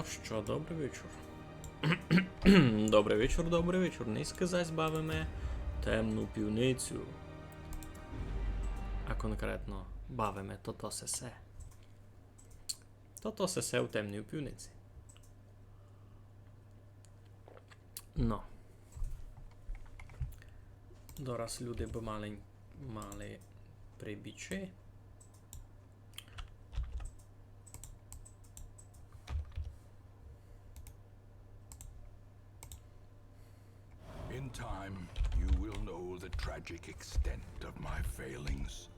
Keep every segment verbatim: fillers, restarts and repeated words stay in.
Што, добрый вечур. Добрый вечур, добрый вечур. Нынька зась бавиме Темну пивницю. А конкретно бавиме тото сесе. Тото сесе в Темній пивници. Но. Дораз люди бы мали, мали прибічи. In time, you will know the tragic extent of my failings.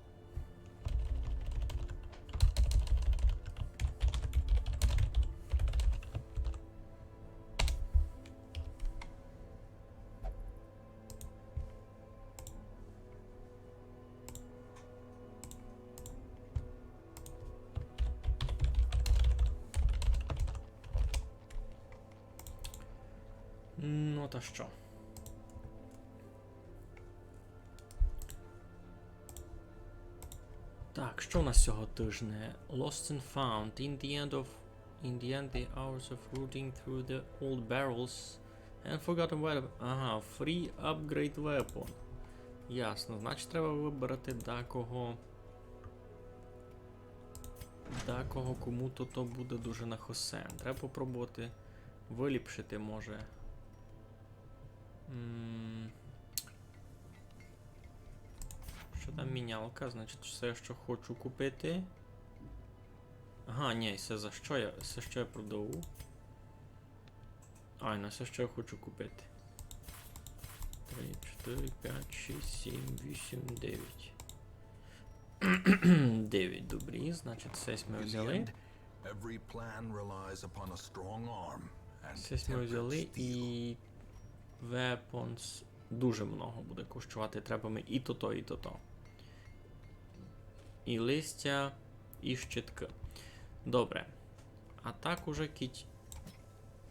Ну, та што? Так, што у нас сього тыжня? Lost and found. In the end of, in the end, the hours of rooting through the old barrels and forgotten weapon. Ага, free upgrade weapon. Ясно, значить, треба выбрати дакого. Дакого, кому то, то буде дуже на хосен. Треба попробовати выліпшити, може. М. Што там мінялка? Значить, всьо, што хочу купити. Ага, нї, всьо, за што я, всьо, што я продаву. Ай, ну, всьо, што я хочу купити. Три, чотыри, пять, шість, сім, вісім, девять. Девять, добрі, значить, всьо сьме взяли. In the end, every plan relies upon a strong arm and tempered steel. Всьо сьме взяли і weapons дуже много буде коштовати. Треба ми і тото, і тото. І листя, і щиткы. Добре. А так уже кідь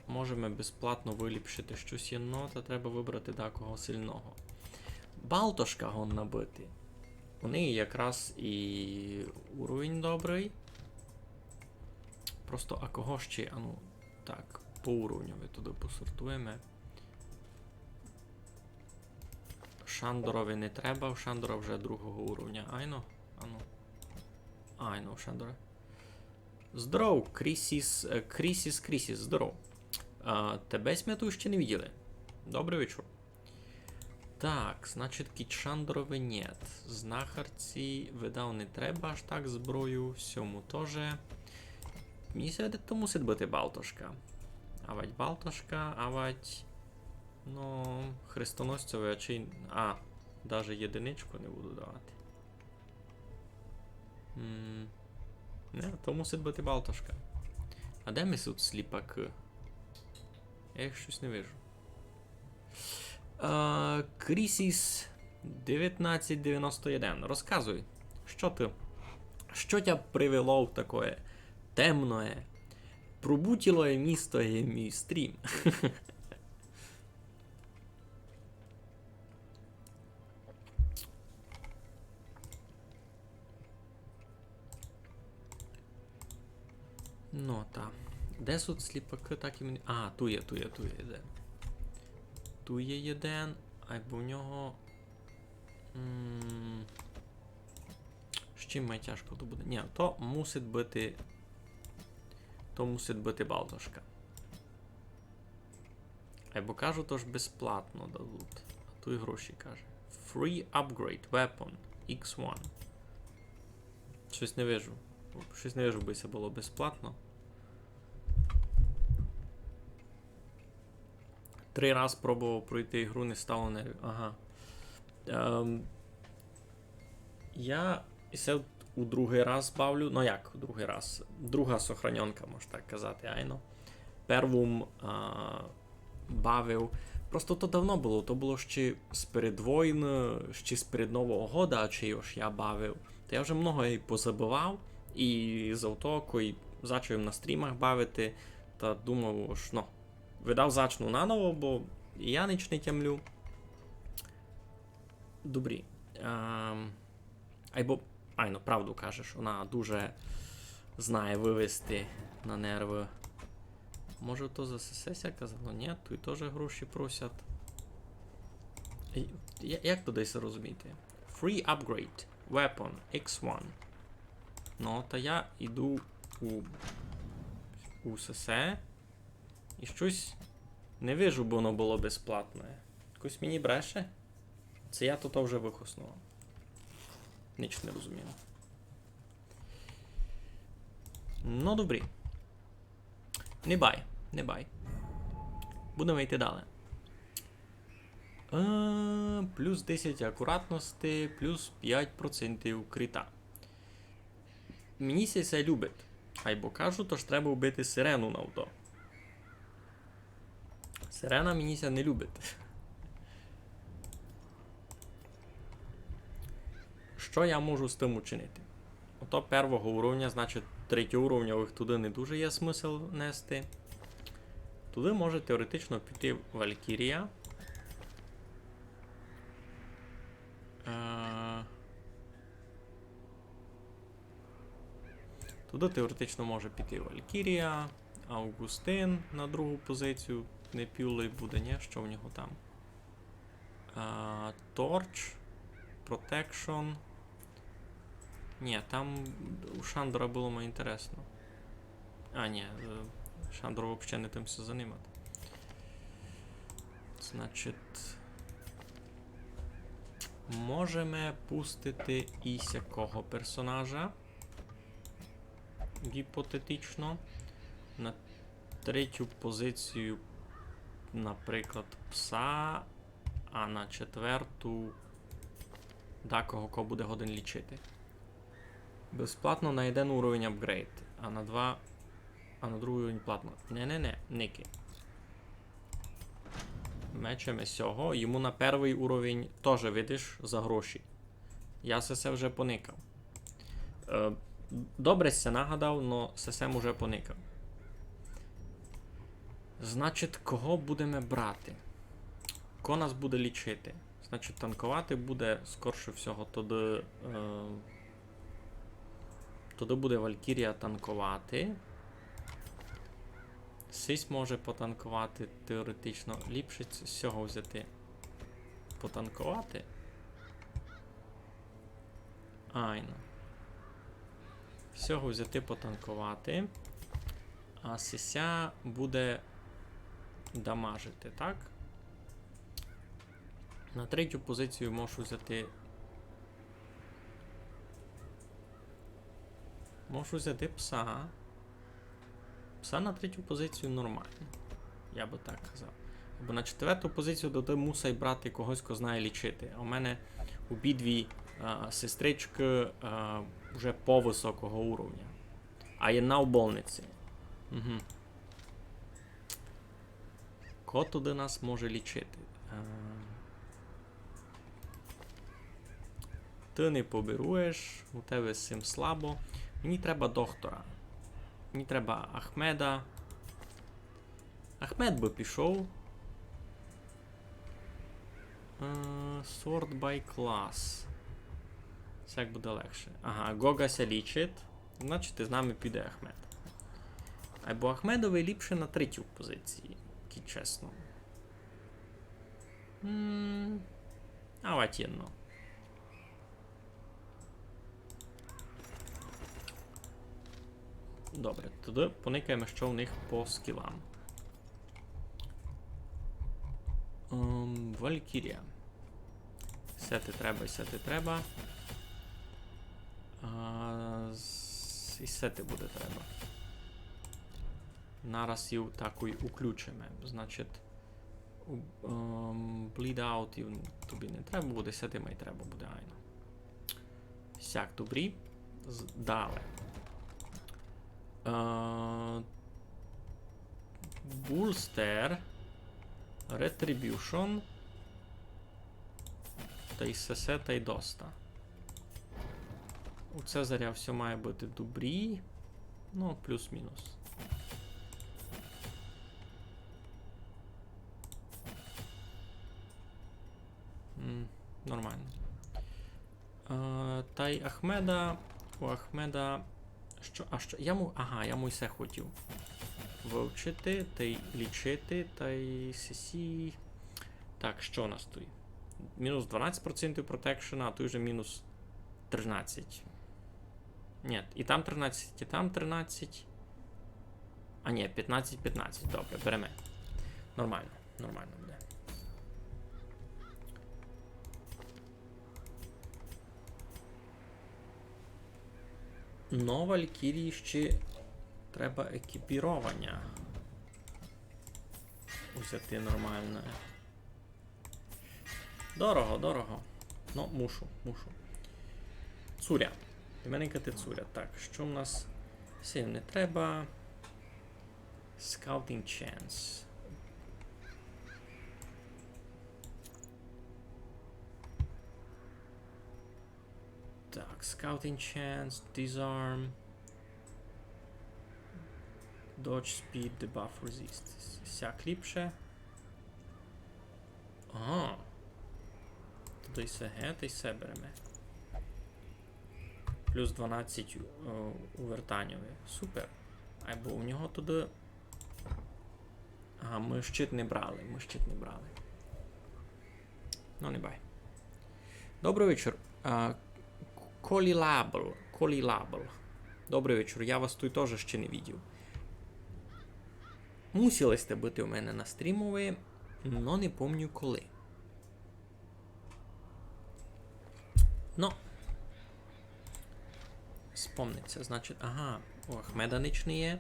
можеме безплатно выліпшити штось єдно, та треба выбрати дакого сильного. Балтошка годна быти. У неї якраз і уровень добрый. Просто а кого ще? Ану, так, по уровньови туды посортуєме. Шандорови не треба, у Шандора вже другого уровня. Айно? Ану. Айно, у Шандора. Здоров, Крісіс, е, Крісіс, Крісіс, здоров. А, тебе сьме ту ще не виділи. Добрый вечур. Так, значить, кідь Шандорови нєт. Знахарці, видав, не треба аж так зброю, сьому тоже. Мені ся видить, то мусить быти Балтошка. Авать Балтошка, авать, ну, хрестоносцьови, а чи, а, даже єдиничку не буду давати. М, не, то мусить быти Балтошка. А де ми тут сліпакы? Я їх штось не вижу. Е, Крісіс девятнадцять девяносто один. Розказуй, што ты, што тя привело в такоє темноє, пробутілоє місто є мій стрім. Ну, та. Де суть сліпакы, так і мені. А, ту є, ту є, ту є єден. Ту є єден, айбо в нього. М, з чим май тяжко то буде? Нї, то мусить быти. То мусить быти Балтошка. Айбо кажу, то ж безплатно дадуть. А туй гроші каже. Free upgrade weapon ікс один. Штось не вижу. Штось не вижу, бы се было безплатно. Три раз пробовав пройти ігру, не стало нервів. Ага. Ем, я се у другый раз бавлю, ну як у другый раз, друга сохранёнка, мож так казати, айно. Перву м, а, бавив. Просто то давно было, то было ще сперед войн, ще сперед Нового года, чи ож я бавив. Та я вже много й позабывав, і зато, кой зачав им на стрімах бавити, та думав, ож, ну, видав зачну наново, бо і я нич не тямлю. Добрі. Ем, айбо, айно, правду кажеш, она дуже знає вывести на нервы Може, то за сесе ся казало? Ні, туй тоже гроші просять. І я-, як туды ся розуміти? Free upgrade. Weapon. X one. Ну, та я іду у, у сесе. І штось не вижу, бо воно было безплатне. Якось мені бреше. Се я то вже выхосновав. Ніч не розумію. Ну, добрі. Не бай, не бай. Будеме йти далі. Е, плюс десять акуратности, плюс пять процентів кріта. Мені ся се любить. Айбо кажу, тож треба вбити сирену на авто. Сирена мені ся не любить. Што я можу з тым учинити? Ото первого уровня, значить, третьоуровневых туды не дуже є смысл нести. Туды може теоретично піти Валькірія. Е, Туды теоретично може піти Валькірія, Августин на другу позицію. Не пюлей буде, ні? Што в нього там? А, Torch, Protection. Ні, там у Шандора было май інтересно. А, ні, е, Шандор вообще не тым ся занимати. Значить, можеме пустити і сякого персонажа. Гіпотетично. На третю позицію, наприклад, пса, а на четверту дакого, кого буде годен лічити. Безплатно на один уровень апґрейд, а на два, а на другый уровень платно. Не-не-не, никай. Мечеме сього. Йому на первый уровень тоже, видиш, за гроші. Я се, се вже поникав. Е, добре ся нагадав, но се, се м уже поникав. Значить, кого будеме брати? Ко нас буде лічити? Значить, танковати буде, скорше всього, туды, е, туды буде Валькірія танковати. Сись може потанковати теоретично. Ліпше ць-, сього взяти потанковати. Айно. Сього взяти потанковати. А сися буде дамажити, так? На третю позицію можу взяти. Можу взяти пса. Пса на третю позицію нормално. Я бы так казав. Бо на четверту позицію туды мусай брати когось, ко знає лічити. А у мене обидві, а, сестричкы, а, вже повысокого уровня. А єдна у больниці. Угу. Ко туды нас може лічити? Е, ты не поберуєш, у тебе з сим слабо. Мені треба доктора. Мені треба Ахмеда. Ахмед бы пішов. Е, sort by class. Сяк буде легше. Ага, Гога ся лічить. Значить, з нами піде Ахмед. Айбо Ахмедові ліпше на третій позиції, кідь чесно. М, авать єдно. Добре, туды поникаєме, што в них по скілам. Ем, Валькірія. Сети треба, і сети треба. А, з-, і сети буде треба. Нараз їв такой уключиме. Значить, у-, ем, bleed out їм тобі не треба буде, сети май треба буде, айно. Сяк, добрі. З-, далі. Е, Бустер. Retribution. Тай сесе, тай доста. У Цезаря всьо має быти добрі. Ну, плюс-мінус. М, нормално. Е, тай Ахмеда, у Ахмеда, што, а што, я му, ага, я му й се хотів. вывчити, тай лічити, тай сесі. Так, што у нас туй? Мінус дванадцять процентів протекшена, а туй вже мінус тринадцять. Ні, і там тринадцять, і там тринадцять. А ні, пятнадцять пятнадцять. Добре, береме. Нормално, нормално буде. Но Валькірії ще треба екіпірованя узяти нормалне. Дорого, дорого. Но, мушу, мушу. Цуря. Ти мене кати цуря. Так, што в нас? Сильно не треба. Scouting chance. Так, scouting chance, disarm, dodge speed, debuff resist. Сяк ліпше. Ага. Туды й се, тай се береме. Плюс дванадцять у, у вертаньови. Супер. Айбо у нього туды. Ага, мы щит не брали, мы щит не брали. Но, не бай. Добрый вечір. А, Колілабл, Колілабл. Добрый вечір, я вас туй тоже ще не видів. Мусили сте быти у мене на стрімови, но не помню коли. Но. Спомниться, значить, ага, у Ахмеда нич не є.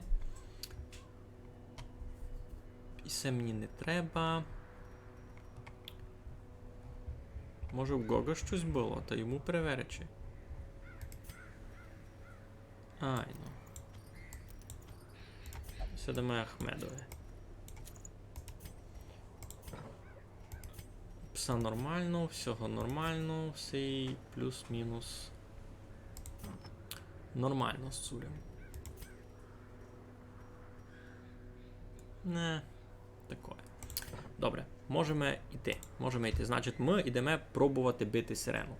І се мені не треба. Може, в Гога штось было, та йому переверечи. Айно. Се даме Ахмедови. Пса нормално, всього нормално, всі плюс-мінус нормално з цурем. Не, такоє. Добре, можеме йти, можеме йти. Значить, мы йдеме пробовати бити сирену.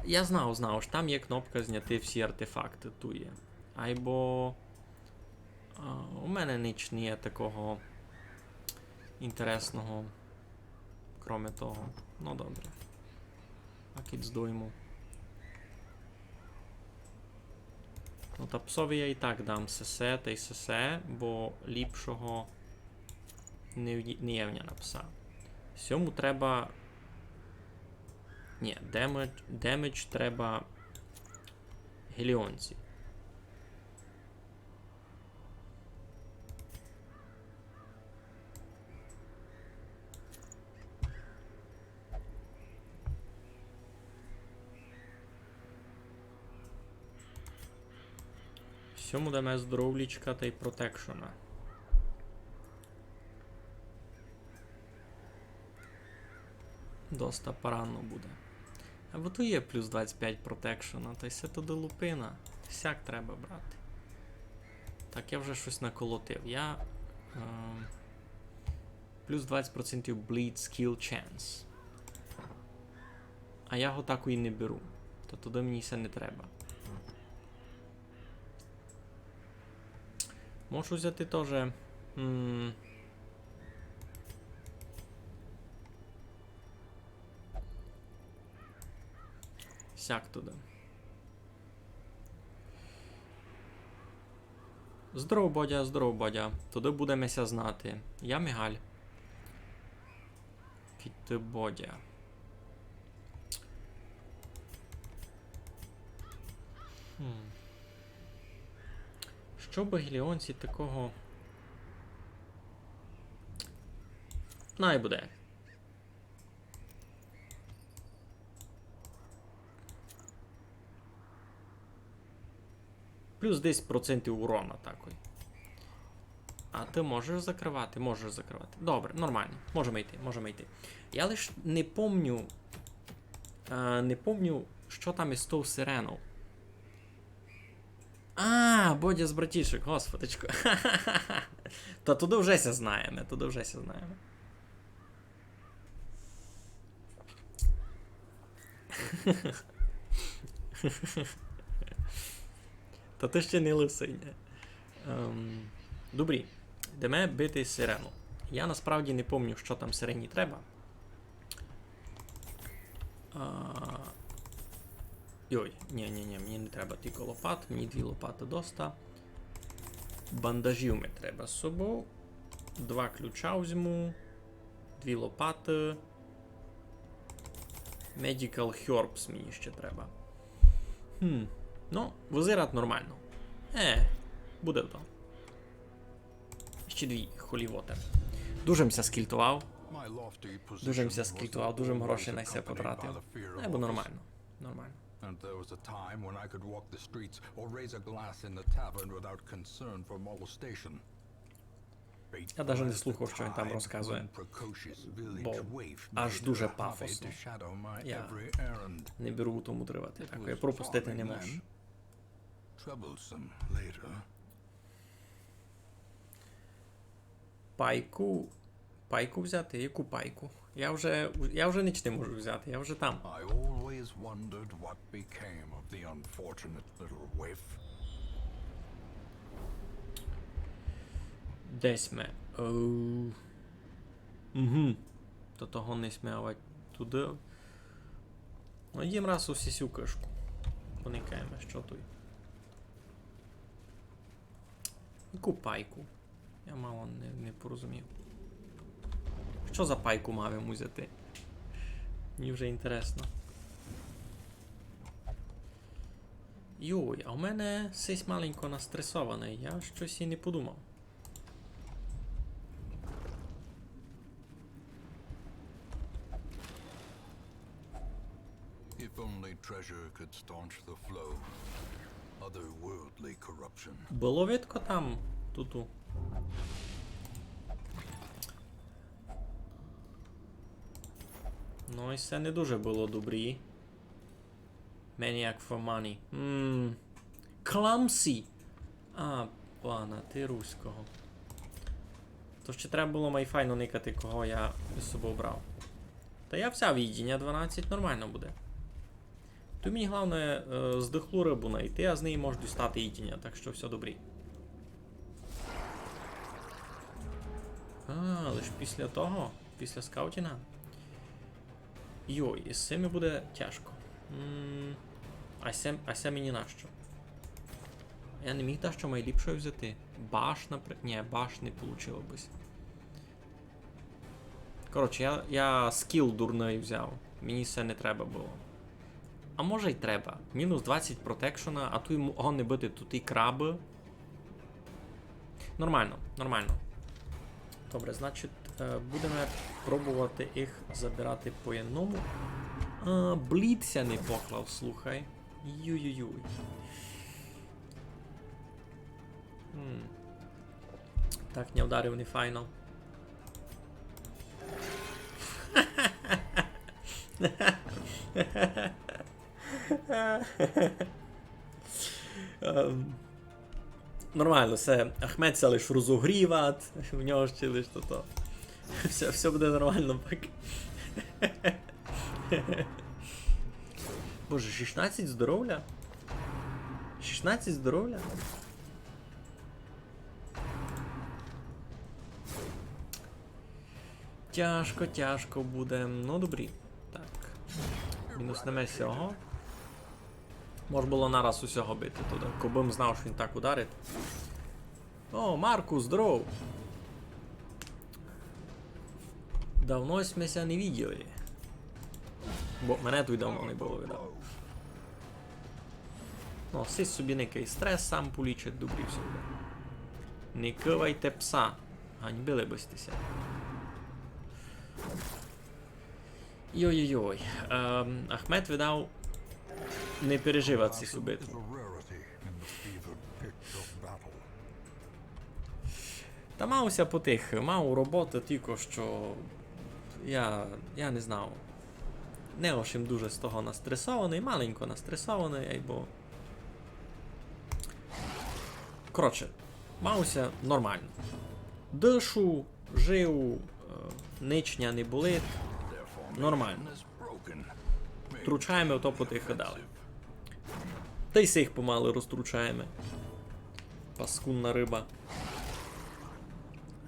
Я знав, знав, ож там є кнопка зняти всі артефакты, туй є. Айбо, а, у мене нич не є такого інтересного, кроме того. Но добре. А кидь здойму. Но та псови я і так дам сесе тай сесе, бо ліпшого не в-, не є в ня на пса. Сьому треба... Ні, демедж, демедж треба геліонці. Сьому даме здоровлічка тай протекшена. Доста парадно буде. Айбо туй є плюс двадцять пять протекшена, тай се туды лупина. Сяк треба брати. Так, я вже штось наколотив. Я, ем, плюс двадцять процентів bleed skill chance. А я го такой не беру. Та туды мені се не треба. Можу взяти тоже. М. Сяк туды. Здоров, Бодя, здоров, Бодя. Туды будеме ся знати. Я Мигаль. Кідь ты, Бодя. Хм. Што бы геліонці такого? Най буде. Плюс десять процентів урона такой. А ты можеш закрывати? Можеш закрывати. Добре, нормално. Можеме йти, можеме йти. Я лиш не помню, е, не помню, што там із тов сиренов. А, Бодя з братішек, господичку. Та туды вже ся знаєме, туды вже ся знаєме. Та ты ще не лысый, ні? Ем, добрі, йдеме бити сирену. Я насправді не помню, што там сирені треба. А, йой, ні, ні, ні, мені не треба тілько лопат, мені дві лопаты доста. Бандажів ми треба з собов. Два ключа возьму, дві лопаты. Medical herbs мені ще треба. Хм. Ну, визирать нормално. Е, буде то. Ще дві holy water. Дуже м ся скілтовав. Дуже м ся скілтовав, дуже м грошей на се потратив. Е, бо нормално. Нормално. And there was a time when I could walk the streets or raise a glass in the tavern without concern for molestation. Я даже не слухав, што він там розказує. Бо аж дуже пафосно. Я не беру у тому тривати. Так, я пропустити не можу. Пайку. Пайку взяти? Яку пайку? Я вже, я вже ніч не можу взяти, я вже там. I always wondered what became of the unfortunate little waif. Десь ми. Е, угу. То того не сміявать туды. Ну, йдім раз у сісю кышку. Поникаєме, што туй. Яку пайку? Я мало не, не порозумів. Што за пайку мав йому взяти? Мені вже інтересно. Йой, а у мене сись маленько настресованый. Я штось і не подумав. If only treasure could staunch the flow. Otherworldly corruption. Было видко там туту. Ну, і се не дуже было добрі. Maniac for money. Мм. Clumsy. А, пана, ти руського. То ще треба было май файно никати, кого я з собов брав. Та я взяв їдіня дванадцять, нормално буде. Туй мені головне, е, здохлу рыбу найти, а з неї можу дістати їдіня, так што всьо добрі. А, лиш після того, після скаутінга. Йой, із сими буде тяжко. М, а се, а се мені нащо? Я не міг дещо майліпше взяти. Баш, наприклад. Ні, баш не получило бысь. Коротше, я, я скіл дурный взяв. Мені се не треба было. А може й треба. Мінус двадцять протекшена, а туй м-, годні быти туй і крабы. Нормално, нормално. Добре, значить, е, будеме пробовати їх забирати по єдному. А, блід ся не поклав, слухай. Юй-юй-юй. М. Так, не вдарив не файно. Ем, нормално, всьо, Ахмед ся лиш розогріват, в нього ще лиш то, то. Всьо, всьо буде нормално, пак. Боже, шістнадцять здоровля? Шістнадцять здоровля? Тяжко, тяжко буде. Ну, добрі. Так. Мінуснеме сього. Мож было нараз усього бити туды. Кобы м знав, што він так ударить. О, Маркус, здоров! Давно сьме ся не виділи. Бо мене туй давно не было, видав. Ну, сись собі никай стрес, сам полічить, добрі всьо буде. Не кывайте пса. Ганьбили бы сьте ся. Йой-йой-йой. Ем, Ахмед, видав, не переживат сисю битву. Та мав ся потихы, мав роботы, тілько што я, я не знав. Не ож им дуже з того настресованый, маленько настресованый, айбо. Коротше, мав ся нормално. Дышу, жию, е, нич ня не болить. Нормално. Тручаєме ото потихы далі. Та й сих помалы розтручаєме. Паскудна рыба.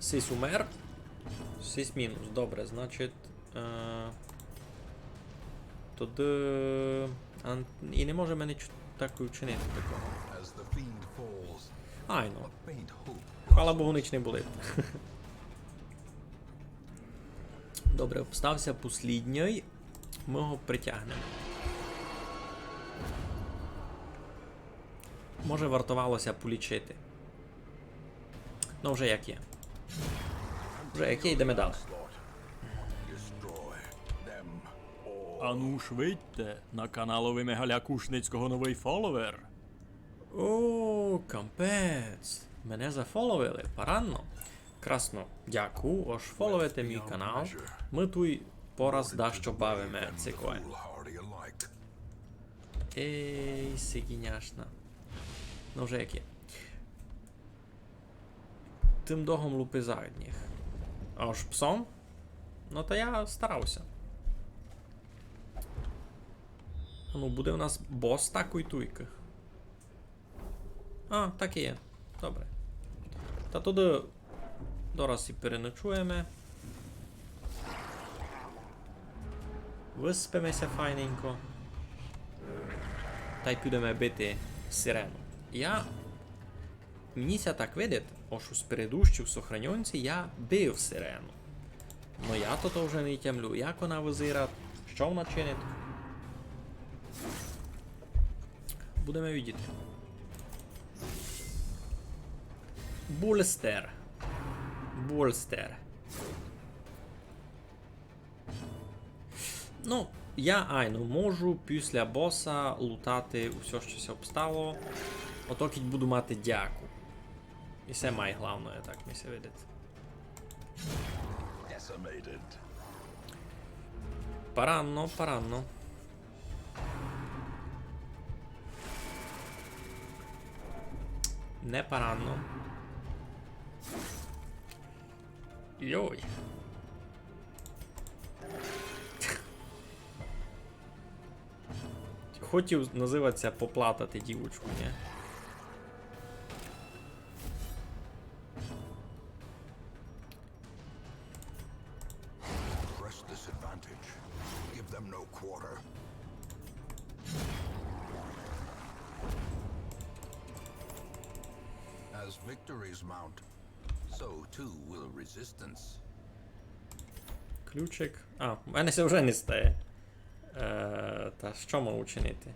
Сись умер. Сись мінус. Добре, значить, е, туды. Ан-, і не може мене чу-, так учинити такого. Айно. Хвала Богу, ніч не болить. Добре, обстався послідній. Мы го притягнеме. Може, вартовало ся полічити. Ну, вже як є. Вже як є, йдеме далі. Ану ж видьте, на каналови Мигаля Кушницького новый фоловер. О, капець. Мене зафоловили, парадно. Красно. Дякую, ож фоловите мій канал. Мы туй пораз дашто бавиме цікаве. Ей, сиґіняшна. Ну, вже як є. Тым догом лупи задніх. А ож псом? Ну, та я старався. А ну, буде у нас бос такой туйкы. А, так і є. Добре. Та туды дораз і переночуєме. Выспиме ся файненько. Тай підеме бити сирену. Я... Мені ся так видить, ож у спередущій сохранёнці я бив сирену. Но я то, то вже не тямлю, як она вызирать, што она чинить. Будеме видіти. Булстер. Булстер. Ну, я, айно, можу після боса лутати усьо, што ся обстало. Ото кідь буду мати дяку. І се май главноє, так ми ся видить. Паранно, паранно. Не паранно. Йой. Хотів називатися поплатати дівочку, ні? Press this advantage. Give them no quarter. As victories mount, so too will resistance. Ключик. А, в мене се вже не стає. Е, та што можу учинити?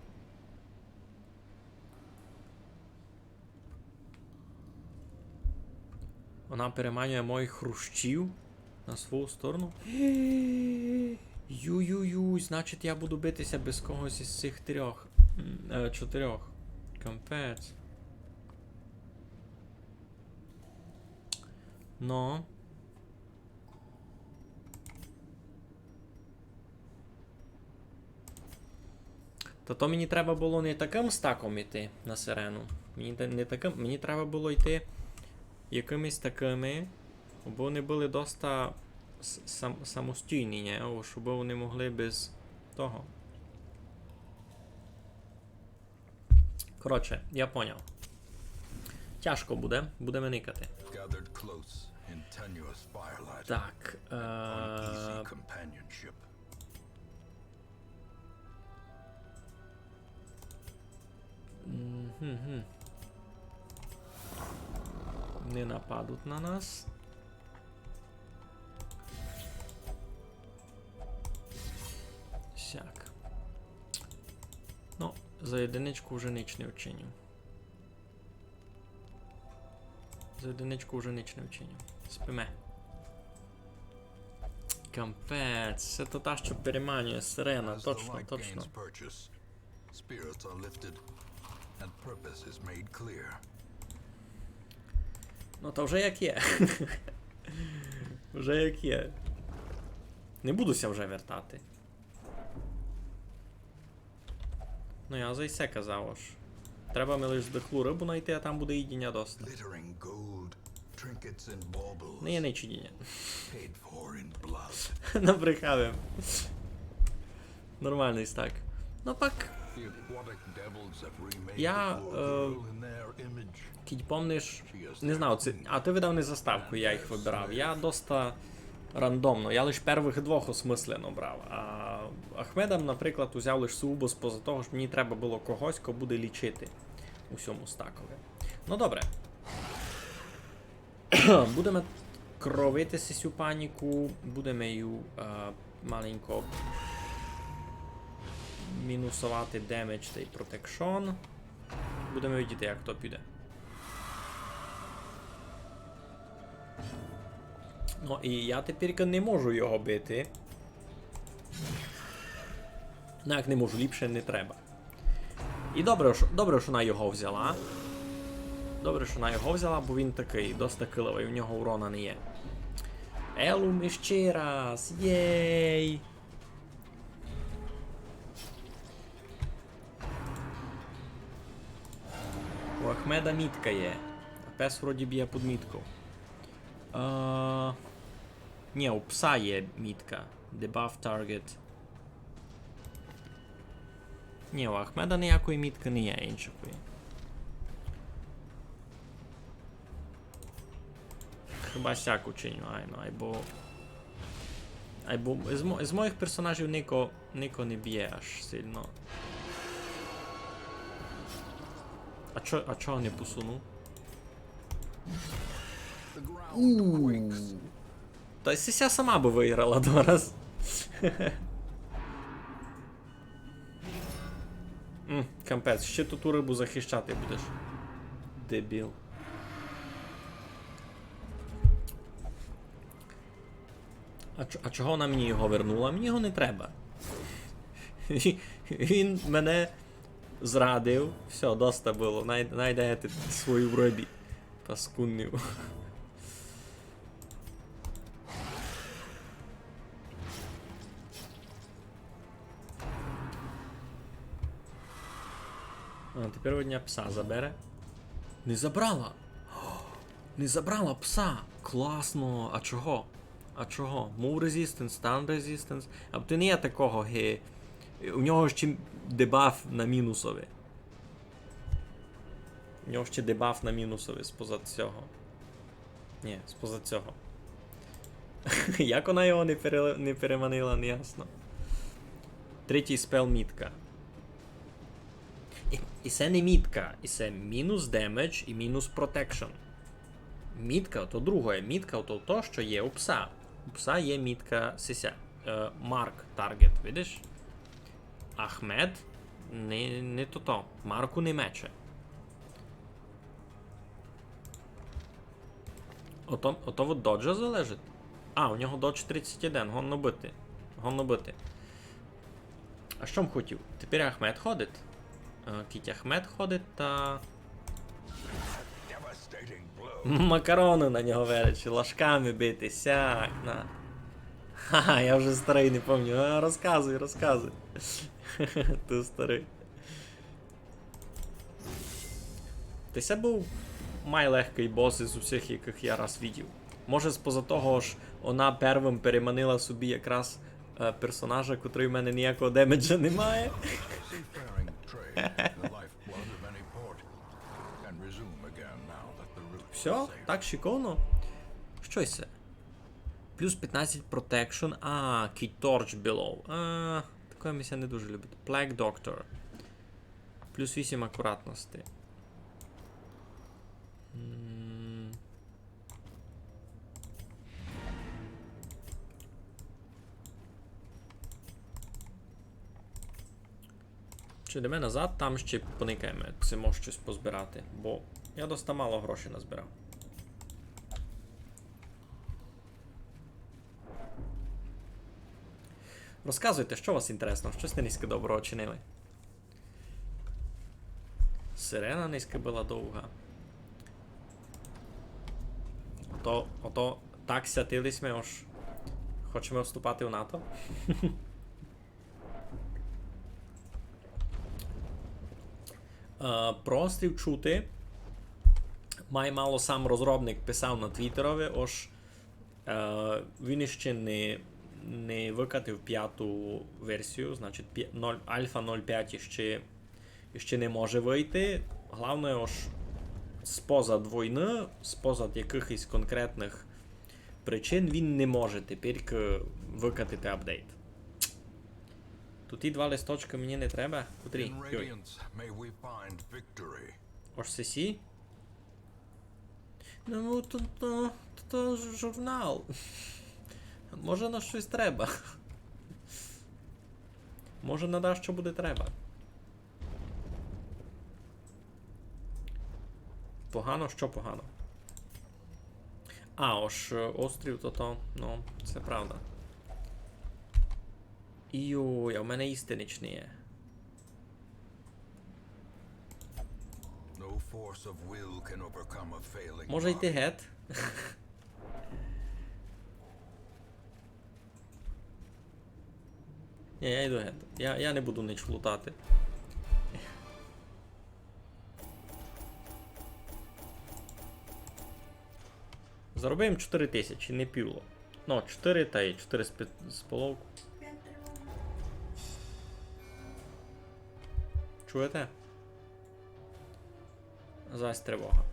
Вона переманює моїх хрущів на свою сторону. Юй-юй-юй, значить, я буду битися без когось із цих трьох. М, е, чотирьох. Капець. Но. Та то мені треба було не таким стаком іти на сирену. Мені та-, не таким, мені треба було йти якимись такими, бо вони були доста с-, сам-, самостійні, ні? О, щоб вони могли без того. Коротше, я поняв. Тяжко буде, будеме никати. Gathered close in tenuous firelight. Так, е, uneasy companionship. Мгм. Не нападуть на нас. Сяк. Ну, за єдиничку вже нич не вчиню. За єдиничку вже нич не вчиню. Спиме. Капець, се то та, што переманює, сирена, точно, точно. Spirits are lifted, and purpose is made clear. Ну, та вже як є. Вже як є. Не буду ся вже вертати. Ну, я за се казав, ож треба ми лиш здохлу рыбу найти, а там буде їдіня доста. Glittering gold, trinkets and baubles. Не є нич їдіня. Paid for in blood. Набрехав им. Нормалный стак. Ну пак, Я, е, кідь помниш, не знав, ци, а ты видав не заставку, я їх выбирав. Я доста рандомно, я лиш первых двох осмыслено брав. А Ахмеда, наприклад, узяв лиш сугубо споза того, што мені треба было когось, ко буде лічити у сьому стакови. Ну, добре. Будеме кровити сю паніку, будеме ю, е, маленько мінусовати демедж тай протекшн. Будеме видіти, як то піде. Ну, і я тепер не можу його бити. Ну, як не можу, ліпше не треба. І добре, што, добре, што она його взяла. Добре, што она його взяла, бо він такый, доста киловый, у нього урона не є. Елум іщи раз, єй! У Ахмеда мітка є. А пес вроді бє під мітков. А, ні, у пса є мітка. Debuff target. Ні, у Ахмеда ніякої міткы не є іншої. Хіба сяк учиню, айно, айбо... Айбо з, мо- з моїх персонажів нико, нико не бє аж сильно. А чо, а чого не посунув? Та ся сама бы выграла два раз. М, капець, ще ту рыбу захищати будеш. Дебіл. А чо- а чого она мені його вернула? Мені його не треба. Він мене зрадив. Всьо, доста было. Най, най дає ти свою в рыбі. Паскудню. А, тепер од ня пса забере. Не забрала! Не забрала пса! Класно! А чого? А чого? Move resistance, stun resistance. А ти не є такого, ге. У нього ще дебаф на мінусови. У нього ще дебаф на мінусови споза цього. Ні, споза цього. Як она його не пере- не переманила, не ясно. Третій спел мітка. І, і се не мітка, і се мінус демедж і мінус протекшн. Мітка то другоє, мітка то то, што є у пса. У пса є мітка сися. Е, Марк таргет, видиш? Ахмед не, не тото. Марку не мече. Ото, ото од доджа залежить? А, у нього додж тридцять один, годно быти. Годно быти. А што м хотів? Тепер Ахмед ходить. Е, кідь Ахмед ходить, та... Макароны на нього веречі, ложками бити, сяк, на. Ха-ха, я вже старый, не помню. А, розказуй, розказуй. Ты старый. Та се быв майлегкый бос из усіх, якых я раз видів. Може, споза того, ож она первым переманила собі якраз, е, персонажа, котрый в мене ніякого демеджа не має. Seafaring trade, the lifeblood of any port, can resume again now that the route is safe. Всьо? Так шиковно? Што се? Плюс пятнадцять протекшн. А, кідь Torch Below. А, такоє ми ся не дуже любить. Plague Doctor. Плюс вісім акуратности. М. Чи йдеме назад, там ще поникаєме, ци мож штось позбирати, бо я доста мало грошей назбирав. Розказуйте, што у вас інтересного, што сьте нынька доброго чинили? Сирена нынька была довга. Ото, ото так сятили сьме, ож хочеме вступати в НАТО. Е, про острів чути. Май мало сам розробник писав на Твіттерови, ож, е, він іщи не, не выкатив пяту версію, значить, пя-, ноль, альфа ноль пять іщи, іщи не може выйти. Главноє, ож спозад войны, спозад якыхось конкретных причин він не може тепер выкатити апдейт. Туй і два листочкы мені не треба. Котрі? Йой. Ож сесі? Ну, то, то, то, то ж журнал. Може, на штось треба. Може, на дашто буде треба. Погано, што погано? А, ож, е, острів то то, ну, се правда. Йой, а в мене їсти ніч не є. No force of will can overcome a failing body. Може йти гет? Ні, я йду гет. Я, я не буду ніч лутати. Заробив чотири тисячі, не піло. Ну, чотири тай чотири з пи-, з половков. Чуєте? Зась тривога.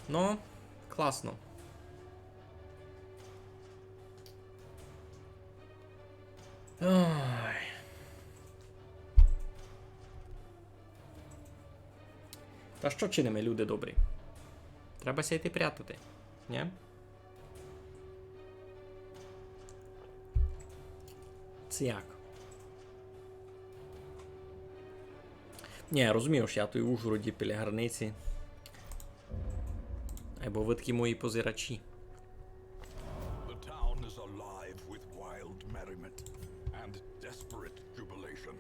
Ну, класно. Ой. Та што чиниме, люди добрі? Треба ся йти прятати, нї? Ци як? Нї, я розумію, што я туй в Ужгороді біля границі. Айбо вы такі мої позирачі. The town is alive with wild merriment and desperate jubilation.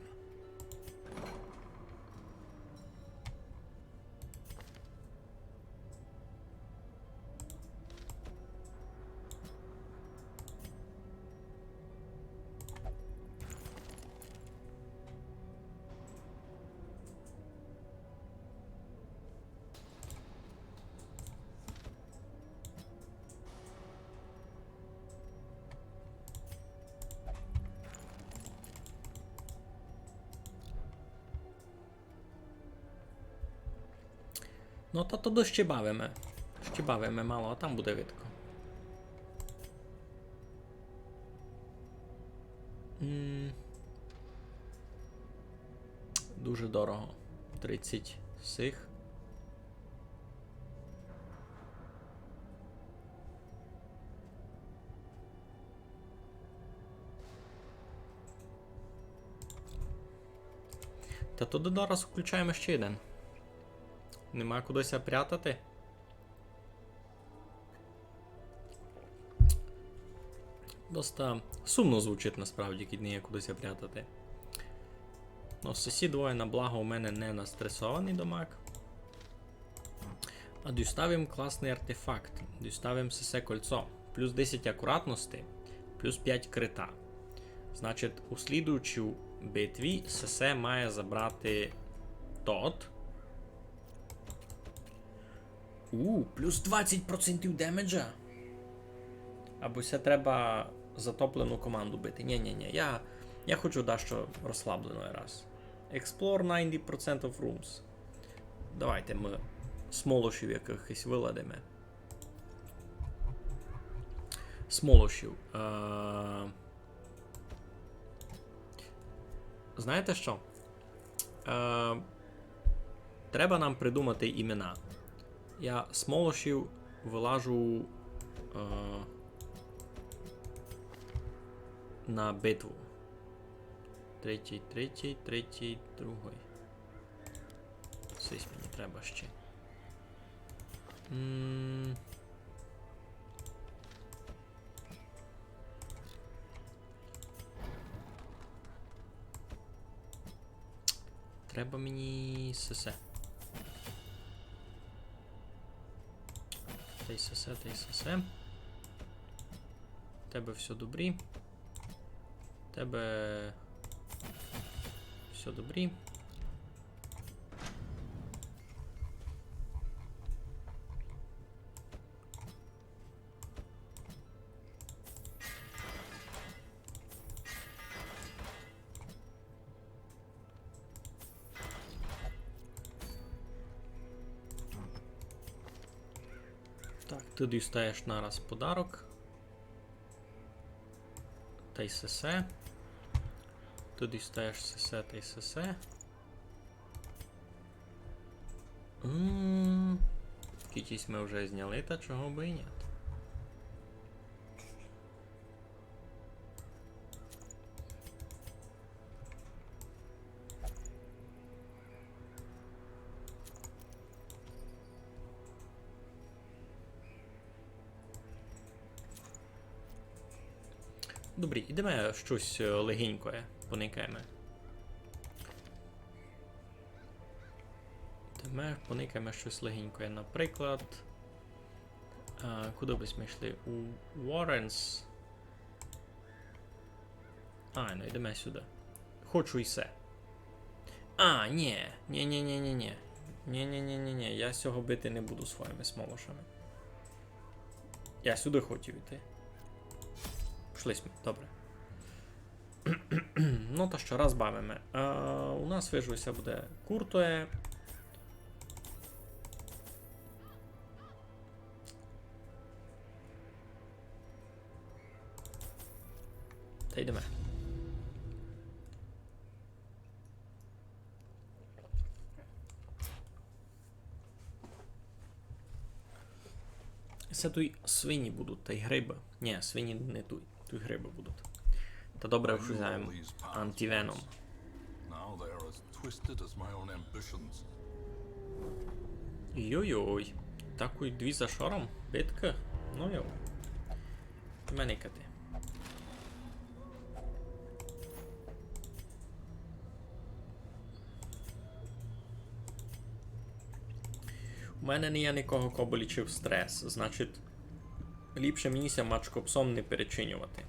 Ну, та туды ще бавиме. Ще бавиме мало, а там буде видко. М. Дуже дорого. Тридцять сих. Та туды зараз включаєме ще єден. Нема куды ся прятати. Доста сумно звучить насправді, кідь не є куды ся прятати. Ну, сесі двоє на благо у мене не настресованый домак. А дістав им класный артефакт. Дістав им сесе кольцо. Плюс десять акуратности, плюс пять крита. Значить, у слідуючій битві сесе має забрати тот. У, плюс двадцять процентів демеджа. Або се треба затоплену команду бити. Нї, нї, нї, я, я хочу дашто розслабленоє раз. Explore ninety percent of rooms. Давайте мы смолошів якыхось выладиме. Смолошів. Е, знаєте што? Е, треба нам придумати імена. Я смолошів вылажу, е, на битву. Третій, третій, третій, другый. Сись мені треба ще. М. Треба мені сесе. Тай сесе, тай сесе. Тебе всьо добрі. Тебе всьо добрі. Ты дістаєш нараз подарок. Тай сесе. Ты дістаєш сесе тай сесе. М, кітісь мы вже зняли, та чого бы і ні. Добрі, ідеме штось, е, легенькоє, поникаєме. Ідеме, поникаєме штось легенькоє. Наприклад, а, куды бы мы йшли? У Warrens. А, ну йдеме сюды. Хочу і се. А, ні. Ні, ні, ні, ні, ні. Ні, ні, ні, ні, ні. Я сього бити не буду своїми смолошами. Я сюды хотів іти. Пішли сьме. Добре. Ну та што, раз бавиме. А, у нас, вижу, ся буде куртоє. Та йдеме. Се туй свині будуть, тай грибы. Ні, свині не туй. Туй грибы будуть. Та добре, што взяєм антивеном. Now they are as twisted as my own ambitions. Йой-йой. Такой дві за шором? Битка? Ну йой. Мене кати. У мене не є никого, ко бы лічив стрес. Значить, ліпше мені ся мачкопсом не перечинювати.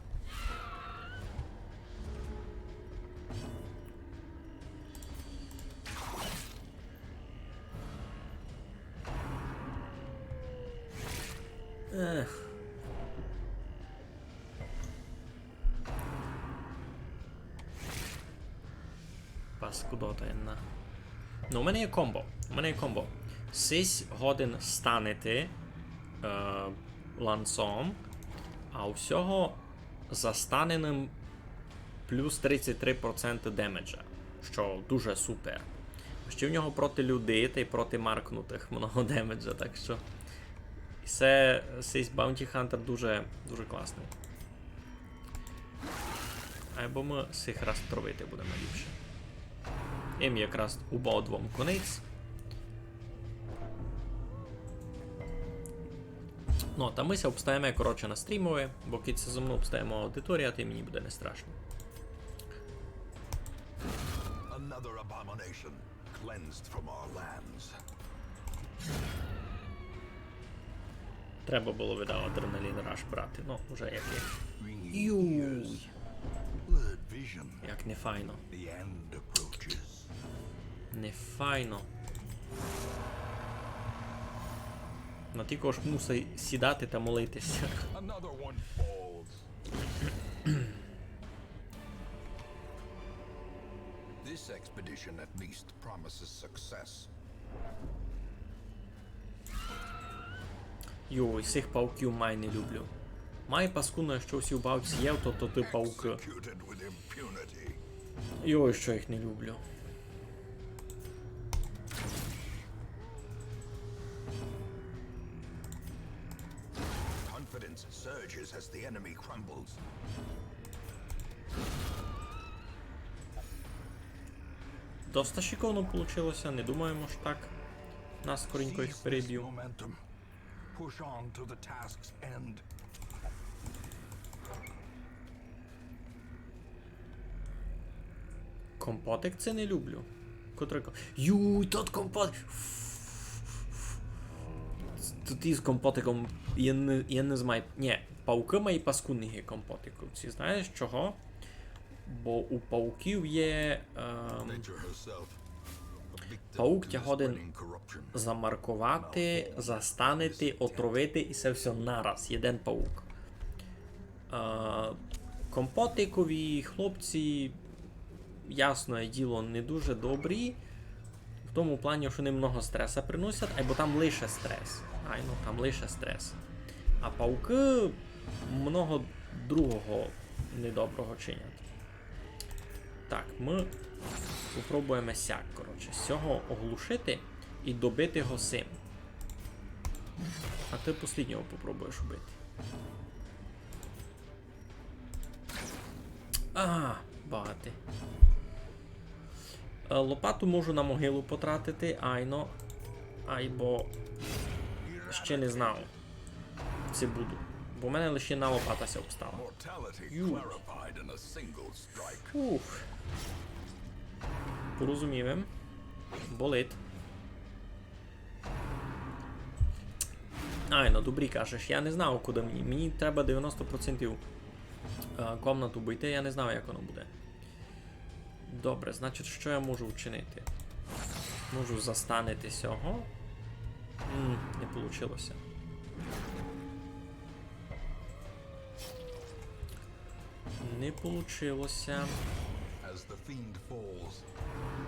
Ех. Паскудота єдна. Ну, у мене є комбо. У мене є комбо. Сись годен станити, е, ланцом, а у сього за станеним плюс тридцять три проценты демеджа, што дуже супер. Ще в нього проти людей тай проти маркнутых много демеджа, так што і се, сись Bounty Hunter дуже, дуже класный. Айбо мы сих раз травити будеме ліпше. Їм якраз обидвом конець. Ну, та мы ся обстаєме, коротше, на стрімови, бо кідь ся зо мнов обстає моя аудиторія, то й мені буде не страшно. Another abomination cleansed from our lands. Треба было, видав, адреналін раш брати. Ну, уже як є. Юй. Blurred vision. Як не файно. The end approaches. Не файно. На тілько ж мусай сідати та молитися. Another one falls. This expedition at least promises success. Йой, сих пауків май не люблю. Май паскудно, што всі у бавці є, то, то ты паукы. Executed with impunity. Йой, што їх не люблю. Confidence surges as the enemy crumbles. Доста шиковно получилося, не думаєме, што так наскоренько їх перебив. Seize this momentum. Push on to the task's end. Компотик се не люблю. Котрий ко-, юй, тот компот-, тут із компотиком, я не, я не знаю. Ні, паукы май паскудні є компотиковці. Знаєш чого? Бо у пауків є, ем, паук тя годен замарковати, застанити, отровити і се всьо нараз. Єден паук. Е, компотикові хлопці, ясне діло, не дуже добрі. В тому плані, што они много стреса приносять, айбо там лише стрес. Айно, там лише стрес. А паукы много другого недоброго чинять. Так, мы попробуєме сяк, коротше, сього оглушити і добити го сим. А ты посліднього попробуєш убити. А, багати. Е, лопату можу на могилу потратити, айно. Айбо ще не знав, ци буду. Бо в мене лише єдна лопата ся обстала. Mortality clarified in a single strike. Уф. Порозумів им. Болить. Айно, добрі кажеш, я не знав, куды мені. Мені треба девяносто процентів, е, комнату обыйти, я не знав, як воно буде. Добре, значить, што я можу вчинити? Можу застанити сього. М, не получило ся. Не получило ся. As the fiend falls,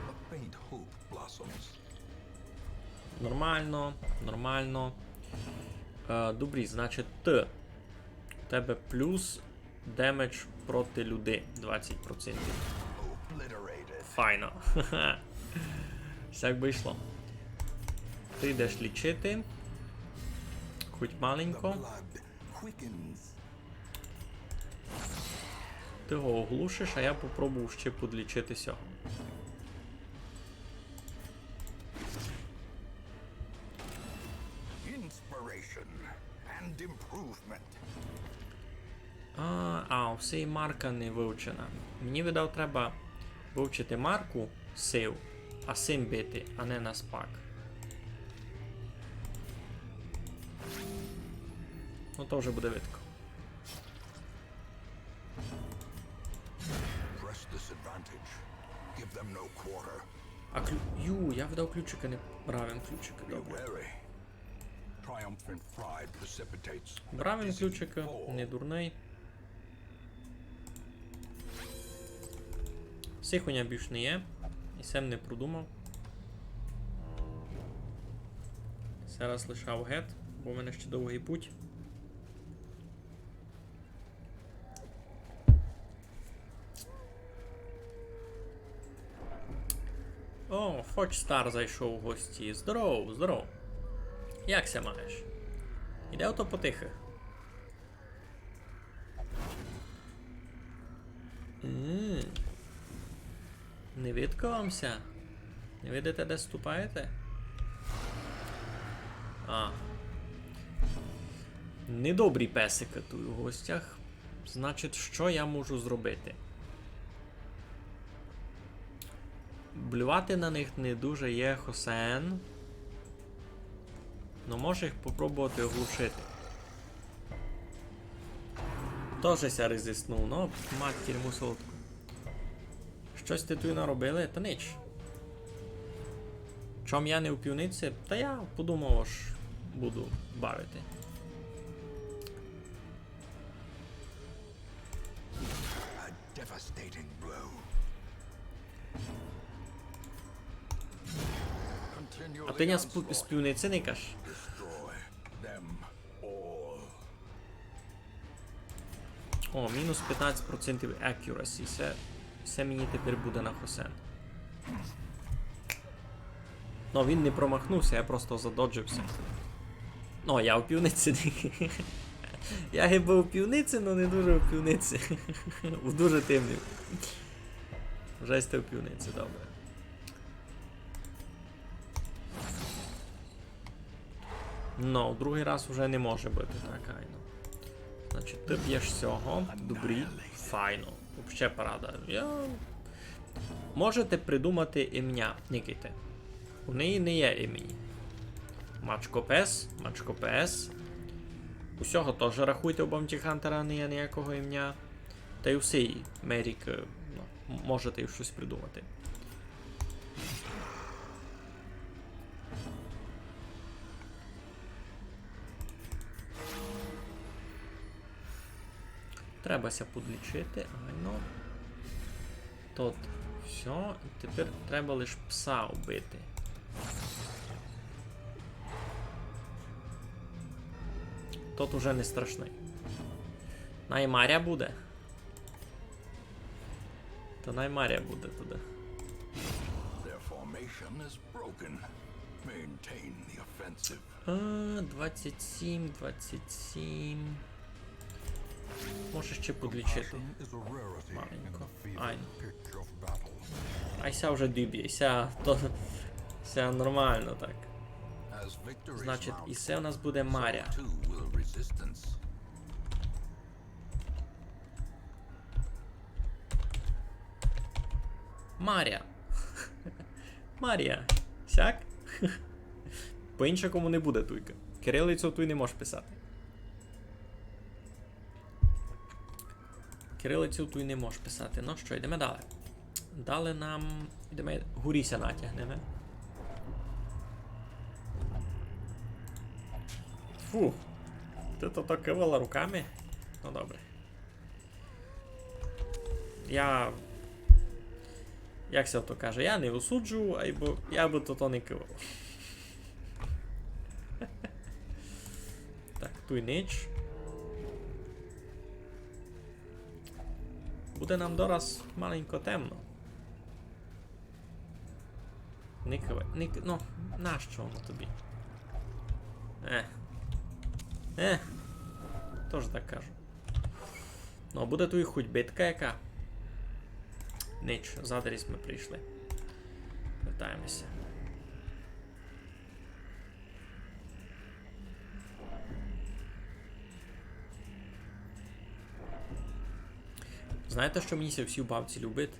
a faint hope blossoms. Нормално, нормално. Е, добрі, значить, ты. У тебе плюс демедж проти людей двадцять процентів. Obliterated. Файно. Сяк бы йшло. Ты йдеш лічити. Хоть маленько. The blood quickens. Ты го оглушиш, а я попробую ще подлічити сього. Inspiration and improvement. А, а, у сей марка не вывчена. Мені, видав, треба вывчити марку сив, а сим бити, а не наспак. Ну, то вже буде видко. Press this advantage. Give them no quarter. А клю-, ю, я видав ключика, не брав им ключика, добре. Be wary. Triumphant pride precipitates a dizzying fall. Брав им ключика, не дурный. Сих у ня більш не є. І сем не продумав. Зараз лишав гет, бо в мене ще довгый путь. О, Фоч Стар зайшов у гості. Здоров, здоров. Як ся маєш? Іде ото потихы. М. Не видко вам ся? Не видите, де ступаєте? А. Недобрі песикы туй у гостях. Значить, што я можу зробити? Блювати на них не дуже є хосен. Но можу їх попробовати оглушити. Тоже ся резиснув, но, матір му солодку. Штось ти туй наробили? Та нич. Чом я не у пивниці? Та я подумав, ож буду бавити. A devastating blow. Continue. А ти ня з пу-, з пивниці никаш? Destroy them all. О, мінус пятнадцять процентів accuracy. Се, се мені тепер буде на хосен. Но, він не промахнувся, я просто задоджив ся. Но, я у пивниці. Я гибы у пивниці, но не дуже у пивниці. У дуже темній. Вже сте у пивниці, добре. Но, другый раз уже не може быти так, айно. Значить, ты бєш сього. Добрі. Файно. Вообще парада. Я... Можете придумати імня, никайте. У неї не є імені. Мачкопес, мачкопес. У сього тоже, рахуйте, у Баунті Хантера не є ніякого імня. Та й у сей Мерік, е, ну, м-, можете й штось придумати. Треба ся подлічити, айно. Тут всьо, і тепер треба лиш пса убити. Тот уже не страшный. Най Маря буде. Та най Маря буде туды. Their formation is broken. Maintain the offensive. А, двадцять сім, двадцять сім. Може ще подлічити. Маленько. Ай. Ай, ся вже діб'є, ся, то, ся нормално так. Значить, і се у нас буде Маря. Маря. Маря. Сяк? По-іншому не буде туйка. Кирилицю туй не можеш писати. Кирилицю туй не можеш писати. Ну што, йдеме далі. Далі нам... Йдеме, горі ся натягнеме. Фу. Ты то так кивала руками? Ну добре. Я... Як ся то каже, я не осуджу, айбо я бы то, то не кивав. Так, туй нич. Буде нам дораз маленько темно. Не кивай, не к-, ну, нащо воно тобі? Е. Е. Тоже так кажу. Ну, а буде туй хоть битка яка? Нич, задарі сьме прийшли. Вертаєме ся. Знаєте, што мені ся в сій бавці любить?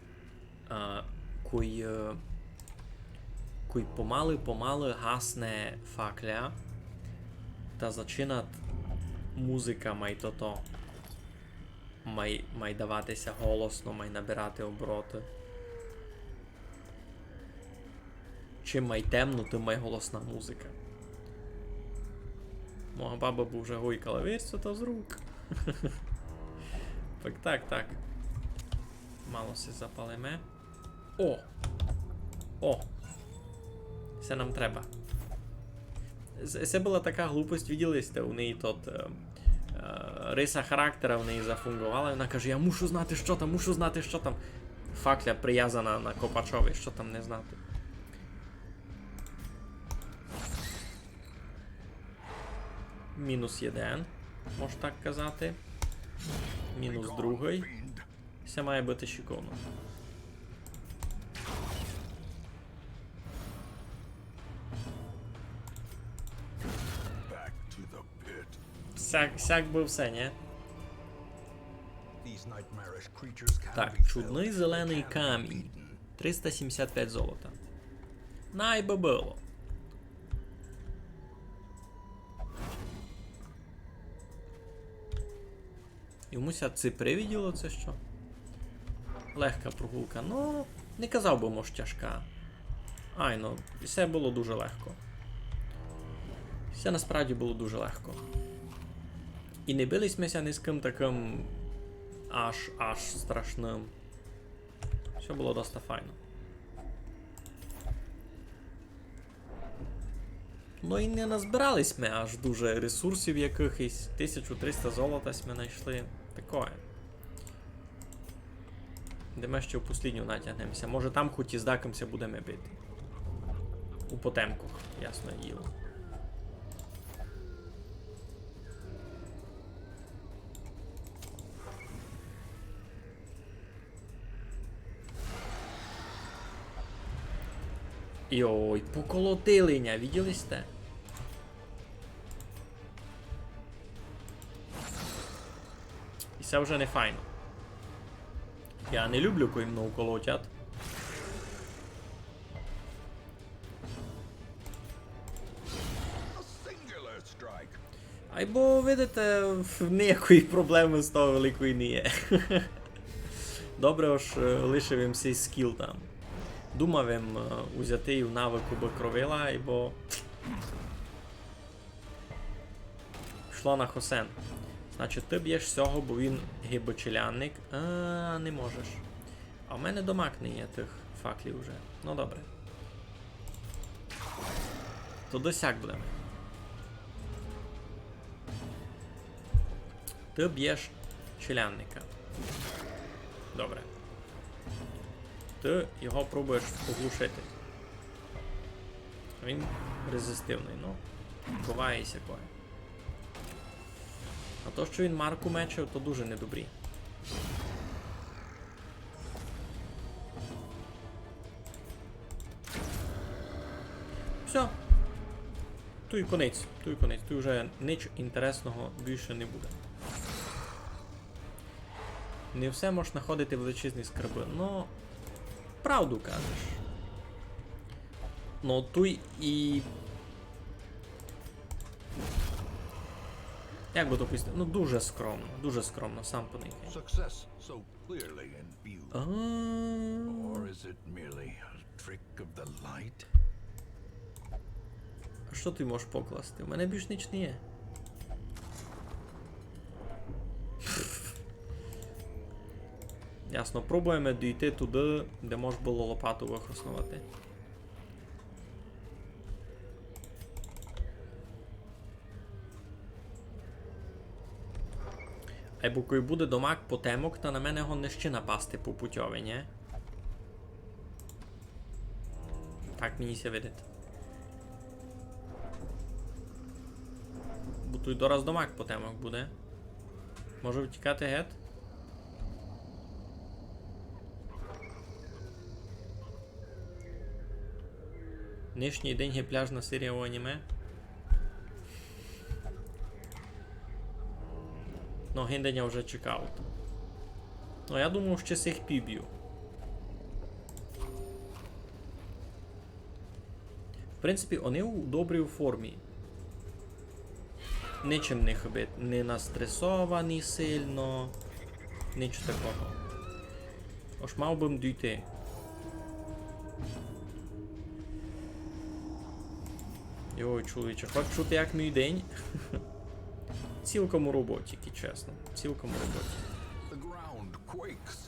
А, кой, е, кой помалы-помалы гасне факля, та зачинат музика май тото, май, май давати ся голосно, май набирати обороты. Чим май темно, тым май голосна музика. Моя баба бы вже гойкала, виж, се то з рук. Так, так, так. Мало ся запалиме. О! О! Се нам треба. Се, се была така глупость, виділи сьте, у неї тот, е, е, риса характера в неї зафунґовала, і вона каже: «Я мушу знати, што там, мушу знати, што там». Факля привязана на копачови, што там не знати. Мінус єден, мож так казати. Мінус другый. Се має быти шиковно. Сяк, сяк бы всьо, нї? Так, чудный зеленый камінь. Триста сімдесят пять золота. Най бы было. Йому ся ци привиділо, ци што? Легка прогулка. Ну, не казав бы, мож, тяжка. Айно, се было дуже легко. Се насправді было дуже легко. І не били сьме ся ні з ким такым аж, аж страшным. Всьо было доста файно. Ну і не назбирали сьме аж дуже ресурсів якыхось. Тисячу триста золота сьме найшли. Такоє. Йдеме ще в послїдню натягнеме ся. Може, там хоть із дакым ся будеме бити. У потемках, ясне діло. Йой, поколотили ня, виділи сьте? І се вже не файно. Я не люблю, коли мнов колотять. Айбо, видите, в-, ниякої проблемы з того великої не є. Добре, ож, е, лишив им сей скіл там. Думав им, е, узяти й в навыку бы кровила, айбо пішло на хосен. Значить, ты бєш сього, бо він гибы челядник. А, не можеш. А в мене домак не є тых факлів уже. Ну, добре. То досяк будеме. Ты б'єш челядника. Добре. Ты його пробуєш оглушити. Він резистивный, ну, буває і сякоє. А то, што він марку мечив, то дуже недобрі. Всьо. Туй конець, туй конець, туй вже нич інтересного більше не буде. Не все мож знаходити величезні скарби. Но, правду кажеш. Но туй і... Як бы то пояснити? Ну, дуже скромно, дуже скромно, сам поникай. Success so clearly in view. А. Or is it merely a trick of the light? А што ты можеш покласти? У мене більш нич не є. Ясно, пробуєме дійти туды, де мож было лопату выхосновати. Айбо кой буде домак потемок, та на мене годен ще напасти по путьови, нє? Так мені ся видить. Бо туй дораз домак потемок буде. Може втікати гет? Нынішній день є пляжна серія у аніме. Но, гиндень я вже чекав. Но, я думав, ще сих піб'ю. В принципі, они у добрій формі. Ничим не хибить. Не настресовані сильно. Нич такого. Ож мав бы м дійти. Йой, чоловіче, хоч чути, як мій день. Цілком у роботі, кідь чесно. Цілком у роботі. The ground quakes.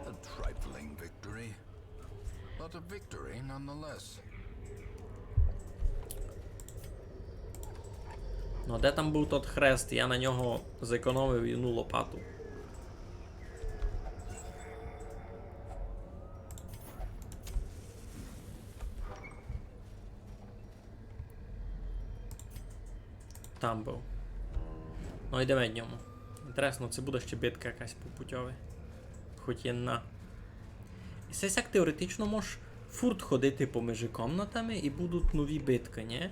A trifling victory, but a victory nonetheless. Ну, а де там быв тот хрест? Я на нього зекономив одну лопату. Там быв. Ну, йдеме в ньому. Інтересно, ци буде ще битка якась по путьови. Хоть єдна. І се сяк теоретично мож фурт ходити помежи комнатами і будуть нові биткы, нє?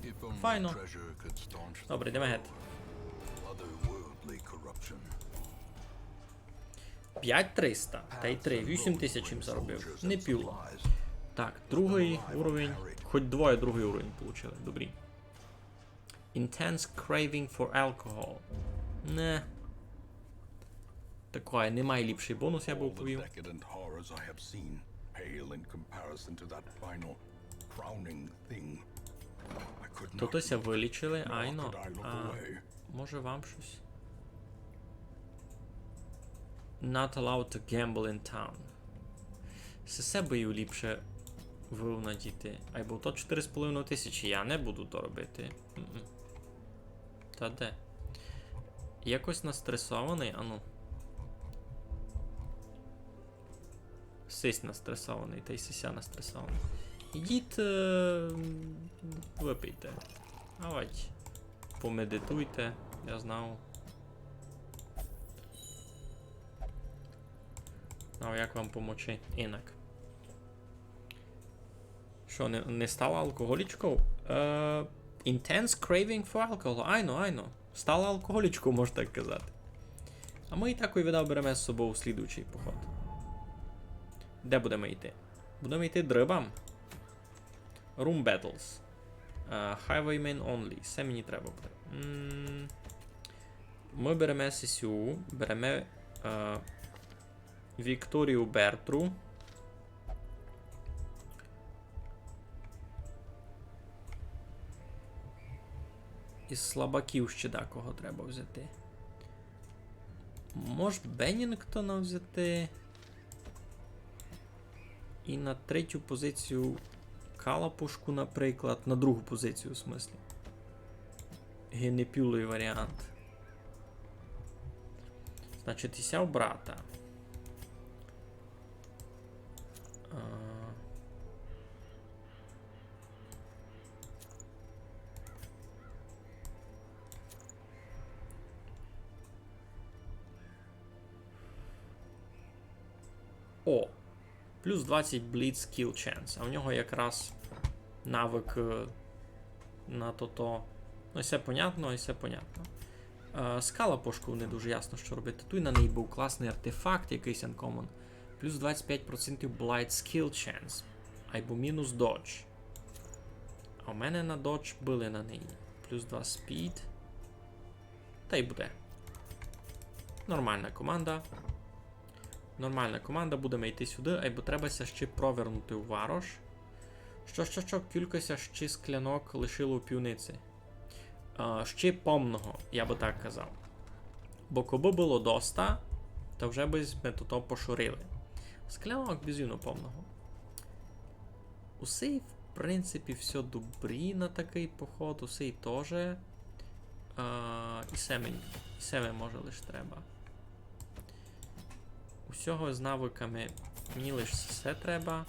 If only Файно. Treasure could staunch the Добре, йдеме гет. otherworldly corruption. Пять триста, та й три, вісім тисяч їм заробив. Не пів. Так, другый уровень. Хоть двоє другый уровень получили. Добрі. Intense craving for alcohol. Не. Такоє, не май ліпшый бонус, я бы All the повів. Decadent horrors I have seen pale in comparison to that final crowning thing. I could not Тут ся look, вылічили, nor айно. could I look А, away. може вам щось? Not allowed to gamble in town. Се, се бы й ліпше вывнадіти. Айбо то чотири з половиною тисячі, я не буду то робити. М-м. Та де? Якось настресованый, ану. Сись настресованый, та й сися настресованый. Йдіть, е, выпийте. Давайте. Помедитуйте, я знав. А як вам помочи? Инак. Што, не, не стала алкоголічков? Е, intense craving for alcohol. Айно, айно. Стала алкоголічков, мож так казати. А мы і так, видав, береме з собов у слідуючый поход. Де будеме йти? Будеме йти дрибам. Room battles. Е, highwaymen only. Се мені треба буде. М, мы береме сесю, береме, е, Вікторію Бертру. Із слабаків ще декого треба взяти. Мож Беннінгтона взяти. І на третю позицію калапушку, наприклад, на другу позицію, в смыслі. Генепюловый варіант. Значить, і ся у брата. А. О! Плюс двадцять Bleed Skill Chance. А в нього якраз навык, е, на тото. Ну, і всьо понятно, і всьо понятно. Е, з калапушков не дуже ясно, што робити. Туй на неї быв класный артефакт якыйсь uncommon. Плюс двадцять пять процентів Blight Skill Chance. Айбо мінус Dodge. А в мене на Dodge были на неї. Плюс два Speed. Тай буде. Нормална команда. Нормална команда, будеме йти сюды, айбо треба ся ще провернути у варош. Што, што, што, кілько ся ще склянок лишило у пивниці? А, ще помного, я бы так казав. Бо кобы было доста, то вже бы сьме тото пошорили. Склянок бізувно помного. Усе, в принципі, всьо добрі на такый поход, усе і тоже. А, і се мені, і се ми може лиш треба. Усього з навыками мені лиш всьо треба.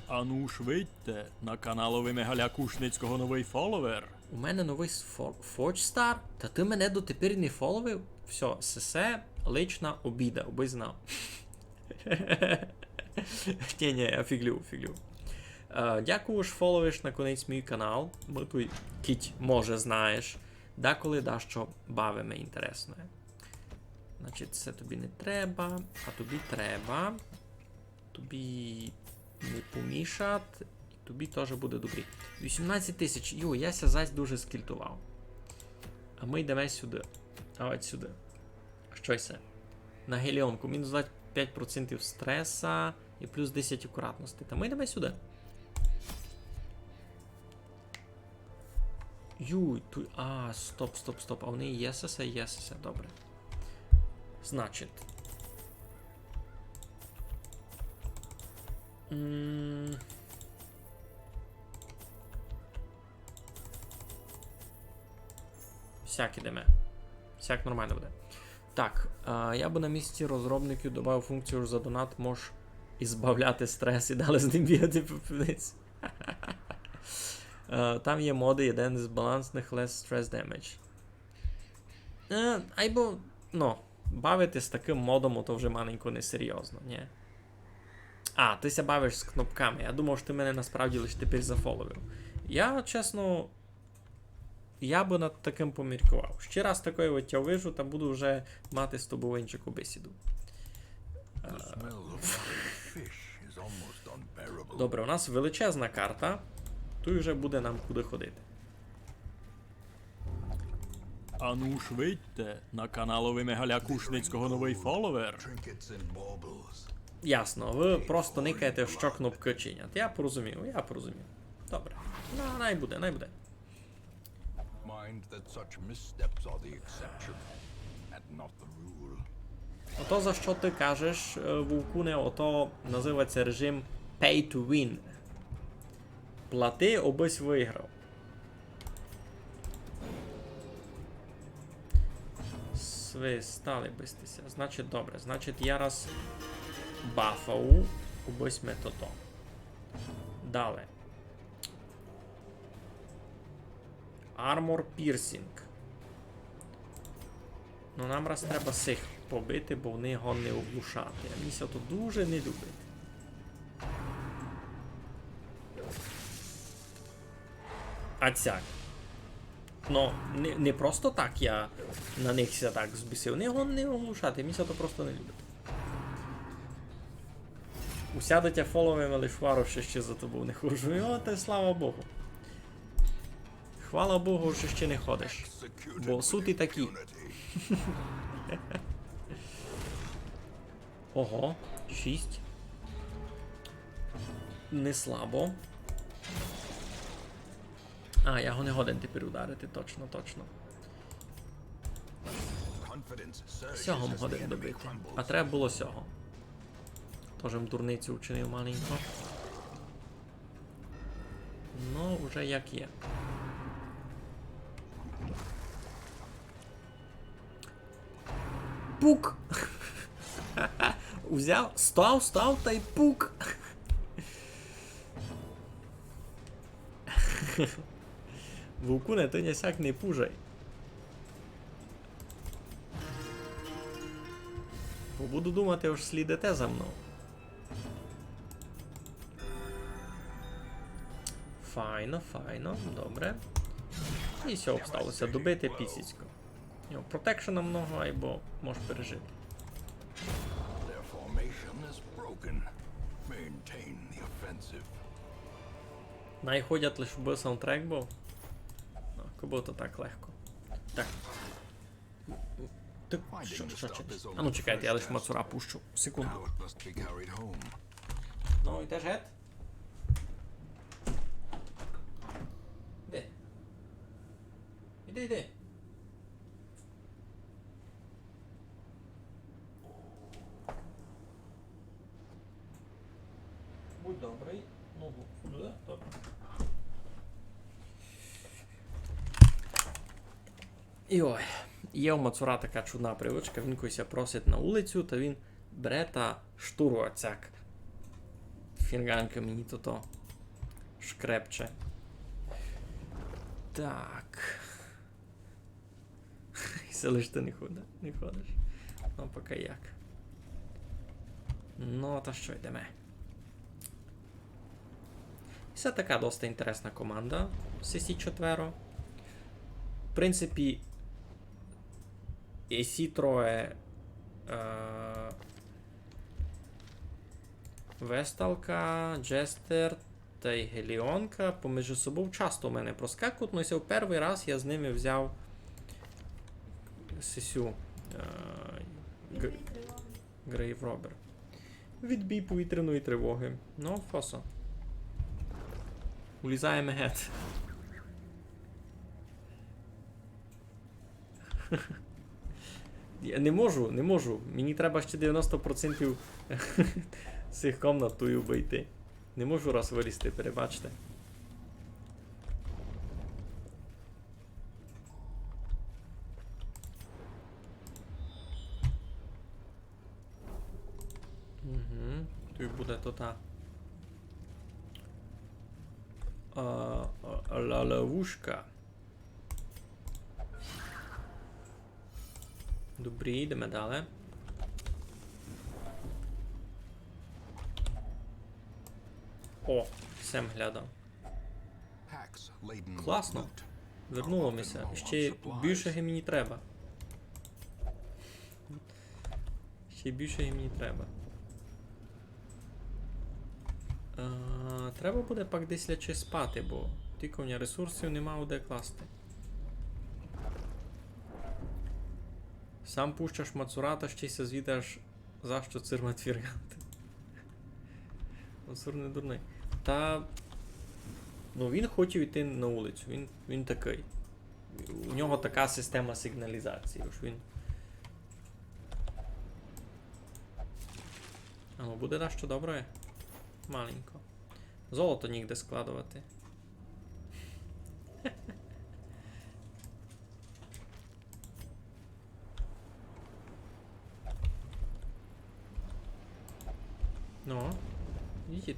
Ану ж видьте, на каналови Мигаля Кушницького новый фоловер. У мене новый с-, фо-, Forge Star? Та ты мене дотепер не фоловив? Всьо, сесе лична обіда, обы знав. Ні, ні, я фіглю, фіглю. Е, дякую, ож фоловиш наконець мій канал. Мы туй, кідь, може, знаєш, деколи дашто бавиме інтересне. Значить, се тобі не треба, а тобі треба. Тобі не помішать, і тобі тоже буде добрі. Вісімнадцять тисяч. Йо, я ся зась дуже скільтовав. А мы йдеме сюды. А от сюды. Што се? На геліонку. Мінус двадцять пять процентів стреса і плюс десять акуратности. Та мы йдеме сюды. Юй, туй, а, стоп, стоп, стоп. А в неї є сесе, є сесе, добре. Значить. М. Сяк ідеме. Сяк нормално буде. Так, а, я бы на місці розробників добавив функцію, ож за донат можеш ізбавляти стрес і далі з ним бігати по пивниці. Е, там є моды, єден з балансных, less stress damage. Е, айбо, ну, бавити з такым модом, ото вже маленько несерйозно, ні? А, ты ся бавиш з кнопками. Я думав, што ты мене насправді лиш тепер зафоловив. Я, чесно, я бы над такым поміркував. Ще раз такоє от тя увижу, та буду вже мати з тобою іншу бесіду. Добре, у нас величезна карта. Туй вже буде нам куды ходити. Ану ж видьте, на каналови Мигаля Кушницького новый фоловер. Ясно, вы просто никаєте, што кнопкы чинять. Я порозумів, я порозумів. Добре. Ну, най буде, най буде. Mind that such missteps are the exception and not the rule. Ото, за што ты кажеш, е, Вовкуне, ото называється режим pay to win. Плати, обысь выграв. Свистали бисьте ся. Значить, добре. Значить, я раз бафав, обысь ми тото. Дале. Armor piercing. Ну, нам раз треба сих побити, бо они годні оглушати. А мені ся то дуже не любить. А цяк. Ну, не, не просто так я на них ся так збісив. Они годні оглушати, мені ся то просто не любить. Усяде тя фоловиме, лиш варош, ще за тобов не ходжу. О, та слава Богу. Хвала Богу, што ще не ходиш. Бо суть і такі. Ого, шість. Не слабо. А, я го не годен тепер ударити, точно, точно. Сього м годен добити. А треба было сього. Тоже м дурницю вчинив маленько. Ну, уже як є. Пук! Узяв, став, став тай пук! Вовкуне, ты ня сяк не пужай. Бо буду думати, ож слідите за мнов. Файно, файно, добре. І всьо, обстало ся добити пісіцько. У нього протекшена много, айбо мож пережити. Their formation is broken. Maintain the offensive. Най ходять лиш, бы саундтрек быв. Ну, кобы то так легко. Так. Ты, што, што чиниш? А ну, чекайте, я лиш мацура пущу. Секунду. Now it must be carried home. Ну, йдеш гет? Іди. Іди, іди. Будь добрый. Ну, сюды, добре. Йой, є у мацура така чудна привычка, він коли ся просить на улицю, та він бере та штуру оцяк. Фінґанка мені тото шкрепче. Так. Се лиш ты не хода-, не ходиш. Ну, пока як. Ну, та што, йдеме. Се така доста інтересна команда, сесі четверо. В принципі, і сі троє, е, Весталка, Джестер тай Геліонка поміж собов часто у мене проскакують, но се в первый раз я з ними взяв сесю, е, г-, Грейв Робер. Відбій повітряної тривоги. Ну, фосо. Улізаєме гет. Я не можу, не можу. Мені треба ще девяносто процентів цих комнат туй обойти. Не можу раз вилізти, перебачте. Угу. Туй буде то та. А, а, ла ловушка. Добрі, йдеме дале. О, сем глядав. Класно. Вернуло ми ся. Ще більше ги мені треба. Ще більше ги мені треба. А, треба буде пак десь лячи спати, бо тілько в мене ресурсів нема де класти. Сам пущаш мацурата, ще ся звідаш, за што цирмат фірганти. Мацур не дурный. Та, ну, він хотів йти на улицю, він, він такый. У нього така система сигналізації, ож він. А ну, буде дашто добре? Маленько. Золото нігде складовати. Ну, їдь.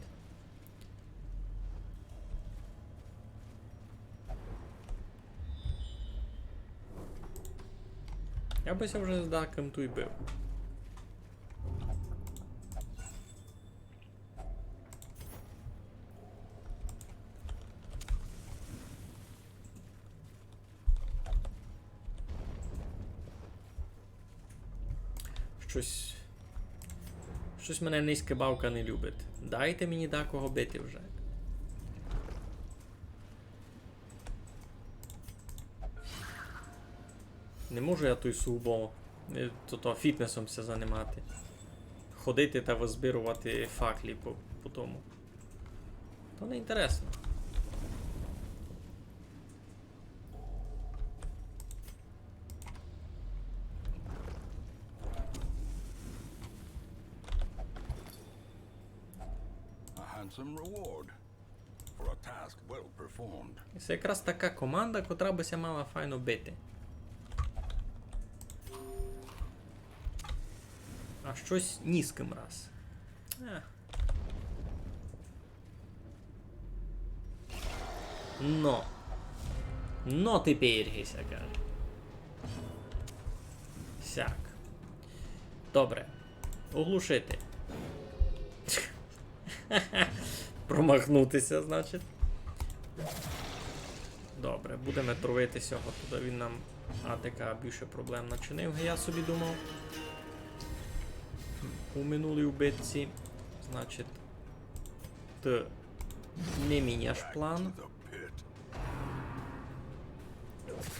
Я бы ся вже з дакым туй бив. Штось. Штось мене низька бавка не любить. Дайте мені дакого бити вже. Не можу я туй сугубо, е, то, то фітнесом ся занимати. Ходити та вызбировати факлі по, по тому. То не інтересно. Some reward for a task well performed. Се якраз така команда, котра бы ся мала файно бити. А штось ні з ким раз. Е. Но. Но тепер ги ся каже. Сяк. Добре. Оглушити. Промахнути ся, значить. Добре, будеме травити сього, тогды він нам А Т К більше проблем начинив, я собі думав. У минулій битці. Значить, ты не міняєш план.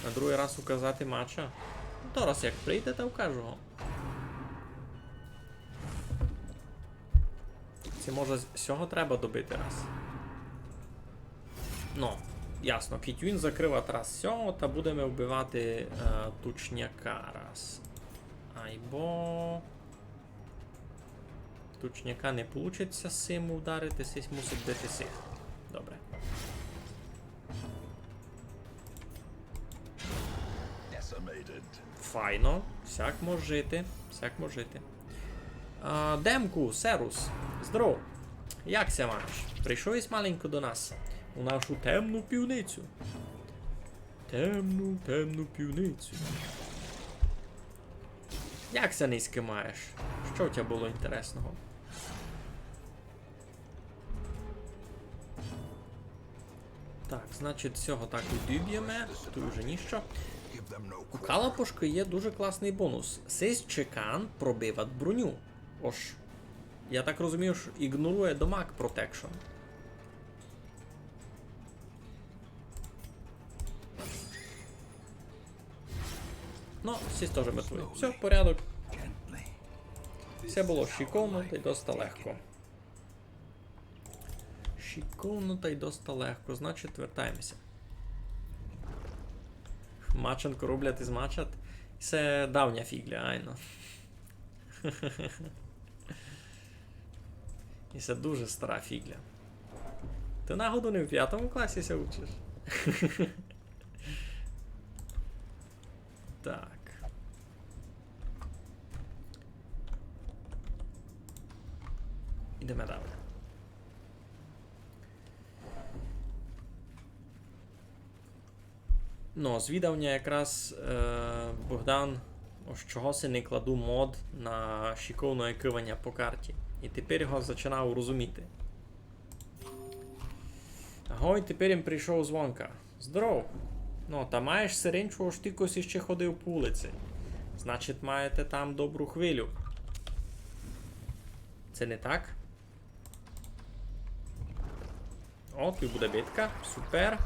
На другый раз указати мача. Зараз як прийде, та вкажу го. Се може з-, сього треба добити раз. Ну, ясно, кідь він закрыв раз сього, та будеме вбивати, е, тучняка раз. Айбо... Тучняка не получить ся з сим ударити, сись мусить бити сих. Добре. Decimated. Файно. Сяк мож жити. Сяк мож жити. А, Демку, серус. Здоров. Як ся маєш? Прийшов єсь маленько до нас. У нашу темну пивницю. Темну, темну пивницю. Як ся нынька маєш? Што в тя было інтересного? Так, значить, сього так і добєме. Туй уже ніщо. У Калапушкы є дуже класный бонус. Сись чекан пробиват броню. Ож, я так розумію, што ігнорує дамаг протекшн. Ну, сись тоже мертвый. Всьо, порядок. Всьо было шиковно тай доста легко. Шиковно тай доста легко. Значить, вертаєме ся. Мачанку роблять із мачат. Се давня фіґля, айно. І се дуже стара фіґля. Ты, нагоду, не в пятому класі ся учиш? Так. Ідеме далі. Ну, звідав ня якраз, е, Богдан, ож чого си не кладу мод на шиковне кываня по карті. І тепер го зачинав розуміти. Агой, тепер їм прийшов дзвонка. Здоров. Ну, та маєш сиринчу, ож ти кось іщи ходив по улици. Значить, маєте там добру хвилю. Се не так? О, туй буде битка. Супер.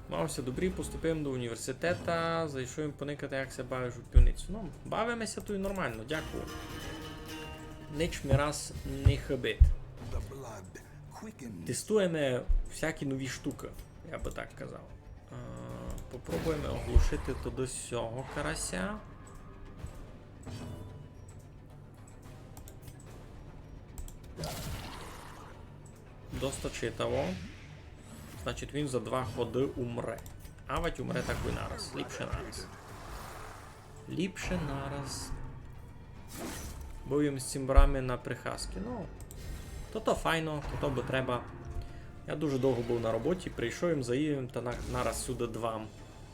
Мав ся добрі, поступив до університета, зайшов им поникати, як ся бавиш у пивницю. Ну, бавиме ся туй нормално, дякую. Нич ми раз не хыбить. Тестуєме всякі нові штукы, я бы так казав. Е, попробуєме оглушити туды сього карася. Доста читаво. Значить, він за два ходы умре. Авать умре такой нараз. Ліпше нараз. Ліпше нараз. Быв им з цімборами на прихаски. Ну, то то файно, то то бы треба. Я дуже довго быв на роботі, прийшов им, заїв им та на-, нараз сюды двам.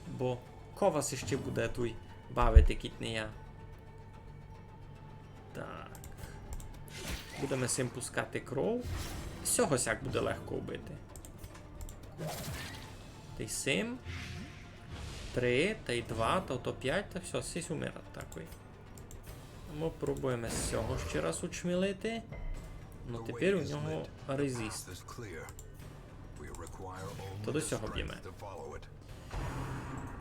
Бо ко вас іщи буде туй бавити, кідь не я. Так. Будеме сим пускати кров. Сього сяк буде легко вбити. Тай сим. Три, тай два, та то пять, та всьо, сись умират такой. Мы пробуєме сього ще раз учмілити. Ну, тепер у нього резист. То до сього бєме.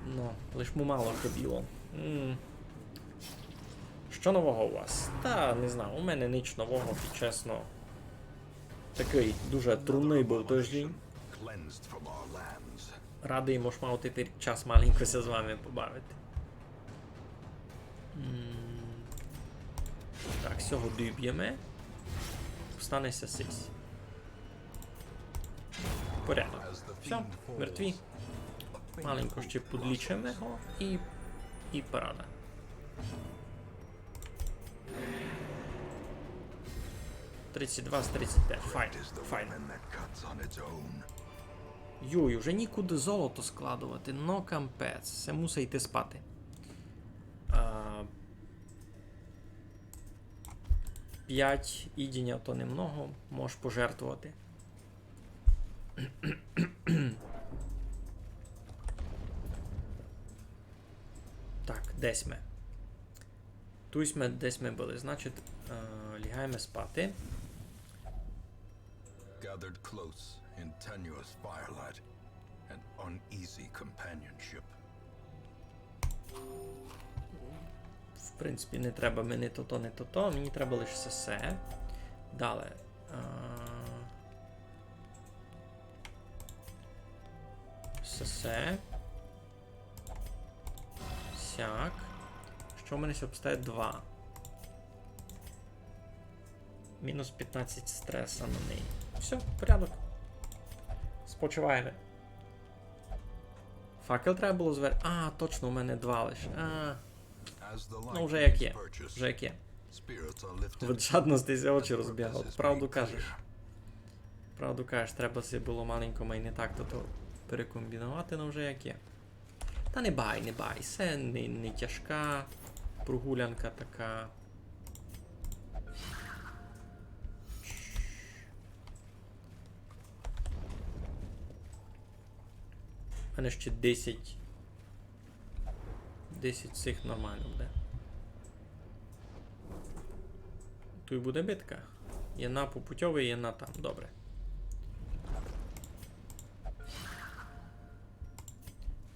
Ну, лиш му мало хыбіло. М. Што нового у вас? Та, не знаю, у мене нич нового, чесно. Такый дуже трудный быв тыждень. Радый, мож мав тепер час маленько ся з вами побавити. М. Так, сього добєме. Остане ся сись. Порядок. Всьо, мертві. Маленько ще подлічиме його і, і парада. Тридцять два з тридцять пять. Файно, файно. Юй, уже нікуды золото складовати. Но кампець. Се мусить йти спати. А, пять їдіня то немного. Можеш пожертвовати. Так, десь ми. Туй сьме, десь ми были. Значить, е, лягаєме спати. Gathered close in tenuous firelight and uneasy companionship. В принципі, не треба мені тото, не тото. Мені треба лише сесе. Далі. Е, сесе. Сяк. Што в мене ся обстає? Два. Мінус пятнадцять стреса на неї. Всьо, порядок. Спочиваєме. Факел треба было звер-, а, точно, у мене два лише. А, ну, вже як є. Вже як є. Від жадности ся очі розбігали. Правду кажеш. Правду кажеш, треба си было маленько май не так то, то перекомбіновати, но вже як є. Та не бай, не бай, се не, не тяжка прогулянка така. У мене ще десять. Десять цих нормално буде. Туй буде битка. Є на попутьовий, є на там. Добре.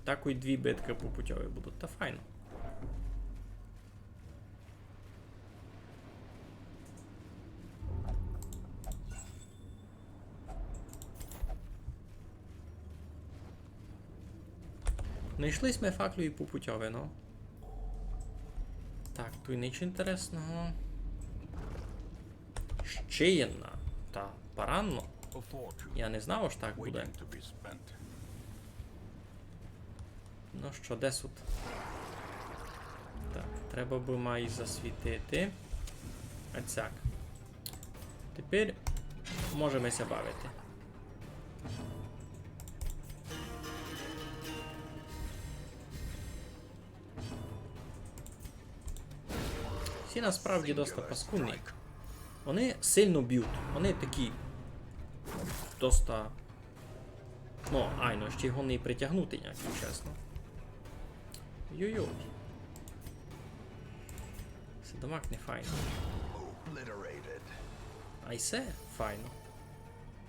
Так і дві биткы попутьові будуть. Та файно. Найшли сьме факлю і попутьові, ну. Так, туй нич інтересного. Ще єдна. Та паранно. Я не знав, ож так буде. Ну што, де сут? Так, треба бы май засвітити. Ацяк. Тепер можеме ся бавити. Сі насправді доста паскудні. Вони сильно бють. Вони такі доста. Ну, айно, ще його не притягнути ніяк, чесно. Йой-йой. Се дамаг не файно. А й се файно.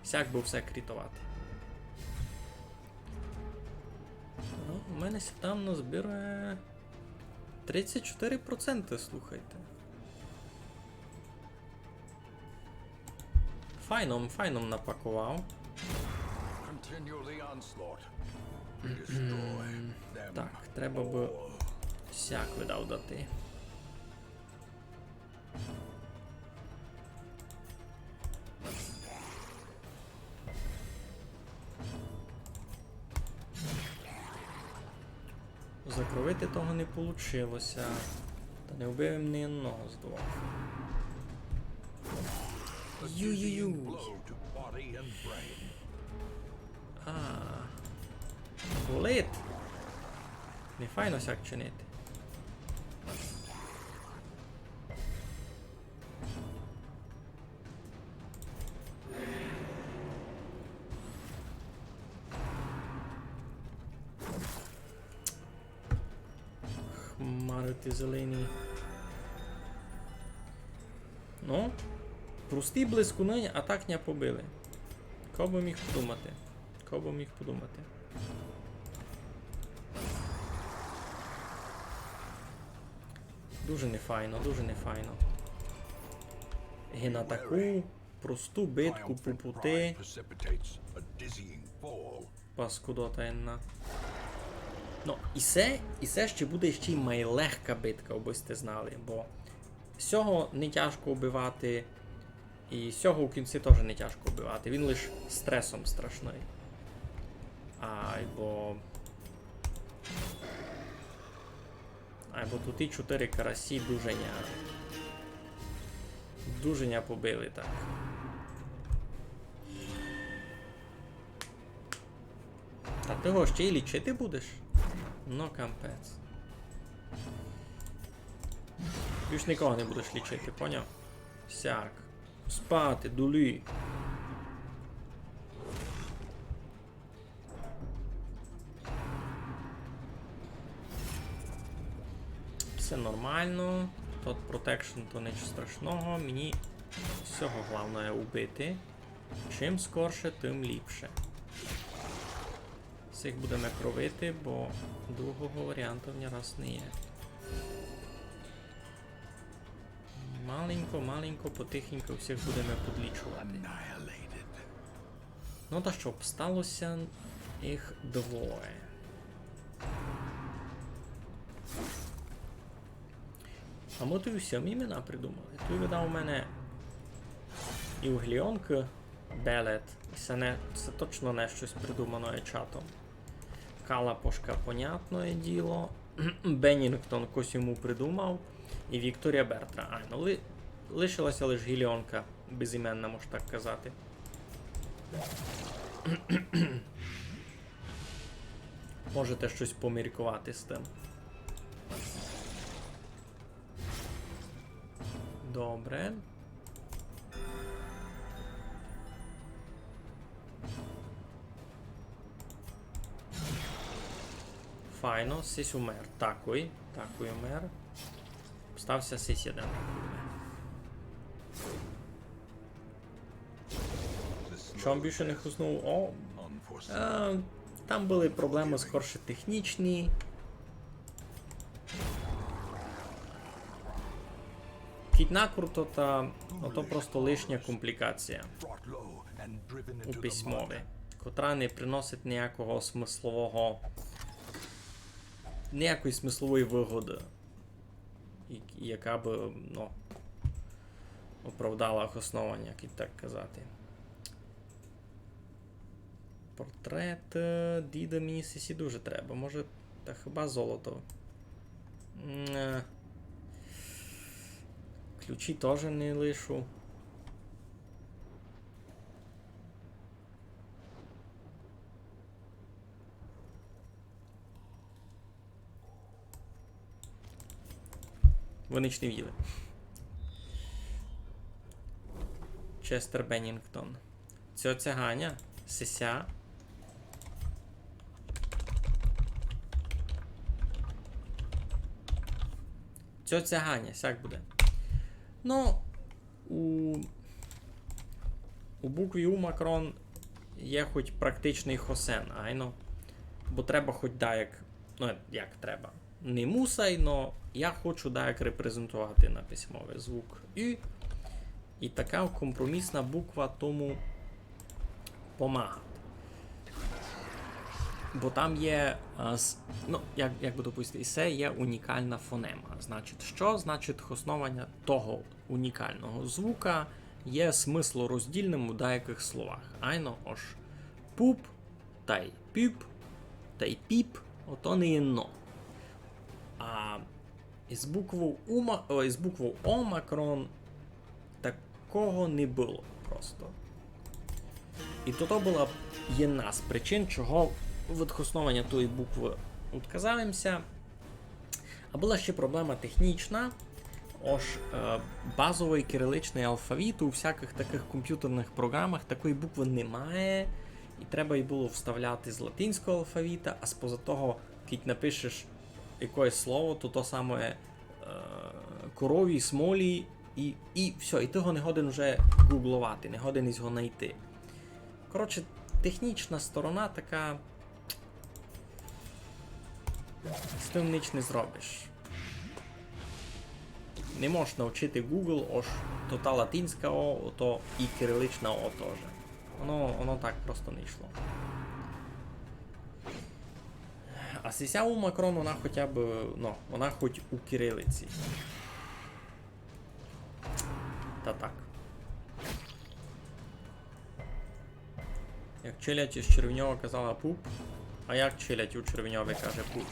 Сяк бы все крітовати. Ну, у мене ся там назбирає тридцять чотири проценты, слухайте. Файно, файно напаковав. Так, треба бы сяк видав дати. Закровити того не получилося. Та не вбив им ні одного з двох. Ю-ю-ю. А. Болить. Не файно сяк чинити. Хмары ты зелені. Ну, прості блискуны, а так ня побили. Ко бы міг подумати? Ко бы міг подумати? Дуже нефайно, дуже нефайно. Ги на таку просту битку по пути. Паскудота єдна. Ну, і се, і се ще буде ще й майлегка битка, обы сьте знали, бо сього не тяжко вбивати, і сього у кінці тоже не тяжко вбивати. Він лиш стресом страшный. Айбо. Айбо туй і чотыри карасі дуже ня. Дуже ня побили так. Та ты го ще й лічити будеш? Ну, капець. Більш никого не будеш лічити, поняв? Сяк. Спати, дулі. Всьо нормално. Тот протекшн, то нічого страшного. Мені сього головне убити. Чим скорше, тым ліпше. Всіх будеме кровити, бо другого варіанту в ня раз не є. Маленько, маленько, потихеньку всіх будеме подлічовати. Ну та што, обстало ся їх двоє. А мы туй усім імена придумали. Туй, видав, у мене і у Гліонкы Белет. Се не, се точно не штось придумане чатом. Калапошка, понятне діло. Беннінгтон кось йому придумав. І Вікторія Бертра. Ай, ну, ли-, лишила ся лиш Гіліонка безіменна, мож так казати. Можете штось поміркувати з тым. Добре. Файно, сись умер. Такой, такой умер. Остав ся сись єден. Чом більше не хуснув? О, е, там были проблемы скорше технічні. Кідь накруто, та ото просто лишня комплікація у письмови, котра не приносить ніякого смыслового, ніякої смыслової выгоды, і-, яка бы, ну, оправдала хосновання, як і так казати. Портрет, е, діда, мені сесі дуже треба. Може, та хіба золото? М, е. Ключі тоже не лишу. Вони ж не вділи. Честер Беннінгтон. Цьоця Ганя, сися. Цьоця Ганя, сяк буде. Ну, у, у букві У Макрон є хоть практичный хосен, айно. Бо треба хоть даяк, ну, як треба. Не мусай, но я хочу даяк репрезентовати на письмови звук Ю. І така компромісна буква тому помагать. Бо там є, е, с-, ну, як, як бы допустити, і се є унікална фонема. Значить, што? Значить, хоснованя того унікалного звука є смыслороздільным у даякых словах. Айно, ож пуп, тай пюп, тай піп, ото не єдно. А із буквов У ма-, о, із буквов О Макрон такого не было просто. І то, то была єдна з причин, чого від хоснованя тої буквы отказав им ся. А была ще проблема технічна. Ож, е, базовый кириличный алфавіт у всякых такых компютерных програмах такої буквы не має, і треба її было вставляти з латинського алфавіта, а споза того, кідь напишеш якоєсь слово, то то саме, е, корові, смолі, і, і всьо, і ты го не годен уже гугловати, не годен ись го найти. Коротше, технічна сторона така. З тым ніч не зробиш. Не можеш навчити Google, ож то та латинська О, ото і кирилична О тоже. Воно, воно так просто не йшло. А сися У Макрон, вона хоча б, ну, вона хоть у кирилиці. Та так. Як Челядь із Червньова казала пуп. А як челядь у Червньові каже пуп?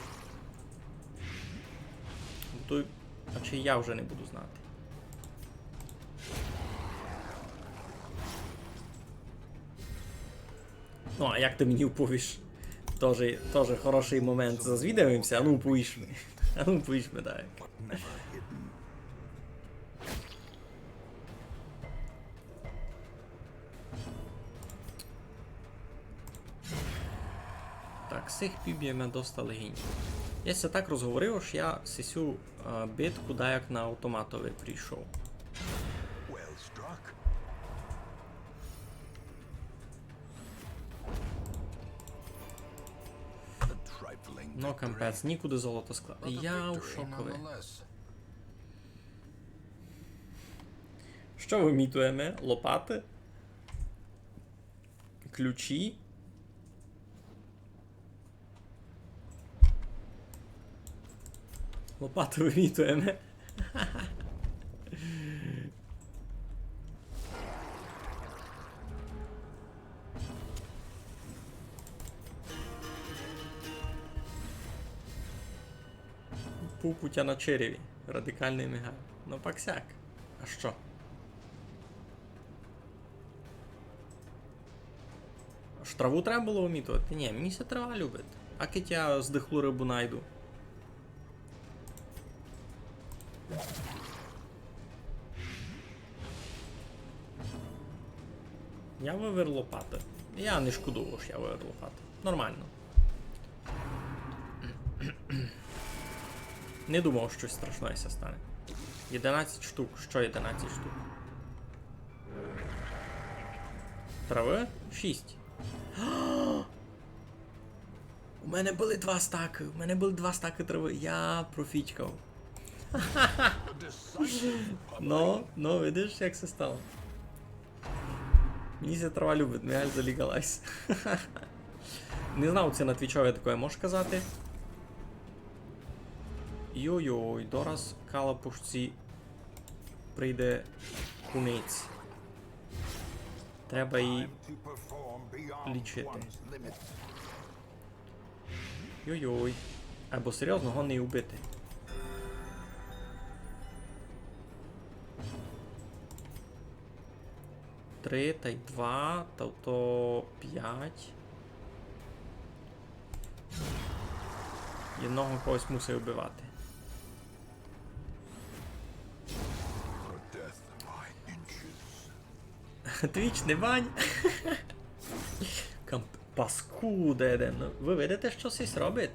Бо то, а чи я вже не буду знати. Ну, а як ти мені вповіш? Тоже, тоже хороший момент. Зазвідав им ся, а ну повіш ми. А ну повіш ми, дай. Так, сих піб'єме доста легенько. Я ся так розговорив, ож я сисю, е, битку даяк на автоматови прийшов. Well struck. Ну, капець, нікуди золото скласти. Я у шокови. Што вымітуєме? Лопаты? Ключі? Лопаты вымітуєме. Пуп у тя на череві. Радикалный мега. Ну, пак сяк. А што? Ож траву треба было вымітовати? Ні, мені ся трава любить. А кидь я здохлу рыбу найду. Я вывер лопаты. Я не шкодую, ож я вывер лопаты. Нормално. Не думав, штось страшноє ся стане. Єдинадцять штук. Што єдинадцять штук? Травы? Шість. У мене были два стакы. У мене были два стакы травы. Я профічкав. Ну, ну, видиш, як се стало. Мені ся трава любить, Мігаль за легалайз. Не знав, ци на твічови такоє мож казати. Йой-йой, дораз калапушці прийде кунець. Треба її лічити. Йой-йой. Айбо серйозно, годен її убити. Три тай два, тобто пять. Єдного когось мусив убивати. Твіч, не бань. Камп-, паскуда єден. Ну, вы видите, што сись робить?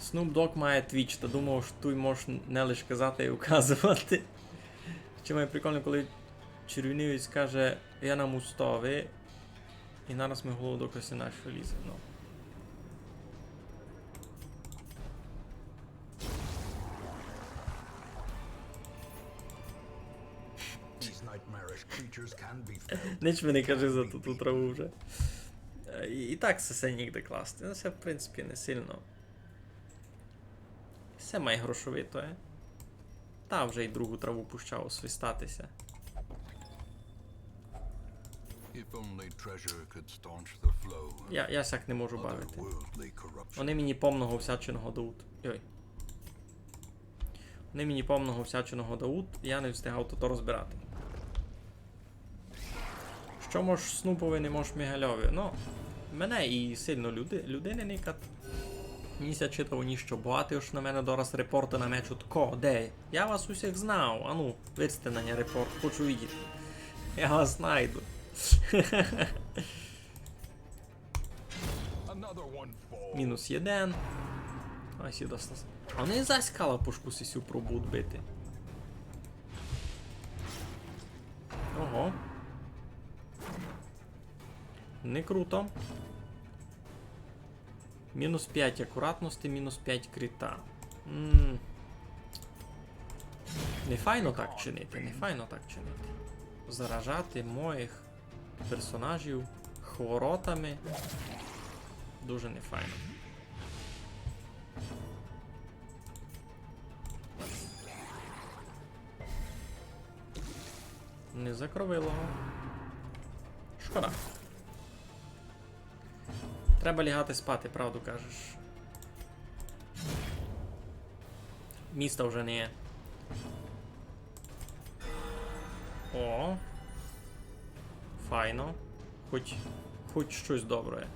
Snoop Dogg має Twitch, та думав, што туй мож не лиш казати і указовати. Ще має прикольно, коли червонівець каже: «Я на мустови». І нараз ми в голову докоси наш лізе, ну. These nightmarish creatures can be felt. Нич ми не кажи за ту, ту траву вже. Е, і, і так се, се нігде класти. Ну, се, в принципі, не сильно. Се май грошовитоє. Та вже й другу траву пущав освистати ся. If only treasure could staunch the flow of otherworldly corruption. Я, я сяк не можу бавити. Они мені помного всячиного дають. Йой. Они мені помного всячиного дають, я не встигав тото розбирати. Што мож Снупови, не мож Мігальови? Ну, мене і сильно люди, людини никат. Мені ся читаво ніщо бояти, ож на мене дораз репорты намечуть. Ко? Де? Я вас усіх знав. Ану, вицьте на ня репорт, хочу видіти. Я вас найду. Мінус єден. Ай, сі достав. А они зась калапушку сисю пробують бити. Ого. Не круто. Мінус пять акуратности, мінус пять кріта. М. Не файно так чинити, не файно так чинити. Заражати моїх персонажів хворотами. Дуже не файно. Не закровило. Шкода. Треба лягати спати, правду кажеш. Міста вже не є. О. Файно. Хоч, хоч штось добре.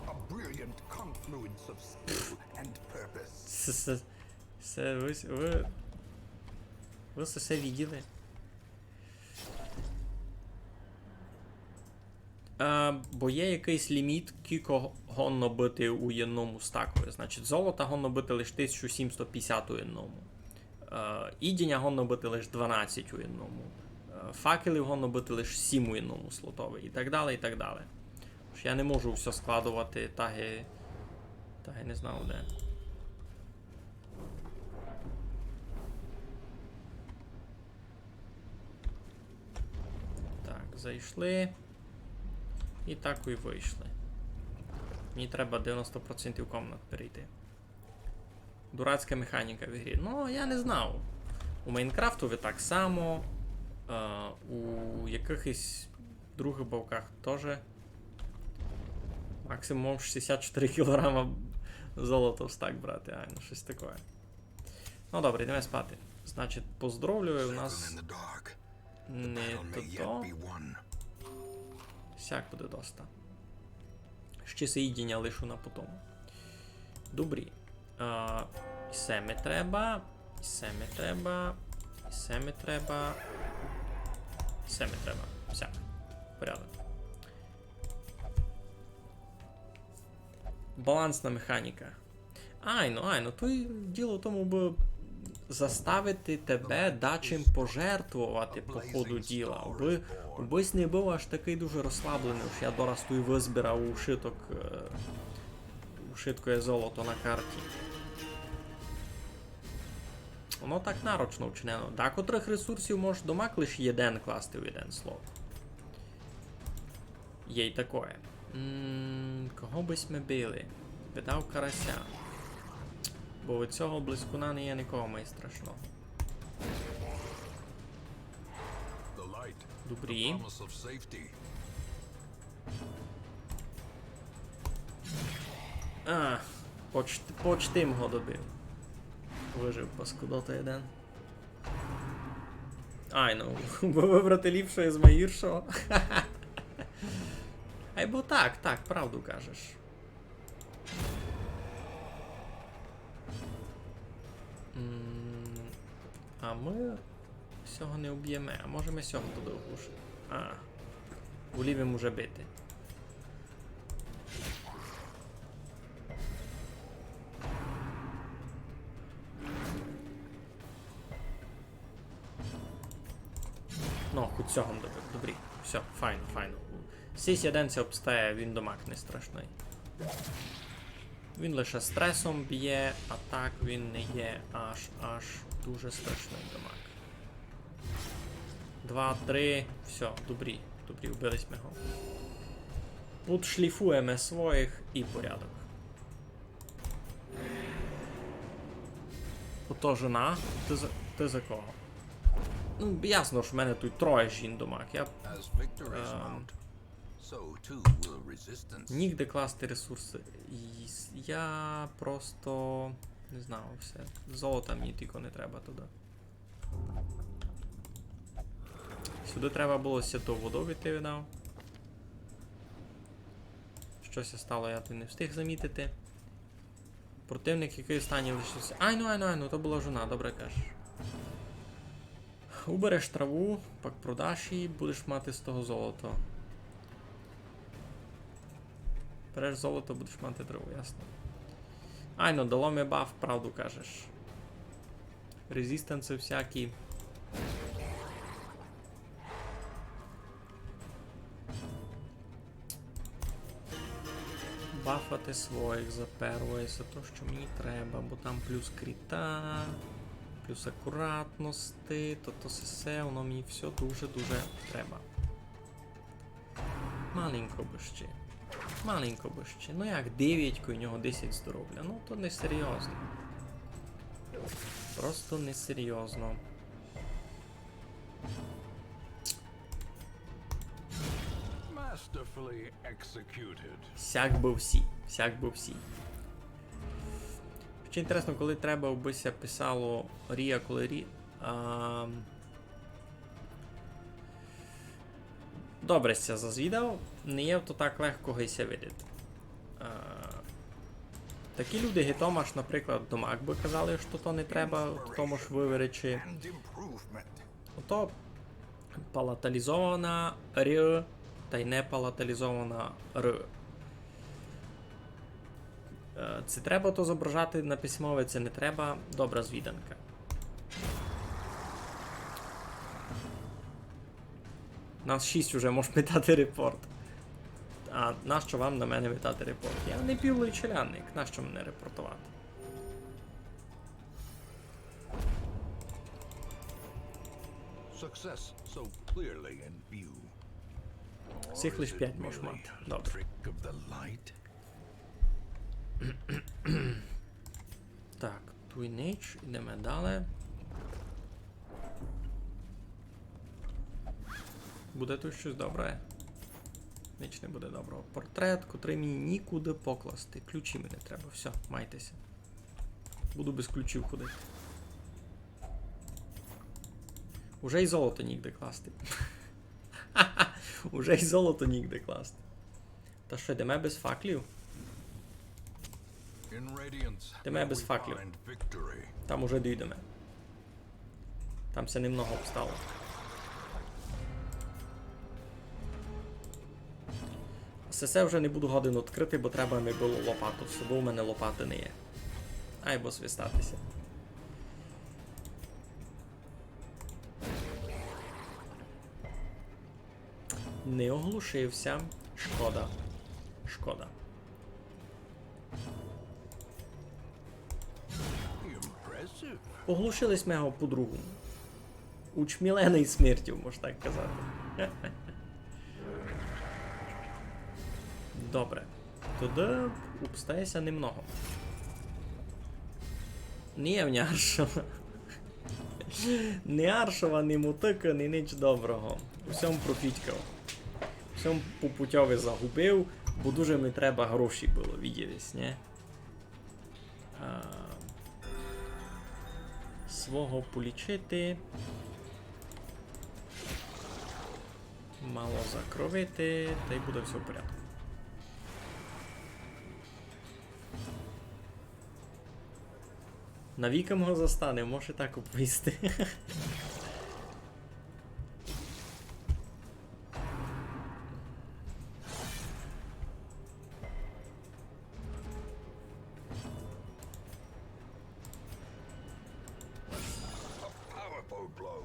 A brilliant confluence of skill and purpose. Се, се, се вы, вы, вы се, се виділи? Е, бо є якыйсь ліміт, кілько годно быти у єдному стакови. Значить, золота годно быти лиш тисячу сімсто пятдесят у єдному. Е, їдіня годно быти лиш дванадцять у єдному. Е, факелів годно быти лиш сім у єдному слотови. І так далі, і так далі. Тож я не можу всьо складовати, так і, так і не знав де. Так, зайшли. І так і вийшли. Мені треба девяносто процентів комнат перейти. Дурацька механіка в ігрі. Ну, я не знав. У Майнкрафтови так само, е, у якихось других бавках тоже. Максимум шістдесят чотири кілограма золота в стак брати, а, ну, щось таке. Ну добре, йдемо спати. Значить, поздоровлю, у нас не то. Сяк буде доста. Ще се їдіня лишу на потом. Добрі. А, і се ми треба, і се ми треба, і се ми треба, і се ми треба. Всяк. Порядок. Балансна механіка. Айно, айно, то й діло в тому, бы заставити тебе дачим пожертвовати по ходу діла, абы, абысь не быв аж такый дуже розслабленый, ож я дораз туй вызбирав ушиток, е, ушиткоє золото на карті. Воно так нарочно вчинено. Дакотрых ресурсів можеш домак лиш єден класти в єден слот. Є й такоє. М, кого бы сьме били? Видав карася. Бо від сього блискуна не є никого май страшного. Добрі. А, почти, почти м го добив. Выжив паскудота єден. Ай, ну, бо выбрати ліпшого з майгіршого. Айбо так, так, правду кажеш. М, а мы сього не уб'єме, а можеме сього туды оглушити. А, волів им уже бити. Ну, хоть сього м добив. Добрі. Всьо, файно, файно. Сись єден ся обстає, він домак не страшный. Він лише стресом б'є, а так він не є аж, аж дуже страшный домак. Два, три. Всьо, добрі. Добрі, вбили сьме го. Подшліфуєме своїх і порядок. Ото жона. Ты за, ты за кого? Ну, ясно, што в мене туй троє жін домак. Я, ем, нігде класти ресурсы. І с-, я просто не знав всьо. Золота мені тілько не треба туды. Сюды треба было сято водов іти, видав. Што ся стало, я туй не встиг замітити. Противник, якый в стані лишився. Айно, айно, айно, то была жона, добре кажеш. Убереш траву, пак продаш її, будеш мати з того золото. Береш золото, будеш мати траву, ясно. Айно, дало ми баф, правду кажеш. Резистенсы всякі. Бафати своїх за первоє, за то, што мені треба, бо там плюс кріта, плюс акуратности, то, то се, се, воно мені всьо дуже-дуже треба. Маленько бы ще. Маленько бы ще. Ну як, девять, у нього десять здоровля. Ну, то несерйозно. Просто несерйозно. Masterfully executed. Сяк бы всі, сяк бы всі. Ще інтересно, коли треба, бы ся писало Рі, а коли Рі. А... Добре ся зазвідав, не є то так легко, ги ся видить. А... Такі люди ги Томаш, наприклад, домак бы казали, што то не треба, Томаш выверечи. And improvement. Ото палаталізована Р тай непалаталізована Р. Е, ци треба то зображати на письмове, ци не треба. Добра звіданка. Нас шість уже, мож метати репорт. А нащо вам на мене метати репорт? Я не білий челядник, нащо мене репортовати? Success so clearly in view. Всіх лиш пять мож мати. Добре. Trick of the light. Так, туй нич, ідеме далі. Буде туй штось добре? Нич не буде доброго. Портрет, котрый мені нікуды покласти. Ключі мені треба. Всьо, майте ся. Буду без ключів ходити. Уже й золото нігде класти. Уже й золото нігде класти. Та што, йдеме без факлів? In Radiance, Йдеме без we факлів. Find victory. Там уже дійдеме. Там ся немного обстало. Се, се вже не буду годен відкрити, бо треба ми было лопату з собою, у мене лопаты не є. Айбо свистати ся. Не оглушив ся. Шкода. Шкода. Impressive. Оглушили сьме го по-другому. Учміленый смертю, мож так казати. Добре. Тогды обстає ся немного. Не є в ня аршова. Ні аршова, ні мотыка, ні нич доброго. Усьом профітькав. Усьом по путьови загубив, бо дуже ми треба гроші было, виділи сь, нї? А, свого полічити. Мало закровити, тай буде всьо в порядку. Навікы м го застане, може так оповісти. Powerful blow.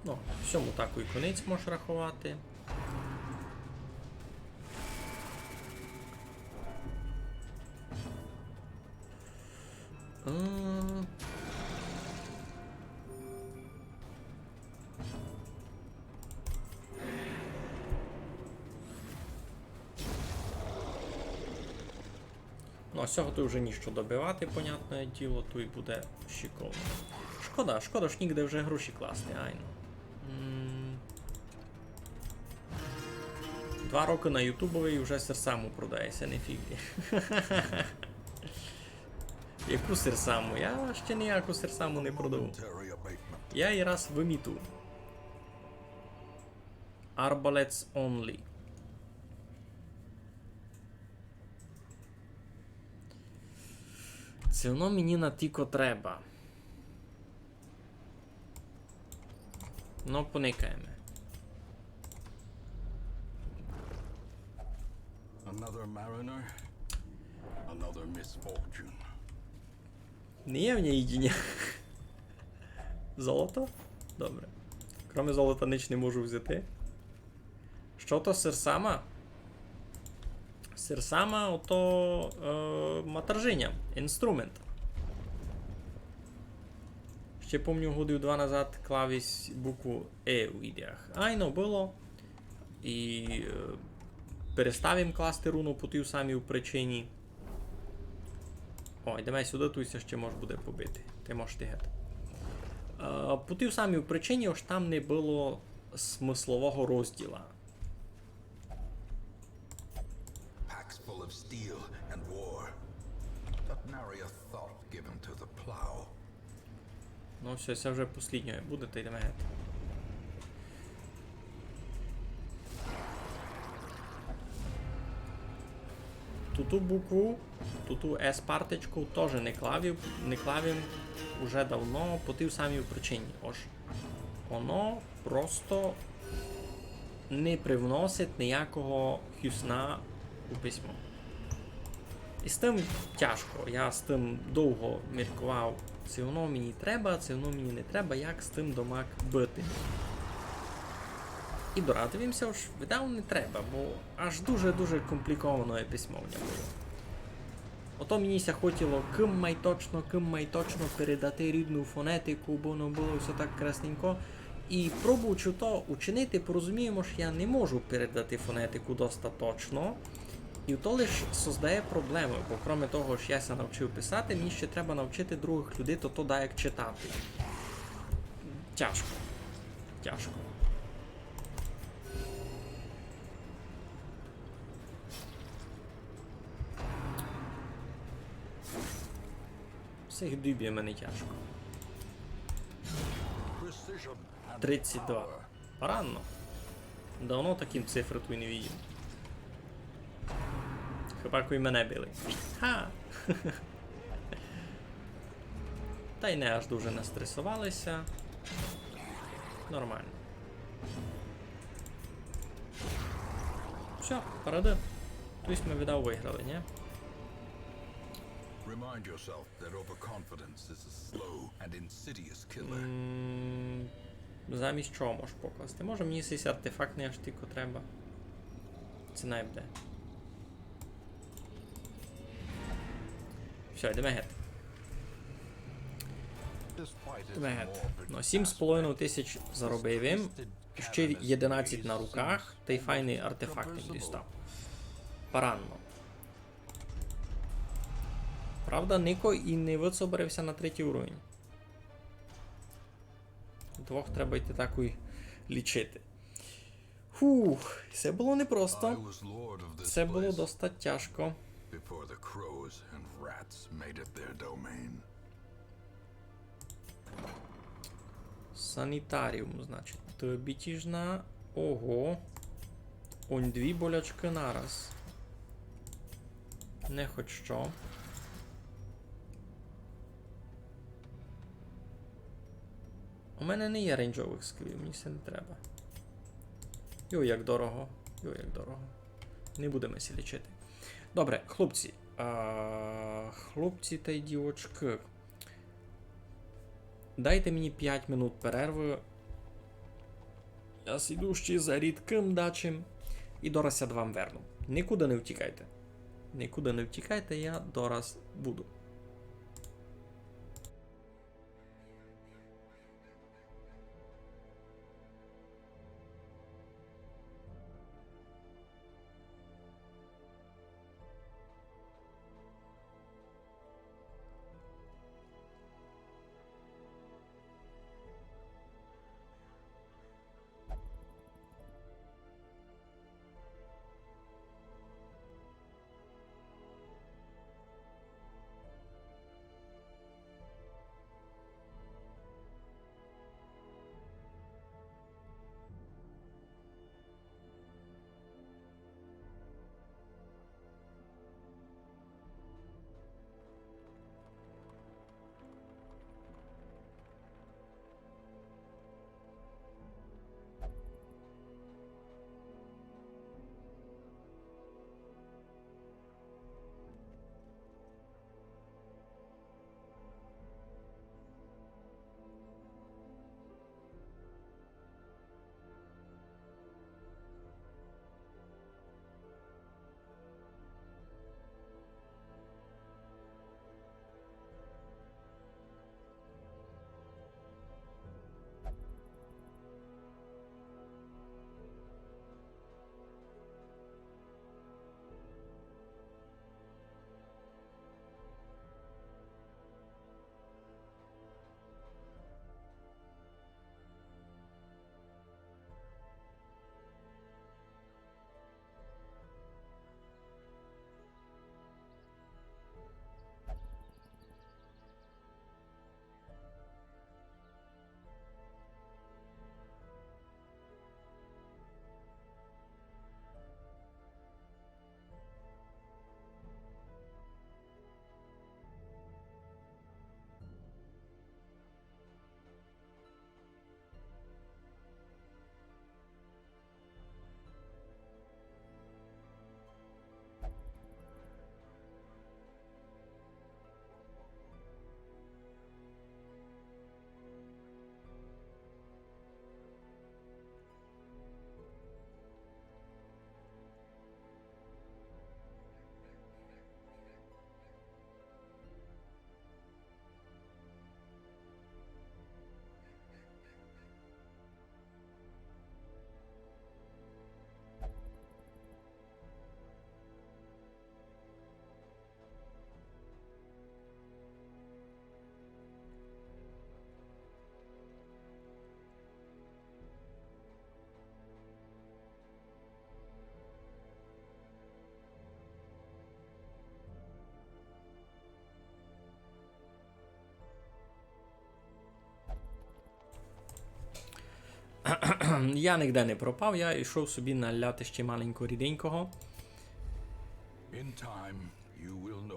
Ну, всьому такой конець мож раховати. М. Ну, а сього туй вже ніщо добивати, понятне діло, туй буде шиковно. Шкода, шкода, ож нігде вже гроші класти, айно. М. Два рокы на ютубови і вже Серсаму продає ся, не фіґлі. Яку Серсаму? Я ще ніяку Серсаму не продав. Momentary abatement. Я її раз выміту. Arbalets only. Ци воно мені натілько треба. Ну, поникаєме. Another mariner, another misfortune. Не є в ній їдіня. Золото? Добре. Кроме золота нич не можу взяти. Што то Серсама? Серсама, ото, е, матержиня, інструмент. Ще помню, годів два назад клав єсь букву Е у відеях. Айно было. І, е, перестав им класти руно по тій самій причині. О, йдеме сюды, туй ся ще мож буде побити. Ты мож ти гет. Е, по тій самій причині, ож там не было смыслового розділа. Packs full of steel and war, but nary a thought given to the plow. Ну, всьо, се вже посліднє буде, та йдеме гет. Туту букву, туту С партичку тоже не клав им, не клав им уже давно по тій самій причині. Ож оно просто не привносить ниякого хюсна у письмо. І з тым тяжко. Я з тым довго міркував, ци воно мені треба, ци воно мені не треба, як з тым домак быти. І дорадив им ся, ож видав не треба, бо аж дуже-дуже компліковане письмо в ньому было. Ото мені ся хотіло кым май точно, кым май точно передати рідну фонетику, бо воно было всьо так красненько. І пробуючи то учинити, порозумів им, ож я не можу передати фонетику доста точно. І то лиш создає проблемы, бо кроме того, ож я ся навчив писати, мені ще треба навчити другых людей то, то даяк читати. Тяжко. Тяжко. Сих дубів мене тяжко. Тридцять два. Парадно. Давно такым цифры туй не видів. Хіба кой мене били. Ха! Та й не аж дуже настресовали ся. Нормално. Всьо, парады. Туй сьме, видав, выграли, нї? Remind yourself that overconfidence is a slow and insidious killer. М, замість чого мож покласти? Може, мені сись артефакт не аж тілько треба. Ци най буде. Всьо, йдеме гет. Йдеме гет. Ну, сім з половиною тисяч заробив им. Ще єдинадцять на руках, та й файный артефакт им дістав. Парадно. Правда, нико і не выцобарив ся на третій уровень. Двох треба йти такой лічити. Фух, се было непросто. Се было доста тяжко. Before the crows and rats made it their domain. Санітаріум, значить, тобі тіжна. Ого. Онь дві болячкы нараз. Не хоть што. У мене не є рейнджовых скілів, мені се не треба. Йой, як дорого. Йой, як дорого. Не будеме ся лічити. Добре, хлопці. А, хлопці тай дівочкы. Дайте мені пять минут перервы. Я сиду ще за рідкым дачим і дораз ся до вам верну. Никуды не втікайте. Никуды не втікайте, я дораз буду. Я нигде не пропав, я йшов собі наляти ще маленько ріденького.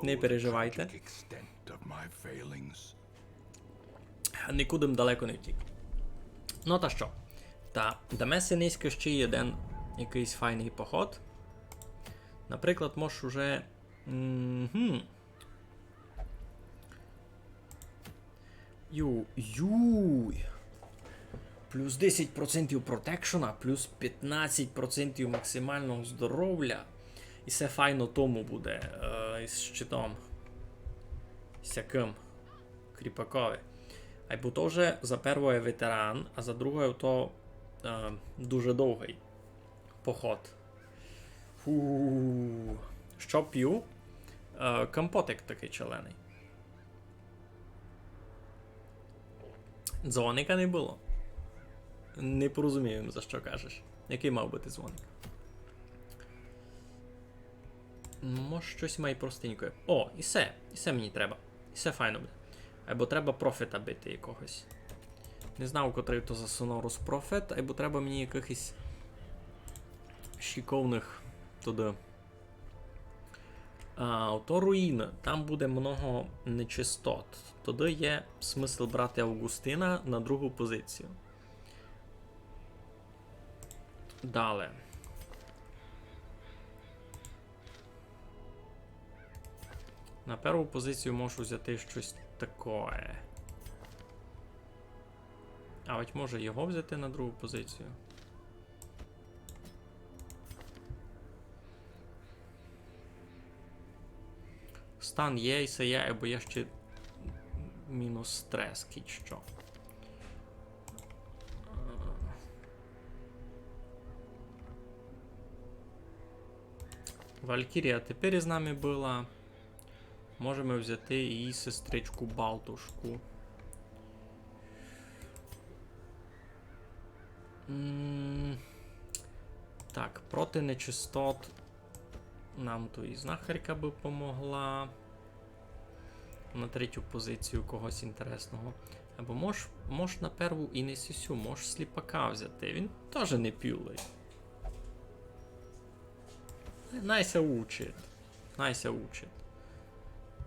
Не переживайте. Никуды м далеко не втік. Ну та што? Та даме си нынька ще єден якыйсь файный поход. Наприклад, мож уже... Мгм. Ю, юй. Плюс десять процентів протекшена, плюс пятнадцять процентів максималного здоровля. І се файно тому буде, е, із щитом. Сякым. Кріпакови. Айбо то вже за первоє ветеран, а за другоє то, е, дуже довгый поход. Фу. Што пю? Е, компотик такый челеный. Дзвоника не было. Не порозумів им, за што кажеш. Якый мав быти дзвоник? Може, штось май простенькоє. О, і се, і се мені треба. І се файно буде. Айбо треба профета бити якогось. Не знав, котрый то за Sonorous профет, айбо треба мені якыхось шиковных туды. А, ото руїна, там буде много нечистот. Туды є смысл брати Августина на другу позицію. Дале. На перву позицію можу взяти штось такоє. А от може його взяти на другу позицію. Стан є, і се є, бо є ще мінус стрес, кідь што. Валькірія тепер із нами была. Можеме взяти її сестричку Балтушку. М, так, проти нечистот нам то і знахарка бы помогла. На третю позицію когось інтересного. Або мож, мож на перву і не сесю, мож сліпака взяти. Він тоже не пюлый. Най ся учить. Най ся учить.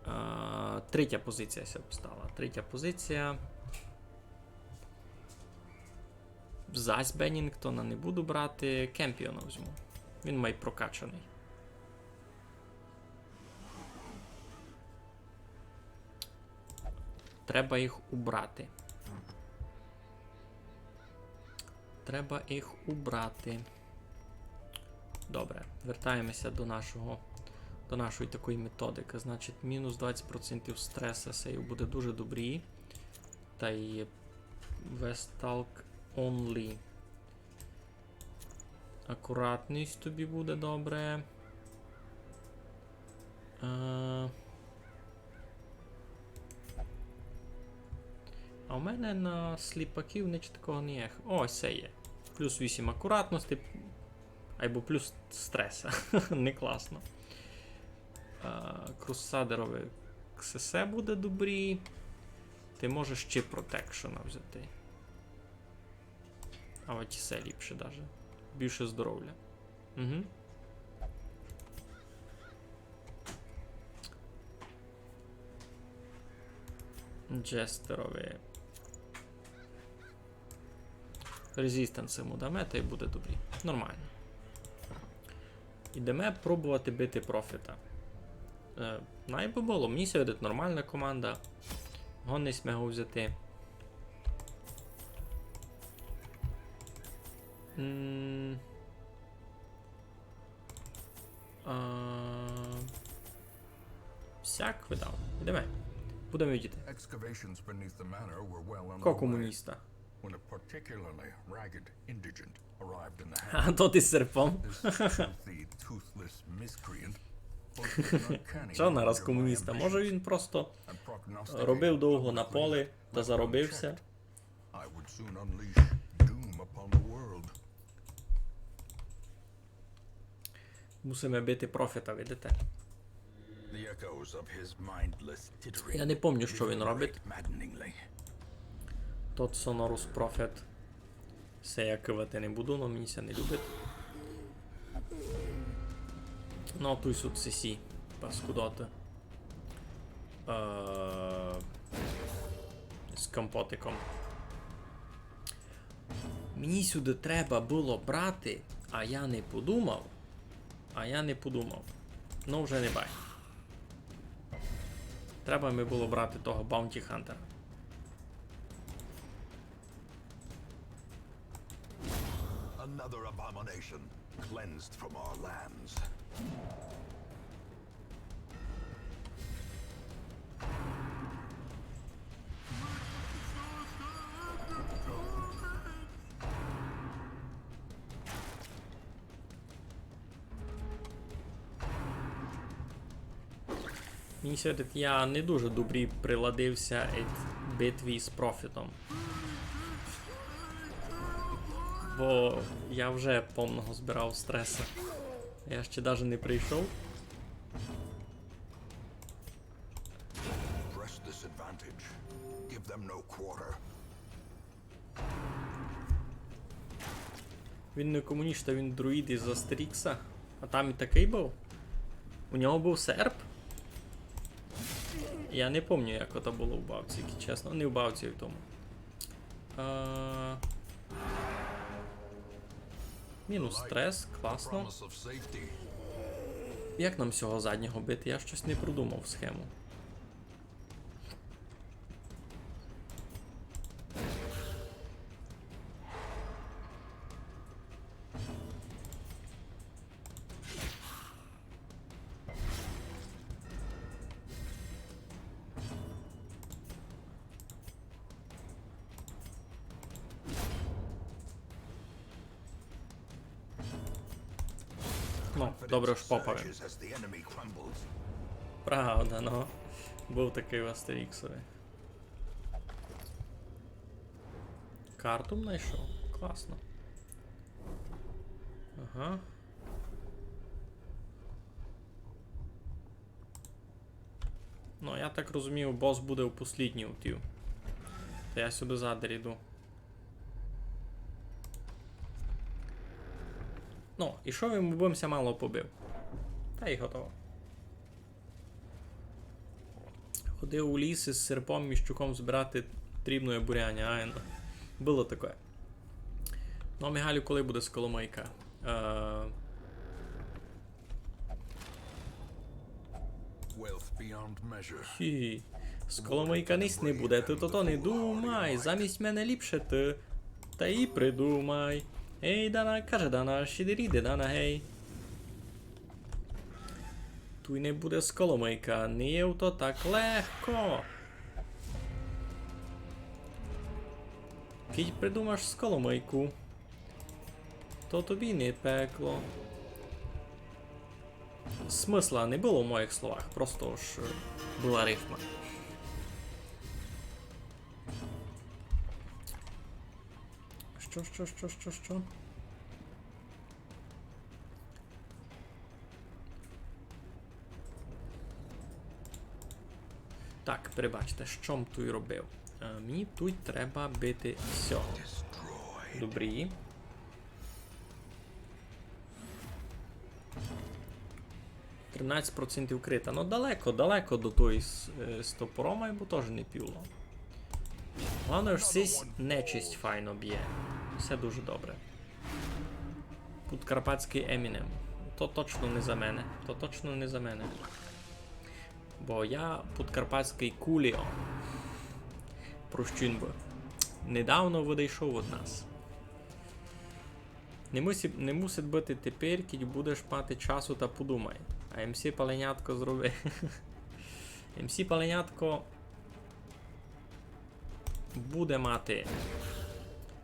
А, третя позиція ся обстала. Третя позиція. Зась Беннінгтона не буду брати, Кемпіона возьму. Він май прокачаный. Треба їх убрати. Треба їх убрати. Добре, вертаємося до нашого, до нашої такої методики. Значить, мінус двадцять процентів стреса, се буде дуже добрі. Та й Vestalk Only. Акуратність тобі буде добре. Е, а у мене на сліпаків нич такого не є. О, ось се є. Плюс вісім акуратності, айбо плюс стреса. Не класно. Е, Крусадерови ксесе буде добрі. Ти можеш ще протекшена взяти. А от се ліпше даже. Більше здоровля. Угу. Джестерови. Резистенс йому даме, та й буде добрі. Нормално. Ідеме пробовати бити профета. Е, най бы было, мені ся видить нормална команда. Годні сьме го взяти. М, а, сяк видав. Ідеме. Будеме видіти. Excavations beneath the manor were well underway. Ко комуніста? When a particularly ragged indigent arrived in the hamlet. А то ти з серпом. This filthy, toothless miscreant boasted an uncanny knowledge of my ambitions and prognosticated the coming of my untimely end. Чо нараз комуніста? Може, він просто робив довго на полі та заробив ся? I would soon unleash doom upon the world. Мусиме бити профета, видите? The echoes of his mindless tittering reverberate maddeningly. Я не помню, што він робить. Тот Sonorous профет. Се я кывати не буду, но мені ся не любить. Ну, туй сут сесі паскудоты. Е, з компотиком. Мені сюды треба было брати, а я не подумав. А я не подумав. Ну, вже не бай. Треба ми было брати того Bounty Hunter. Another abomination cleansed from our lands. Мені ся видить, я не дуже добрі приладив ся ид битві з профітом. Бо я вже повного збирав стреса. Я ще даже не прийшов. Press this advantage. Give them no quarter. Він не комуніст, а він друїд із Астерікса. А там і такый быв. У нього быв серп? Я не помню, як ото было у бавці, чесно. Не у бавці, в тому. А, мінус стрес, класно. Як нам сього заднього бити? Я штось не продумав схему. Ну, добре, ож попав. Правда, ну. Быв такый в Астеріксови. Карту знайшов. Класно. Ага. Ну, я так розумію, бос буде у послїдній утів. Та я сюды задарь іду. Ну, і што він, бым ся мало побив. Та й готово. Ходив у ліс із серпом, міщуком збирати дрібноє буряня, айно. Было такоє. Ну, а Мігалю, коли буде сколомыйка? Е, Wealth beyond measure. Хі. Сколомыйка ниць не буде, ты тото не думай, замість мене ліпше ты. Та й придумай. Ей, дана, каже дана, шідирі де дана, гей. Туй не буде сколомыйка, не є то так легко. Кідь придумаш сколомыйку, то тобі не пекло. Смысла не было в моїх словах, просто ж, е, была рифма. Што, што, што, што, што? Так, перебачте, што м туй робив? Е, мені туй треба бити сього. Добрі. Тринадцять процентів крита. Ну, далеко, далеко до тої з, е, з топором, айбо тоже не піло. Главноє, ож сись нечисть файно бє. Всьо дуже добре. Подкарпатськый Емінем. То точно не за мене. То точно не за мене. Бо я подкарпатськый Куліо. Прощун бы. Недавно выдайшов од нас. Не мусі-, не мусить быти тепер, кідь будеш мати часу та подумай. А М С Паленятко зроби. М С Паленятко буде мати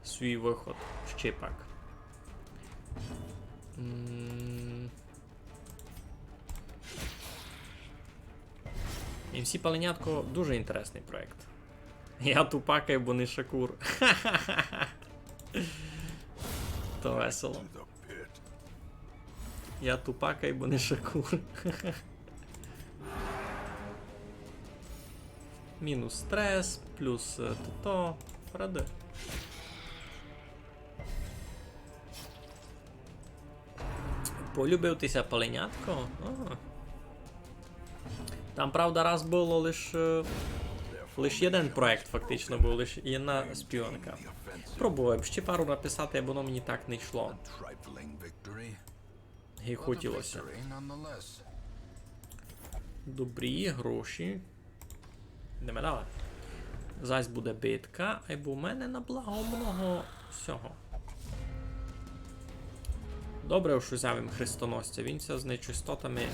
свій выход ще пак. М. М С Паленятко дуже інтересный проєкт. Я тупак, айбо не Шакур. То весело. Я тупак, айбо не Шакур. Мінус стрес, плюс, е, то, то. Ради. Полюбив ти ся паленятко? А. Там, правда, раз было лиш, е, лиш єден проект, фактично, быв лиш єдна співанка. Пробовав ще пару написати, а воно мені так не йшло. Ги хотіло ся. Добрі гроші. Йдеме далі. Зась буде битка, айбо в мене на благо много всього. Добре, што взяв им хрестоносця, він ся з нечистотами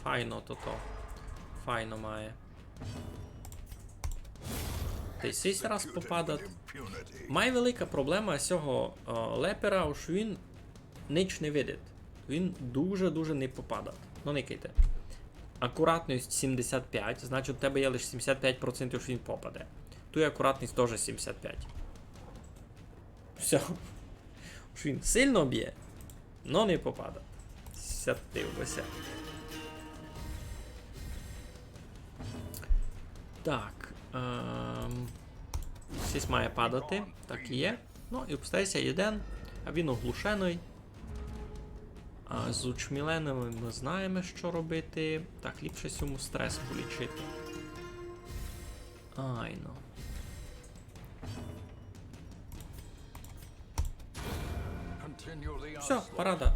файно тото, файно має. Тай сись раз попадать. Май велика проблема сього, е, лепера, што він нич не видить. Він дуже-дуже не попадать. Ну, никайте. Акуратность сімдесят пять, значить, у тебе є лише сімдесят пять процентів, што він попаде. Туй акуратность тоже сімдесят пять. Всьо. Што він сильно бє, но не попадать. Сятив бы ся. Так, ем, сись має падати, так і є. Ну, і обстає ся єден, а він оглушеный. А з учмілеными мы знаєме, што робити. Так, ліпше сьому стрес полічити. Айно. Всьо, парада.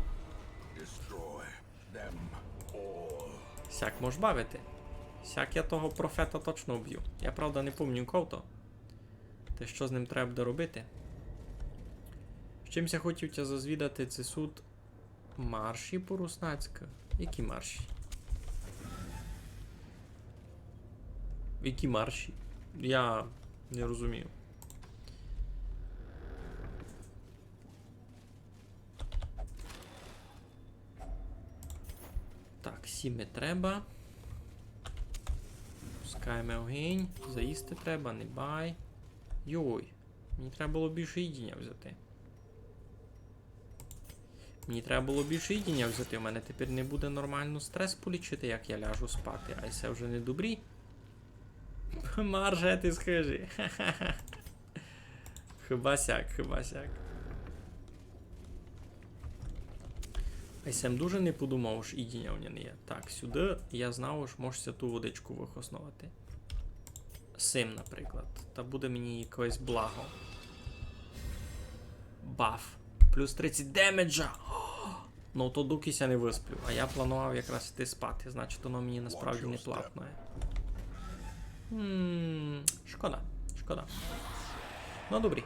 Сяк мож бавити. Сяк я того профета точно вбю. Я, правда, не помню, ков то. Та што з ним треба буде робити. З чим ся хотів тя зазвідати, ци суть марші по-руснацькы? Які марші? Які марші? Я не розумію. Так, сі ми треба. Пускаєме огинь. Заїсти треба, не бай. Йой, мені треба было більше їдіня взяти. Мені треба было більше їдіня взяти. У мене тепер не буде нормално стрес полічити, як я ляжу спати. А се вже не добрі. Марш геть из хыжі. Хіба сяк, хіба сяк. Ай сем дуже не подумав, ож їдіня у мене не є. Так, сюды я знав, ож мож ся ту водичку выхосновати. Сим, наприклад. Та буде мені якесь благо. Баф. Плюс тридцять демеджа. Ну, то доки ся не высплю. А я планував якраз іти спати, значить, воно мені насправді не платне. М, шкода, шкода. Ну, добрі.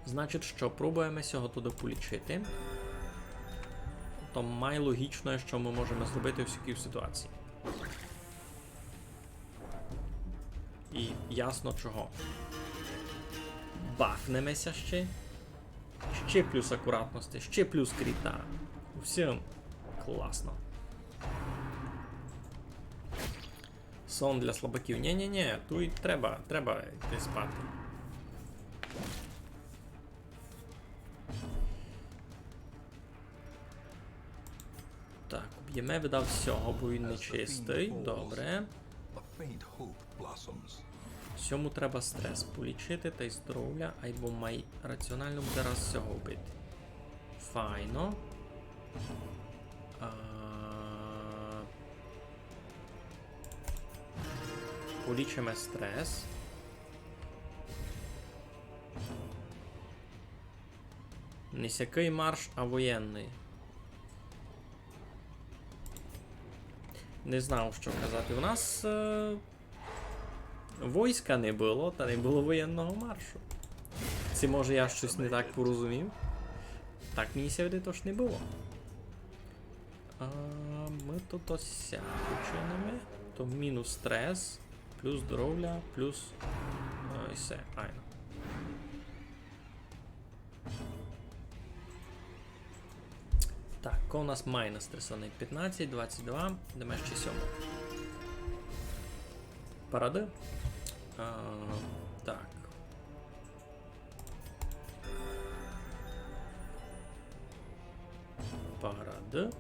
Значить, што, пробуєме сього туды полічити. То май логічне, што мы можеме зробити в сякій ситуації. І ясно чого. Бафнеме ся ще. Ще плюс акуратности, ще плюс кріта. Всім класно. Сон для слабаків. Нє-нє-нє, туй треба, треба йти спати. Так, уб'єме, видав, сього, бо він нечистый. Добре. Сьому треба стрес полічити тай здоровля, айбо май раціонално буде раз сього вбити. Файно. А, полічиме стрес. Не сякый марш, а воєнный. Не знав, што казати. У нас, е, войска не было, та не было воєнного маршу. Ци, може, я штось не так порозумів? Так мені ся видить, ож не было. А, мы тут ось сяк учиниме. То мінус стрес, плюс здоровля, плюс, е, і всьо. Айно. Так, ко у нас май настресованый? Пятнадцять, двадцять два, йдеме ще сьому. Парады. А, так. Парады.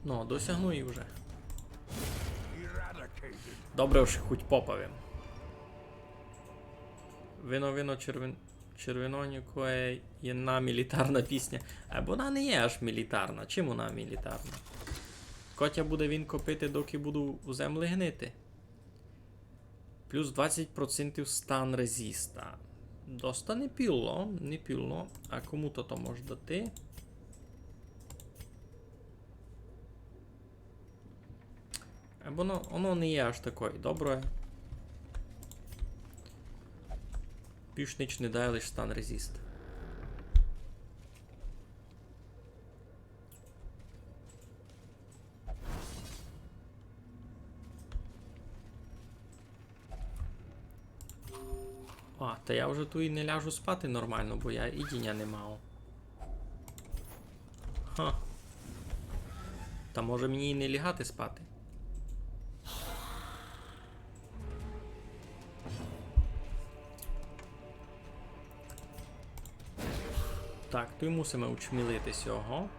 Ну, досягну її вже. Добре, ож хоть попав им. Вино, вино, червен-, червенонікоє єдна мілітарна пісня. Е, бо она не є аж мілітарна. Чим она мілітарна? Котя буде він копити, доки буду у землі гнити. Плюс двадцять процентів стан резиста. Доста не піло, не піло. А кому то то мож дати? Е, бо оно, оно не є аж такой добре. Більш нич не дає, лиш стан резист. А, та я вже туй не ляжу спати нормално, бо я їдіня не мав. Ха. Та може мені і не лягати спати. Так, туй мусиме учмілити сього.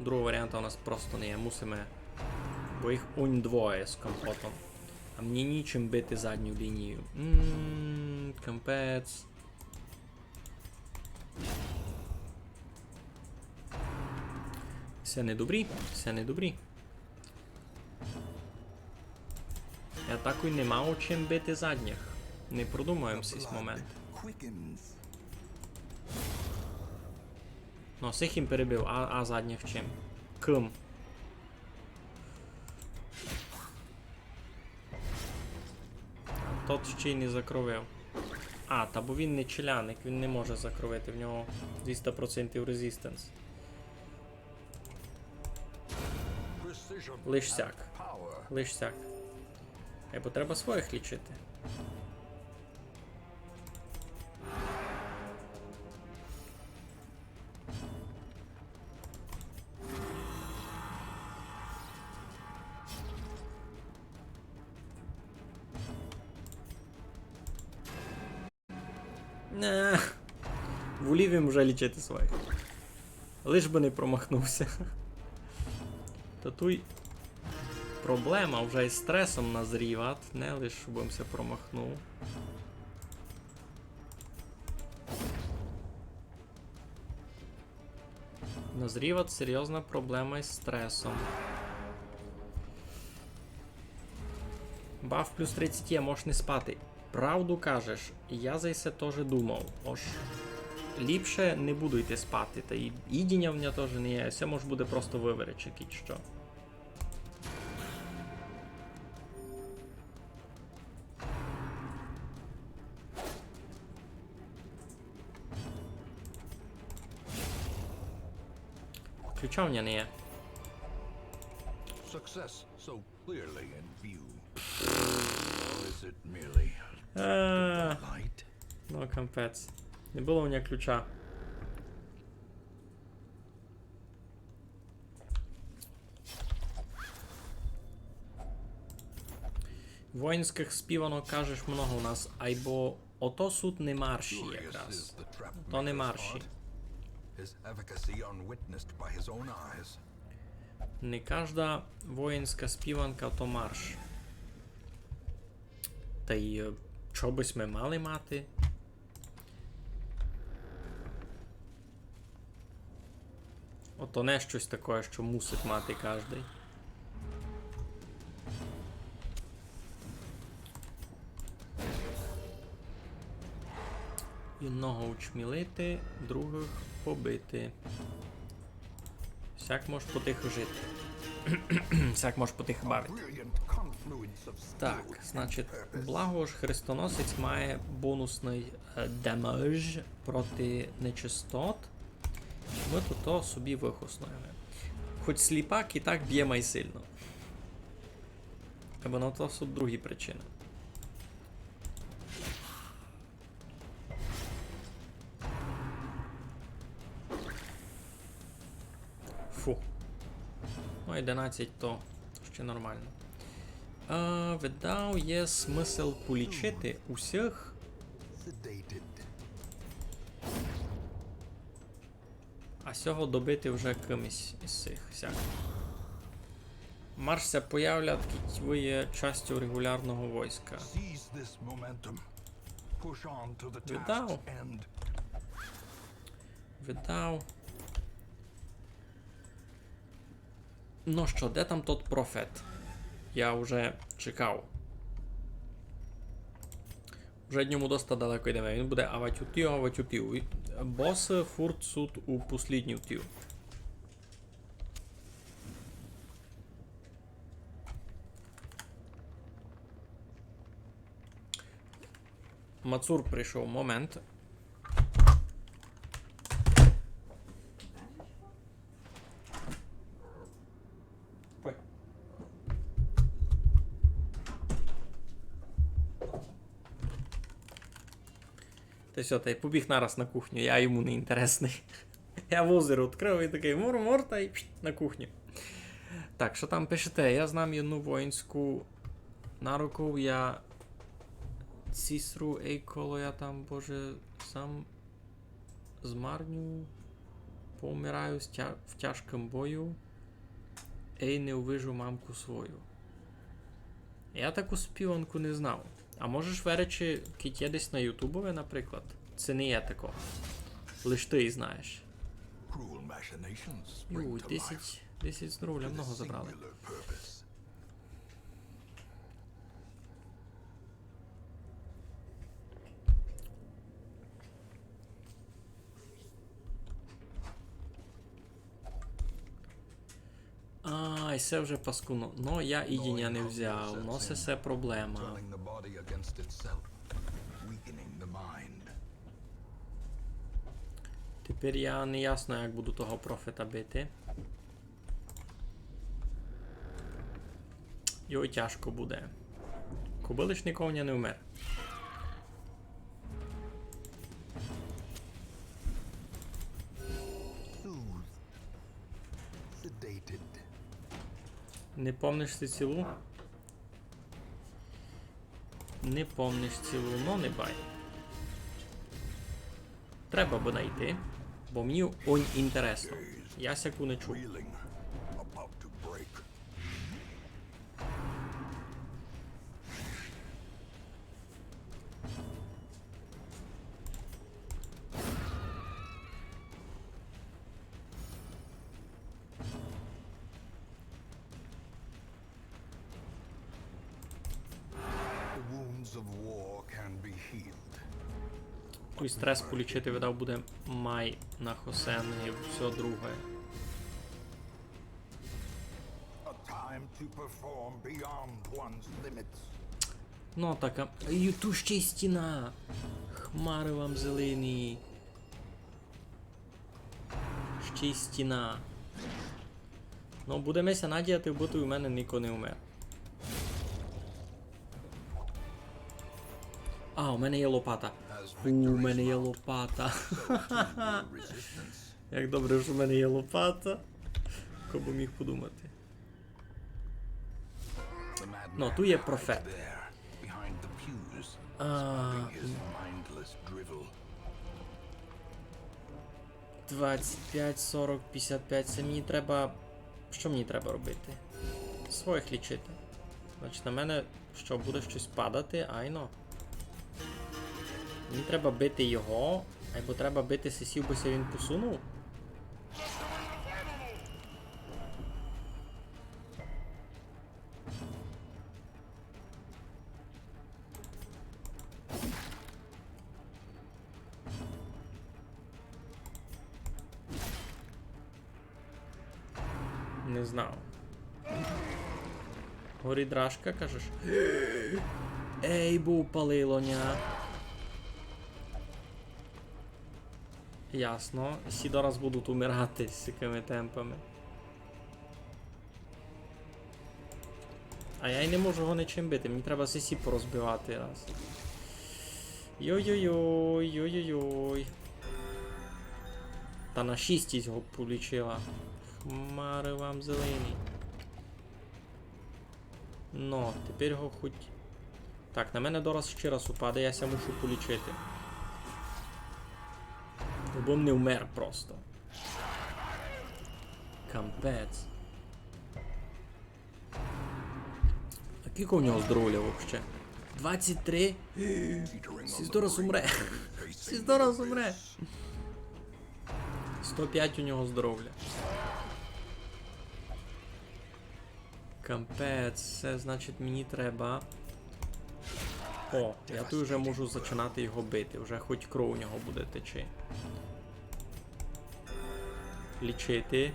Другого варіанта у нас просто не є. Мусиме. Бо їх унь двоє з компотом. А мені нічим бити задню лінію. Мм, капець. Всьо не добрі, всьо не добрі. Я такой не мав чим бити задніх. Не продумав им сись момент. Ну, сих им перебив, а, а задніх чим? Ким? Тот ще й не закровив. А, та бо він не челядник, він не може закровити, в нього двіста процентів резистенс. Лиш сяк. Лиш сяк. Е, бо треба своїх лічити. Не. Волів им вже лічити своїх. Лиш бы не промахнувся. Та туй проблема, вже із стресом назріват, не лиш бы им ся промахнув. Назріват серйозна проблема із стресом. Баф плюс тридцять є, можеш не спати. Правду кажеш, я за се тоже думав. Ож ліпше не буду йти спати, та й їдіня в мене тоже не є. Се мож буде просто выверечик, і што. Ключа в мене не є. Success so clearly in view. Or is it merely Е, light? Ну, капець. Не было у мене ключа. Воїнськых співанок, кажеш, много у нас, айбо ото суть не марші якраз. То не марші. His efficacy unwitnessed by his own eyes. Не кажда воїнська співанка то марш. Та й, е, чо бы сьме мали мати? Ото не штось такоє, што мусить мати каждый. Єдного учмілити, другых побити. Сяк мож потихы жити. Сяк мож потихы бавити. Так, значить, благо ж хрестоносець має бонусный, е, демедж проти нечистот. Мы то, то собі выхоснуєме. Хоть сліпак і так бє май сильно. Або на то суть другі причины. Фу. Ну, одинадцять то ще нормално. А, видав, є смысл полічити усіх. А сього добити вже кимось із сих, сяк. Марш ся появлять, кідь вы є частю реґулярного войска. Seize this momentum. Push on to the task's end. Видав. Ну што, де там тот профет? Я вже чекав. Вже од ньому доста далеко йдеме. Він буде авать у тю, авать у тю. Босы фурт суть у послїдню тю. Мацур прийшов. Момент. Ой. Та всьо, тай побіг нараз на кухню, я йому не інтересный. Я возер відкрыв і такый мур-мур, тай пшт, на кухню. Так, што там пишете? Я знам єдну воїнську наруку, я цісру, ей, коло я там, Боже, сам змарню, поумираю в тя-, в тяжкым бою, ей, не увижу мамку свою. Я таку співанку не знав. А можеш веречи, кідь є десь на Ютубови, наприклад? Ци не є тако? Лиш ты її знаєш. Cruel machinations bring to life. Юй, десять, десять здоровля много забрали. Ай, се вже паскудно. Но я їдіня не взяв. Но се, се проблема. Тепер я не ясно, як буду того профета бити. Йой, тяжко буде. Кобы лиш нико в ня не вмер. Не помниш си цілу? Не помниш цілу, но не бай. Треба бы найти, бо мені онь інтересно. Я сяку не чув. Туй стрес полічити, видав, буде май на хосен і всьо друге. Ну, така. І ту ще й стіна. Хмары вам зелені. Ще й стіна. Ну, будеме ся надіяти, бо туй у мене нико не вмер. А, у мене є лопата. У мене є лопата. Як добре, што в мене є лопата. Хто бы міг подумати. Ну, туй є профет. А, двадцять пять, сорок, пятдесят пять. Се мені треба. Што мені треба робити? Своїх лічити. Значить, на мене што, буде штось падати? Айно. Мені треба бити його, айбо треба бити сесів, бы ся він посунув. Не знав. Горі дражка, кажеш? Ей, бо упалило ня. Ясно. Сі дораз будуть умирати з такыми темпами. А я й не можу його ничим бити, мені треба сесі порозбивати раз. Йой-йой-йой, йой-йой-йой. Та на шість його полічила. Хмары вам зелені. Но, тепер його хоть. Так, на мене дораз ще раз упаде, я ся мушу полічити. Бо м не вмер просто. Капець. Кілько у нього здоровля вообще? Двадцять три? Сись дораз умре. Сись дораз умре. Сто пять у нього здоровля. Капець, се значить мені треба. О, я тут вже можу зачинати його бити, вже хоч кров у нього буде течи. Лічити.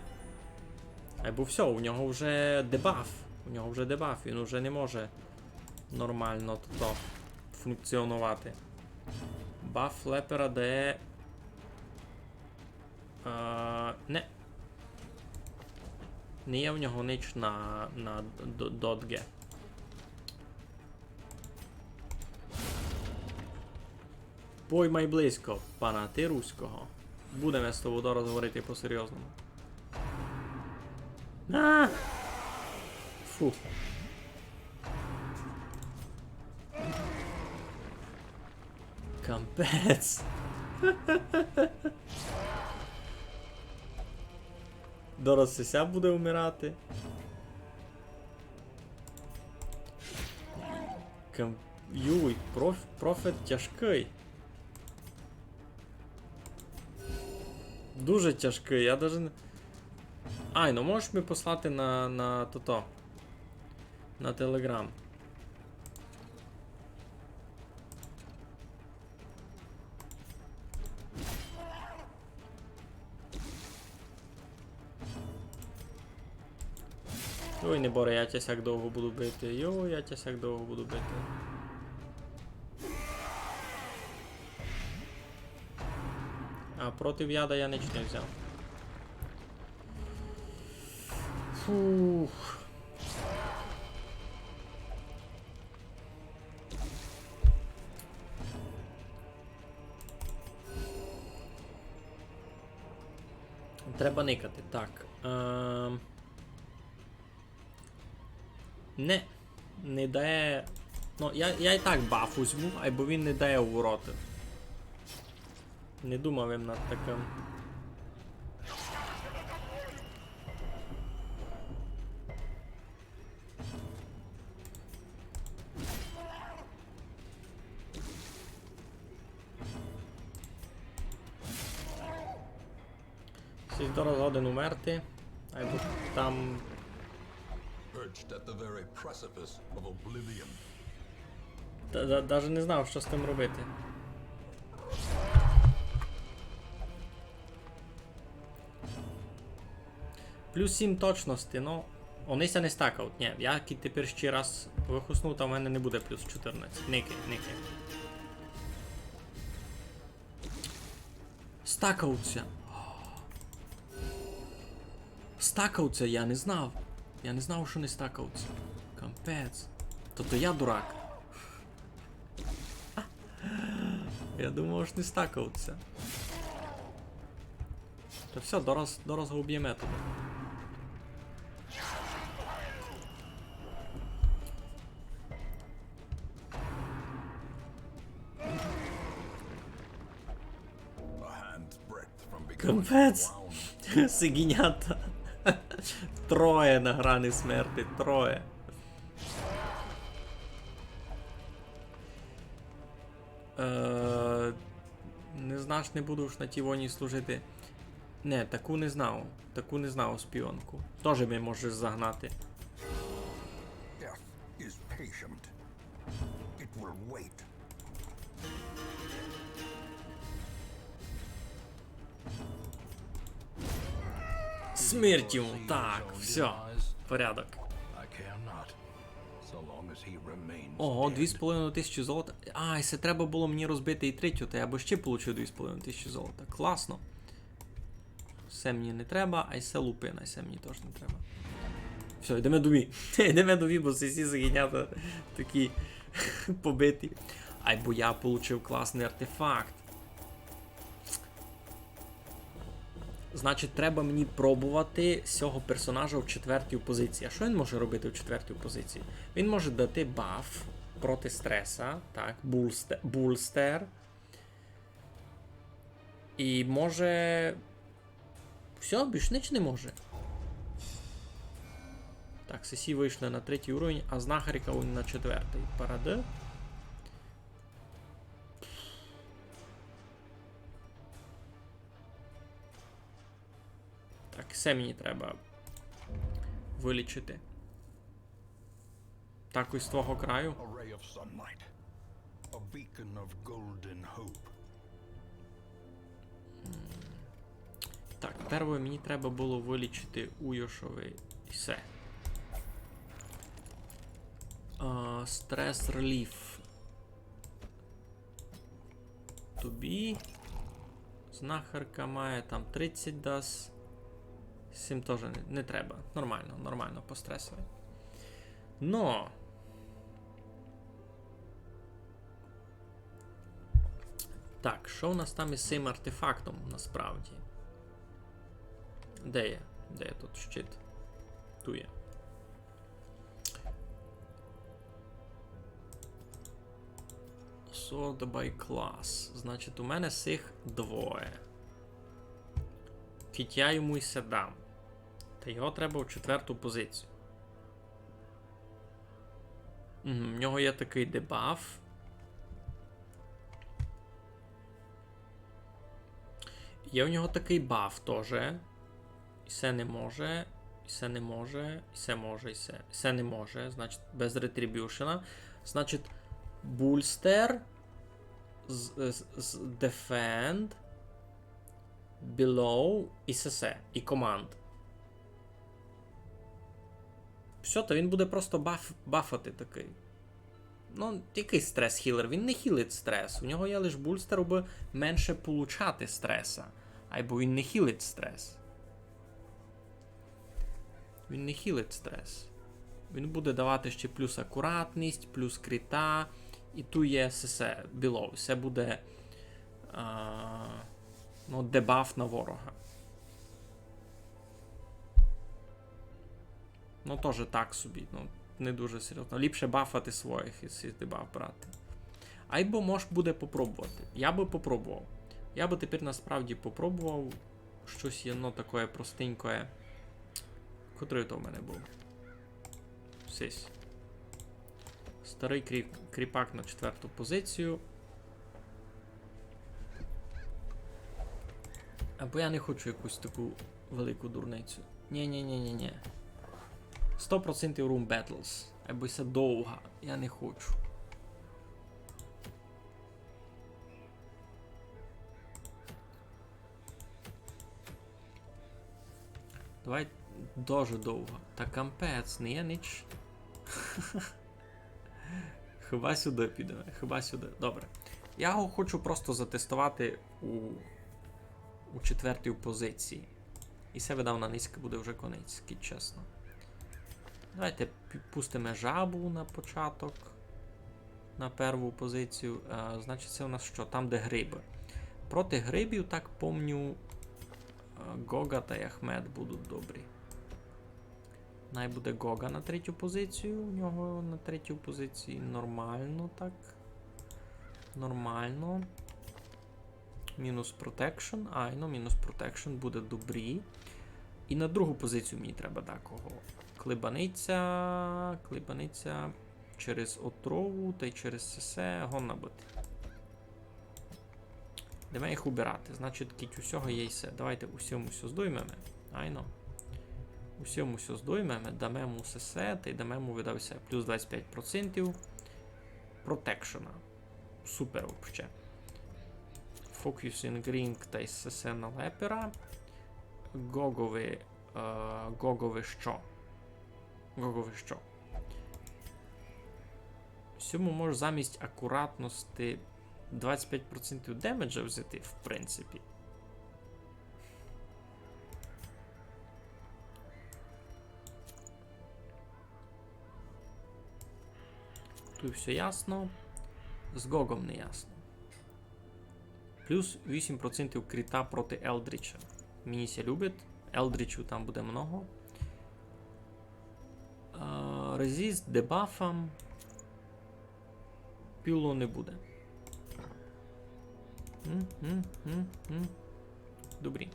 Айбо всьо, у нього вже дебаф. У нього вже дебаф, він уже не може нормално то функціонувати. Баф лепера дає. А, не. Не є в нього нич на, на д-, додге. Пой май близько, пана ти руського. Будеме з тобою дораз говорити по-серйозному. А! Фу. Капець. Дораз сися буде вмирати. Кам-, юй, проф-, профет тяжкый. Дуже тяжкый, я даже не... Ай, ну можеш ми послати на, на тото. На Телеграм. Ой, не боре, я тя сяк довго буду бити. Йо, я тя сяк довго буду бити. А проти яда я нич не взяв. Фух. Треба никати. Так. Ем. Не. Не дає. Ну, я, я і так баф узьму, айбо він не дає увороти. Не думав им над такым. Сись дораз годен умерти. Айбо там... Perched at the very precipice of oblivion. Та, да, даже не знав, што з тым робити. Плюс сім точности, ну. Они ся не стакають, ні. Я кідь тепер ще раз выхосну, та в мене не буде плюс чотирнадцять. Никай, никай. Стакають ся. Стакають ся, я не знав. Я не знав, што не стакають ся. Капець. Тобто я дурак. Я думав, што не стакають ся. Та всьо, дораз, дораз го убєме туды. Капець! Сигінята. Троє на грані смерти, троє. Е, не знаш, не буду уж на тій войні служити. Не, таку не знав. Таку не знав шпіонку. Тоже ми можеш загнати. Death is patient. It will wait. Смерть йому. Так, всьо. Порядок. Ого, дві з половиною тисячі золота. А, і се треба было мені розбити і третю, та я бы ще получив дві з половиною тисячі золота. Класно. Се мені не треба, а й се лупина, се мені тыж не треба. Всьо, йдеме домі. Йдеме домі, бо всі сигінята такі побиті. Айбо я получив класный артефакт. Значить, треба мені пробовати сього персонажа в четвертій позиції. А што він може робити в четвертій позиції? Він може дати баф проти стреса, так, булсте-, булстер. І може... Всьо, більш нич не може. Так, сесі вышли на третій уровень, а знахарка он на четвертый. Парады. Так, се мені треба вылічити. Так, із твого краю. A ray of sunlight. A beacon of golden hope. Так, первоє мені треба было вылічити у Йошови. І всьо. А, стрес реліф. Тобі. Знахарка має там тридцять даст. З сим тоже не, не треба. Нормално, нормално по стресови. Но. Так, што у нас там із сим артефактом насправді? Де є? Де є тут щит? Ту є. Sort by class. Значить, у мене сих двоє. Кіть я йому й се дам. Та його треба в четверту позицію. Мгм, в нього є такый дебаф. Є у нього такый баф тоже. І се не може, і се не може, і се може, і се, і се не може. Значить, без ретрібюшена. Значить, булстер з, з, з defend, below і сесе, і command. Всьо, то він буде просто баф-, бафати такый. Ну, якый стрес-хілер? Він не хілить стрес. У нього є лиш булстер, абы менше получати стреса. Айбо він не хілить стрес. Він не хілить стрес. Він буде давати ще плюс акуратность, плюс кріта. І ту є сесе, below. Се буде, а, ну, дебаф на ворога. Ну, тоже так собі, ну, не дуже серйозно. Ліпше бафати своїх і сей дебаф брати. Айбо мож буде попробовати. Я бы попробовав. Я бы тепер насправді попробовав штось єдно такоє простенькоє. Котрый то в мене быв? Сись. Старый крі-, кріпак на четверту позицію. Айбо я не хочу якусь таку велику дурницю. Нє, нє, нє, нє, нє. Сто процентів Room Battles. Айбо се довга. Я не хочу. Давай дуже довго. Та кампець, не є ніч. Хіба сюды підеме, хіба сюды. Добре. Я го хочу просто затестовати у, у четвертій позиції. І се, видав, на нынька буде вже конець, кідь чесно. Давайте пі-, пустиме жабу на початок. На перву позицію. А, значить, се у нас што? Там, де грибы. Проти грибів, так помню, а, Гога тай Ахмед будуть добрі. Най буде Гога на третю позицію. У нього на третій позиції нормално так. Нормално. Мінус protection. Айно, мінус protection буде добрі. І на другу позицію мені треба дакого. Клибаниця, клибаниця через отрову тай через сесе годна быти. Йдеме їх убирати. Значить, кідь усього є й се. Давайте усьому сьо здоймеме. Айно. Усьому сьо здоймеме, даме му сесе, тай даме му, видав ся, плюс двадцять пять процентів протекшена. Супер вообще. Focusing Ring тай сесе на лепера. Гогови, е, Гогови што? Гогови што? Сьому можеш замість акуратности двадцять пять процентів демеджа взяти, в принципі. Туй всьо ясно. З Гогом не ясно. Плюс вісім процентів кріта проти Елдріча. Мені ся любить. Елдрічів там буде много. А, резист дебафам. Піло не буде. М, м, м, м. Добрі.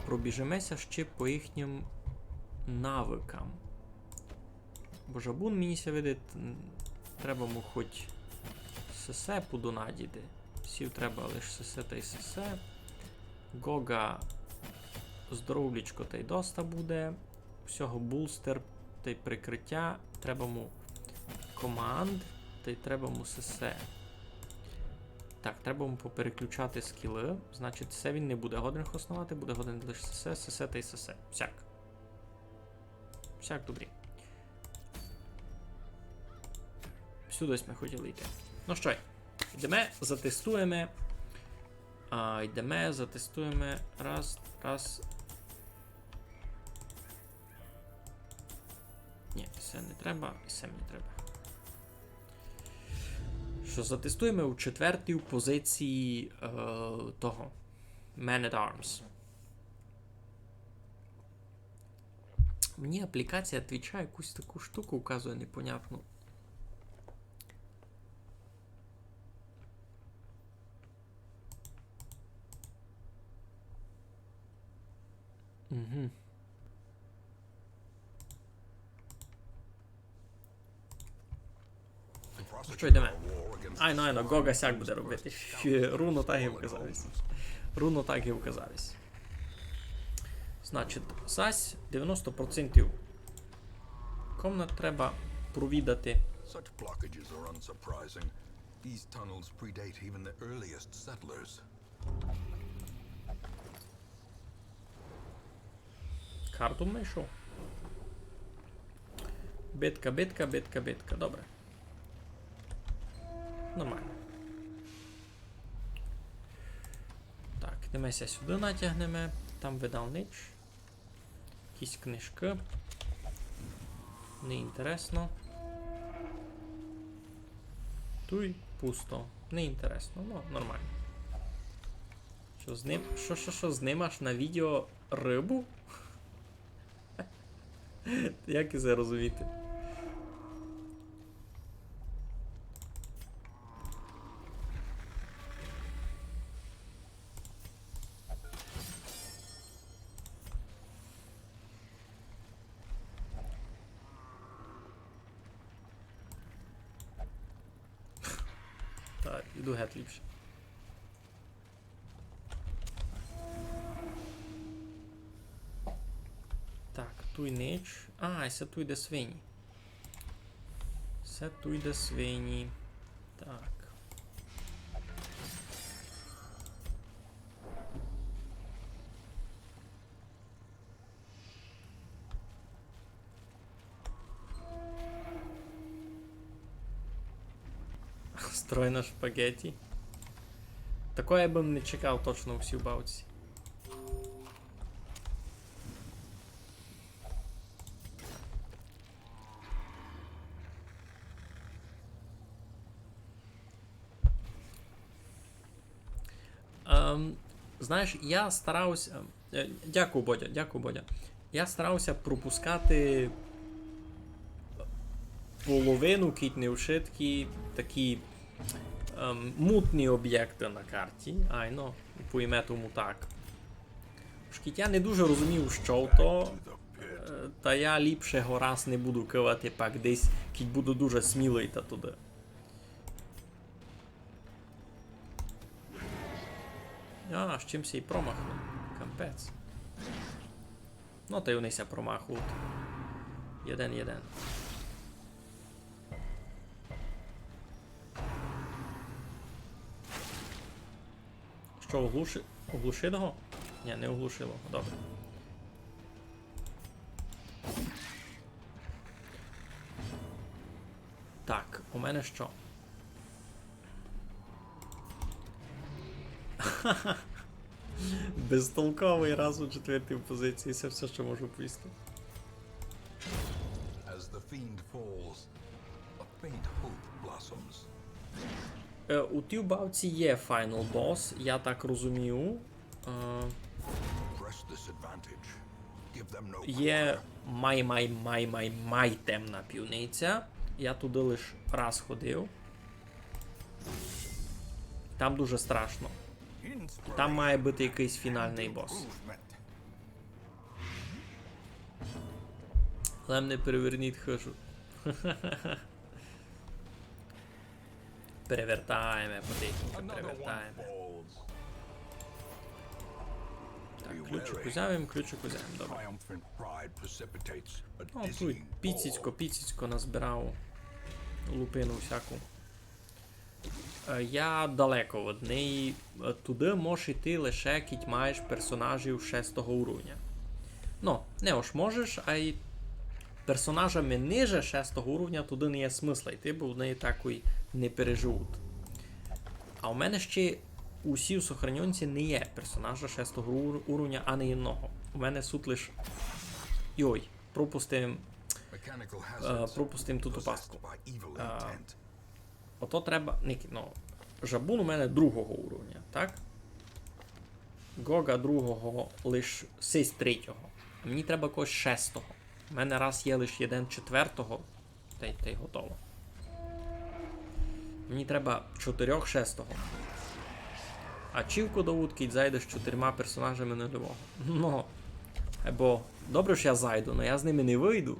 Пробіжеме ся ще по їхнім навыкам. Бо жабун, мені ся видить, н-, треба му хоть сесе подонадіти. Сів треба лиш сесе тай сесе. Гога здоровлічко тай доста буде. Всього булстер тай прикриття. Треба му команд, тай треба му сесе. Так, треба му попереключати скілы. Значить, се він не буде годен хосновати, буде годен лише сесе, сесе тай сесе. Всяк. Всяк добрі. Сюди сьме хотіли йти. Ну што, йдеме, затестуєме. А, йдеме, затестуєме. Раз, раз. Ні, се не треба, і се мені треба. Што, затестуєме у четвертій позиції, е, того. Man at Arms. Мені аплікація Твіча якусь таку штуку указує непонятну. Угу. Ну што, йдеме? Айно, айно, Гога сяк буде робити. Ще руно так і вказав єсь. Руно так і вказав єсь. Значить, зась девяносто процентів комнат треба провідати. Such blockages are unsurprising. These tunnels predate even the earliest settlers. Карту знайшов. Битка, битка, битка, битка. Добре. Нормално. Так, йдеме ся сюды натягнеме. Там видав нич. Якісь книжкы. Неінтересно. Туй пусто. Неінтересно. Ну, нормално. Што з ним? Што, што, што, знимаш на відео рыбу? Як ісе розуміти? Та, іду геть ліпше. Так, туй нич. А, се туй, де свині. Се туй, де свині. Так. Стройна шпагеті. Такого я бы не чекав точно у сій бавці. Ем, знаєш, я старався, е, дякую, Бодя, дякую, Бодя. Я старався пропускати половину, кідь не вшыткі такі, ем, мутні обєкты на карті. Айно, повіме тому так. Ож кідь я не дуже розумію, што то, е, та я ліпше го раз не буду кывати, пак десь, кідь буду дуже смілый, та туды. А, з чим ся й промахнув. Капець. Ну, та й они ся промахують. Єден, єден. Што, оглуши-, оглушило го? Ні, не оглушило. Добре. Так, у мене што? Безтолковый раз у четвертій позиції, се всьо, што можу повісти. As the fiend falls, a faint hope blossoms. Е, у тій бавці є final boss, я так розумію. Е, Press this advantage. Give them no є quarter. Май, май, май, май, май темна пивниця. Я туды лиш раз ходив. Там дуже страшно. Там має быти якыйсь фіналный бос. Improvement. Нам не переверніть хижу. Перевертаєме потихеньку, перевертаєме. Так, ключик узяв им, ключик узяв им, добре. О, туй піціцько, піціцько назбирав лупину всяку. Е, я далеко од неї. Е, туды можеш іти лише кідь маєш персонажів шестого уровня. Ну, не ож можеш, ай персонажами ниже шестого уровня туды не є смысла йти, бо вони такой не переживуть. А у мене ще у сій сохранёнці не є персонажа шестого ур-, уровня ані єдного. У мене суть лиш... Йой, пропустим, е, пропустим туту пастку. Е, Ото треба, ні, ну, жабун у мене другого уровня, так? Гога другого, лиш сись третього. А мені треба когось шестого. У мене раз є лиш єден четвертого, та й, та й готово. Мені треба чотирьох шестого. А чівку дадуть, кідь зайдеш з чотирма персонажами нульового. Ну, або добре, що я зайду, но я з ними не выйду.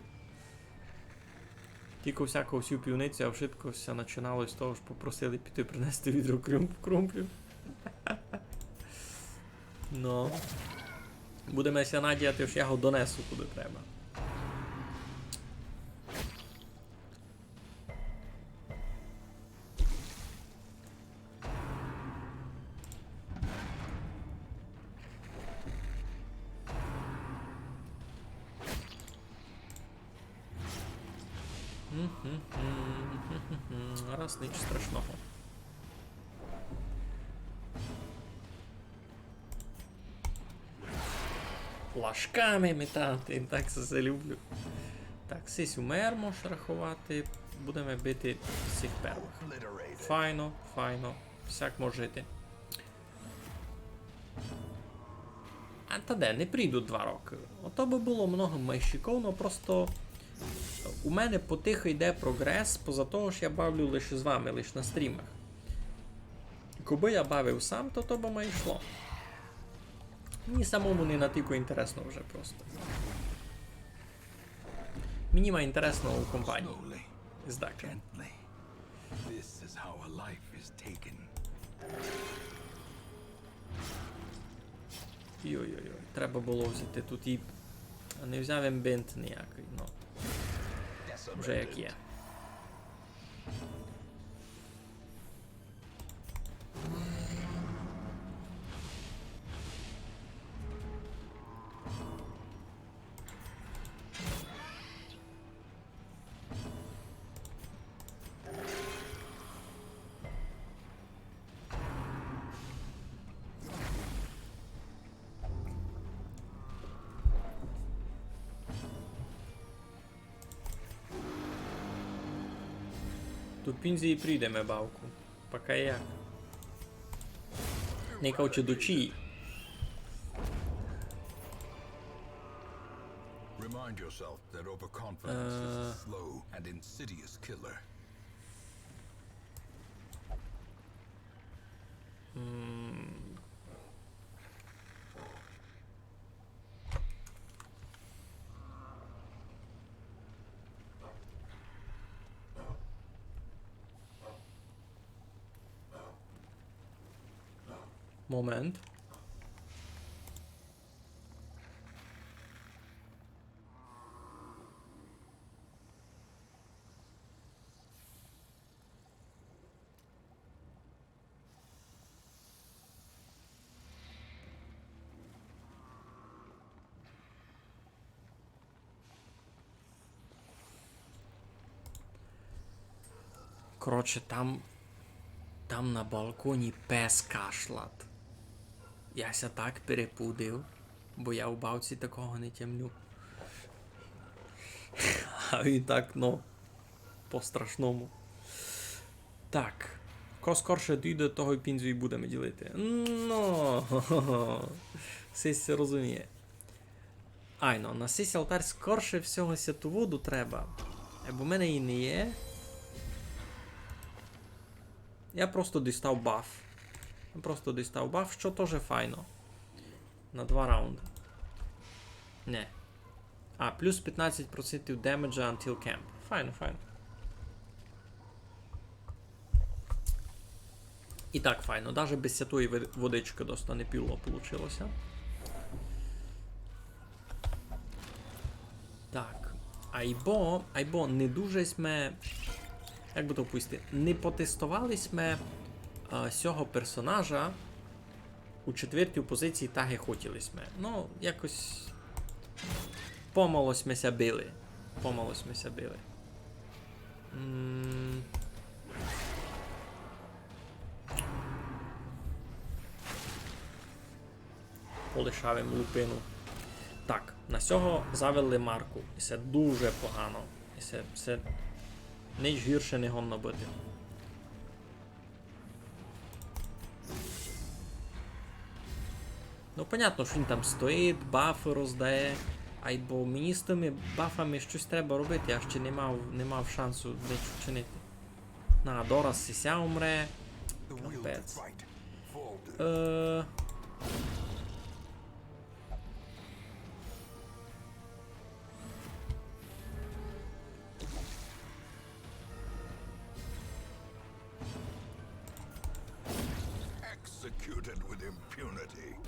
Тілько всяко всю пивницю, а вшытко ся начинало з того, што попросили піти принести відро крумп-, крумплів. Ну. Будеме ся надіяти, што я го донесу, куды треба. Мгм. Раз, ніч страшного. Плашками метати, так се люблю. Так, сись умер, можеш раховати. Будеме бити всіх первых. Файно, файно. Всяк може йти. А та де, не прийду два рокы. Ото бы было много май шиковно, просто у мене потихо йде прогрес, поза того, што я бавлю лише з вами, лише на стрімах. Кобы я бавив сам, то то бы май йшло. Мені самому не натілько інтересно вже просто. Мені май інтересно у компанії. З даким. This is how a life is taken. Йой-йой-йой, треба было взяти тут і... А не взяв им бинт ніякый, ну. Вже як є. Ту пінзі і прийдеме бавку. Пока як. Не кажучи до чиї. Remind yourself that overconfidence is a slow and insidious killer. М. Момент. Коротше, там, там на балконі пес кашлат. Я ся так перепудив, бо я у бавці такого не тямлю. А він так, ну, по-страшному. Так. Ко скорше дійде, того й пінзу й будеме ділити. Ну, всі ся розуміє. Айно, на сись алтар скорше всього святу воду треба. Е, бо в мене її не є. Я просто дістав баф. Я просто дістав баф, што тоже файно. На два раунды. Не. А, плюс пятнадцять процентів демеджа until camp. Файно, файно. І так файно. Даже без сятої ви- водичкы доста не піло получило ся. Так. Айбо, айбо не дуже сьме, як бы то повісти, не потестовали сьме, а, сього персонажа у четвертій позиції, так як хотіли сьме. Ну, якось помало сьме ся били. Помало сьме ся били. М. Полишав им лупину. Так, на сього завели марку. І се дуже погано. І се, се нич гірше не годно быти. Ну, понятно, што він там стоїть, бафы роздає. Айбо мені з тыми бафами штось треба робити, я ще не мав, не мав шансу нич учинити. На, дораз сися умре. Капець. Е.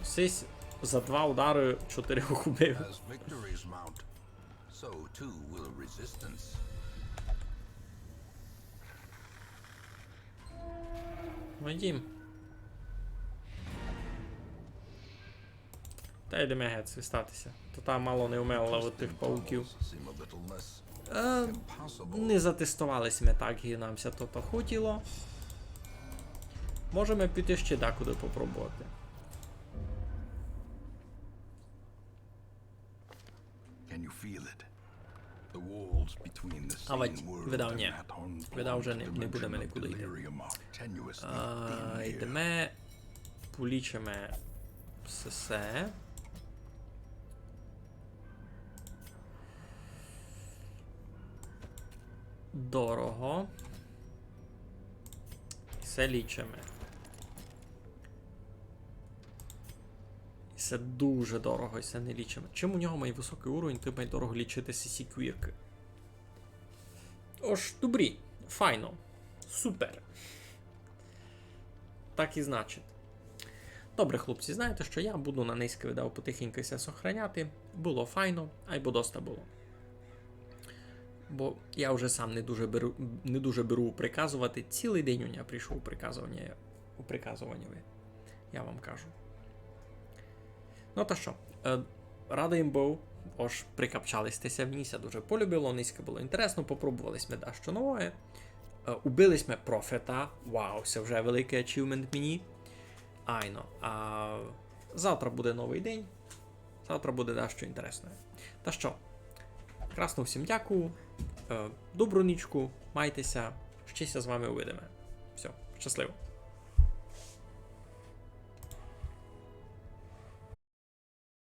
Сись за два удары чотирьох убив. As victories mount, so too will resistance. Ну, йдім. Та йдеме геть, свистати ся. То та мало не вмела ловити тых пауків. Е, не затестовали сьме так, як нам ся то, то хотіло. Можеме піти ще декуды попробовати. Can you feel it? Авадь, видав, ні. Видав, вже не, не будеме никуды йти. А, йдеме, полічиме всьо се. Дорого. Всьо лічиме. І се дуже дорого, і се не лічиме. Чим у нього май высокый уровень, тым май дорого лічити сі квіркы. Ож, добрі, файно. Супер. Так і значить. Добре, хлопці, знаєте што, я буду на нынька відео потихеньку ся сохраняти. Было файно, айбо доста было. Бо я вже сам не дуже беру, не дуже беру приказовати. Цілый день у мене пройшов у приказовані, у приказовані, я вам кажу. Ну та што, е, радый им быв, ож прикапчали сьте ся, мені ся дуже полюбило, нынька было інтересно, попробовали сьме дещо новоє. Е, убили сьме профета, вау, се вже великый ачівмент мені. Айно, а завтра буде новый день. Завтра буде дещо інтересне. Та што, красно всім дякую. Е, добру нічку, майте ся, ще ся з вами увидиме. Всьо, щасливо.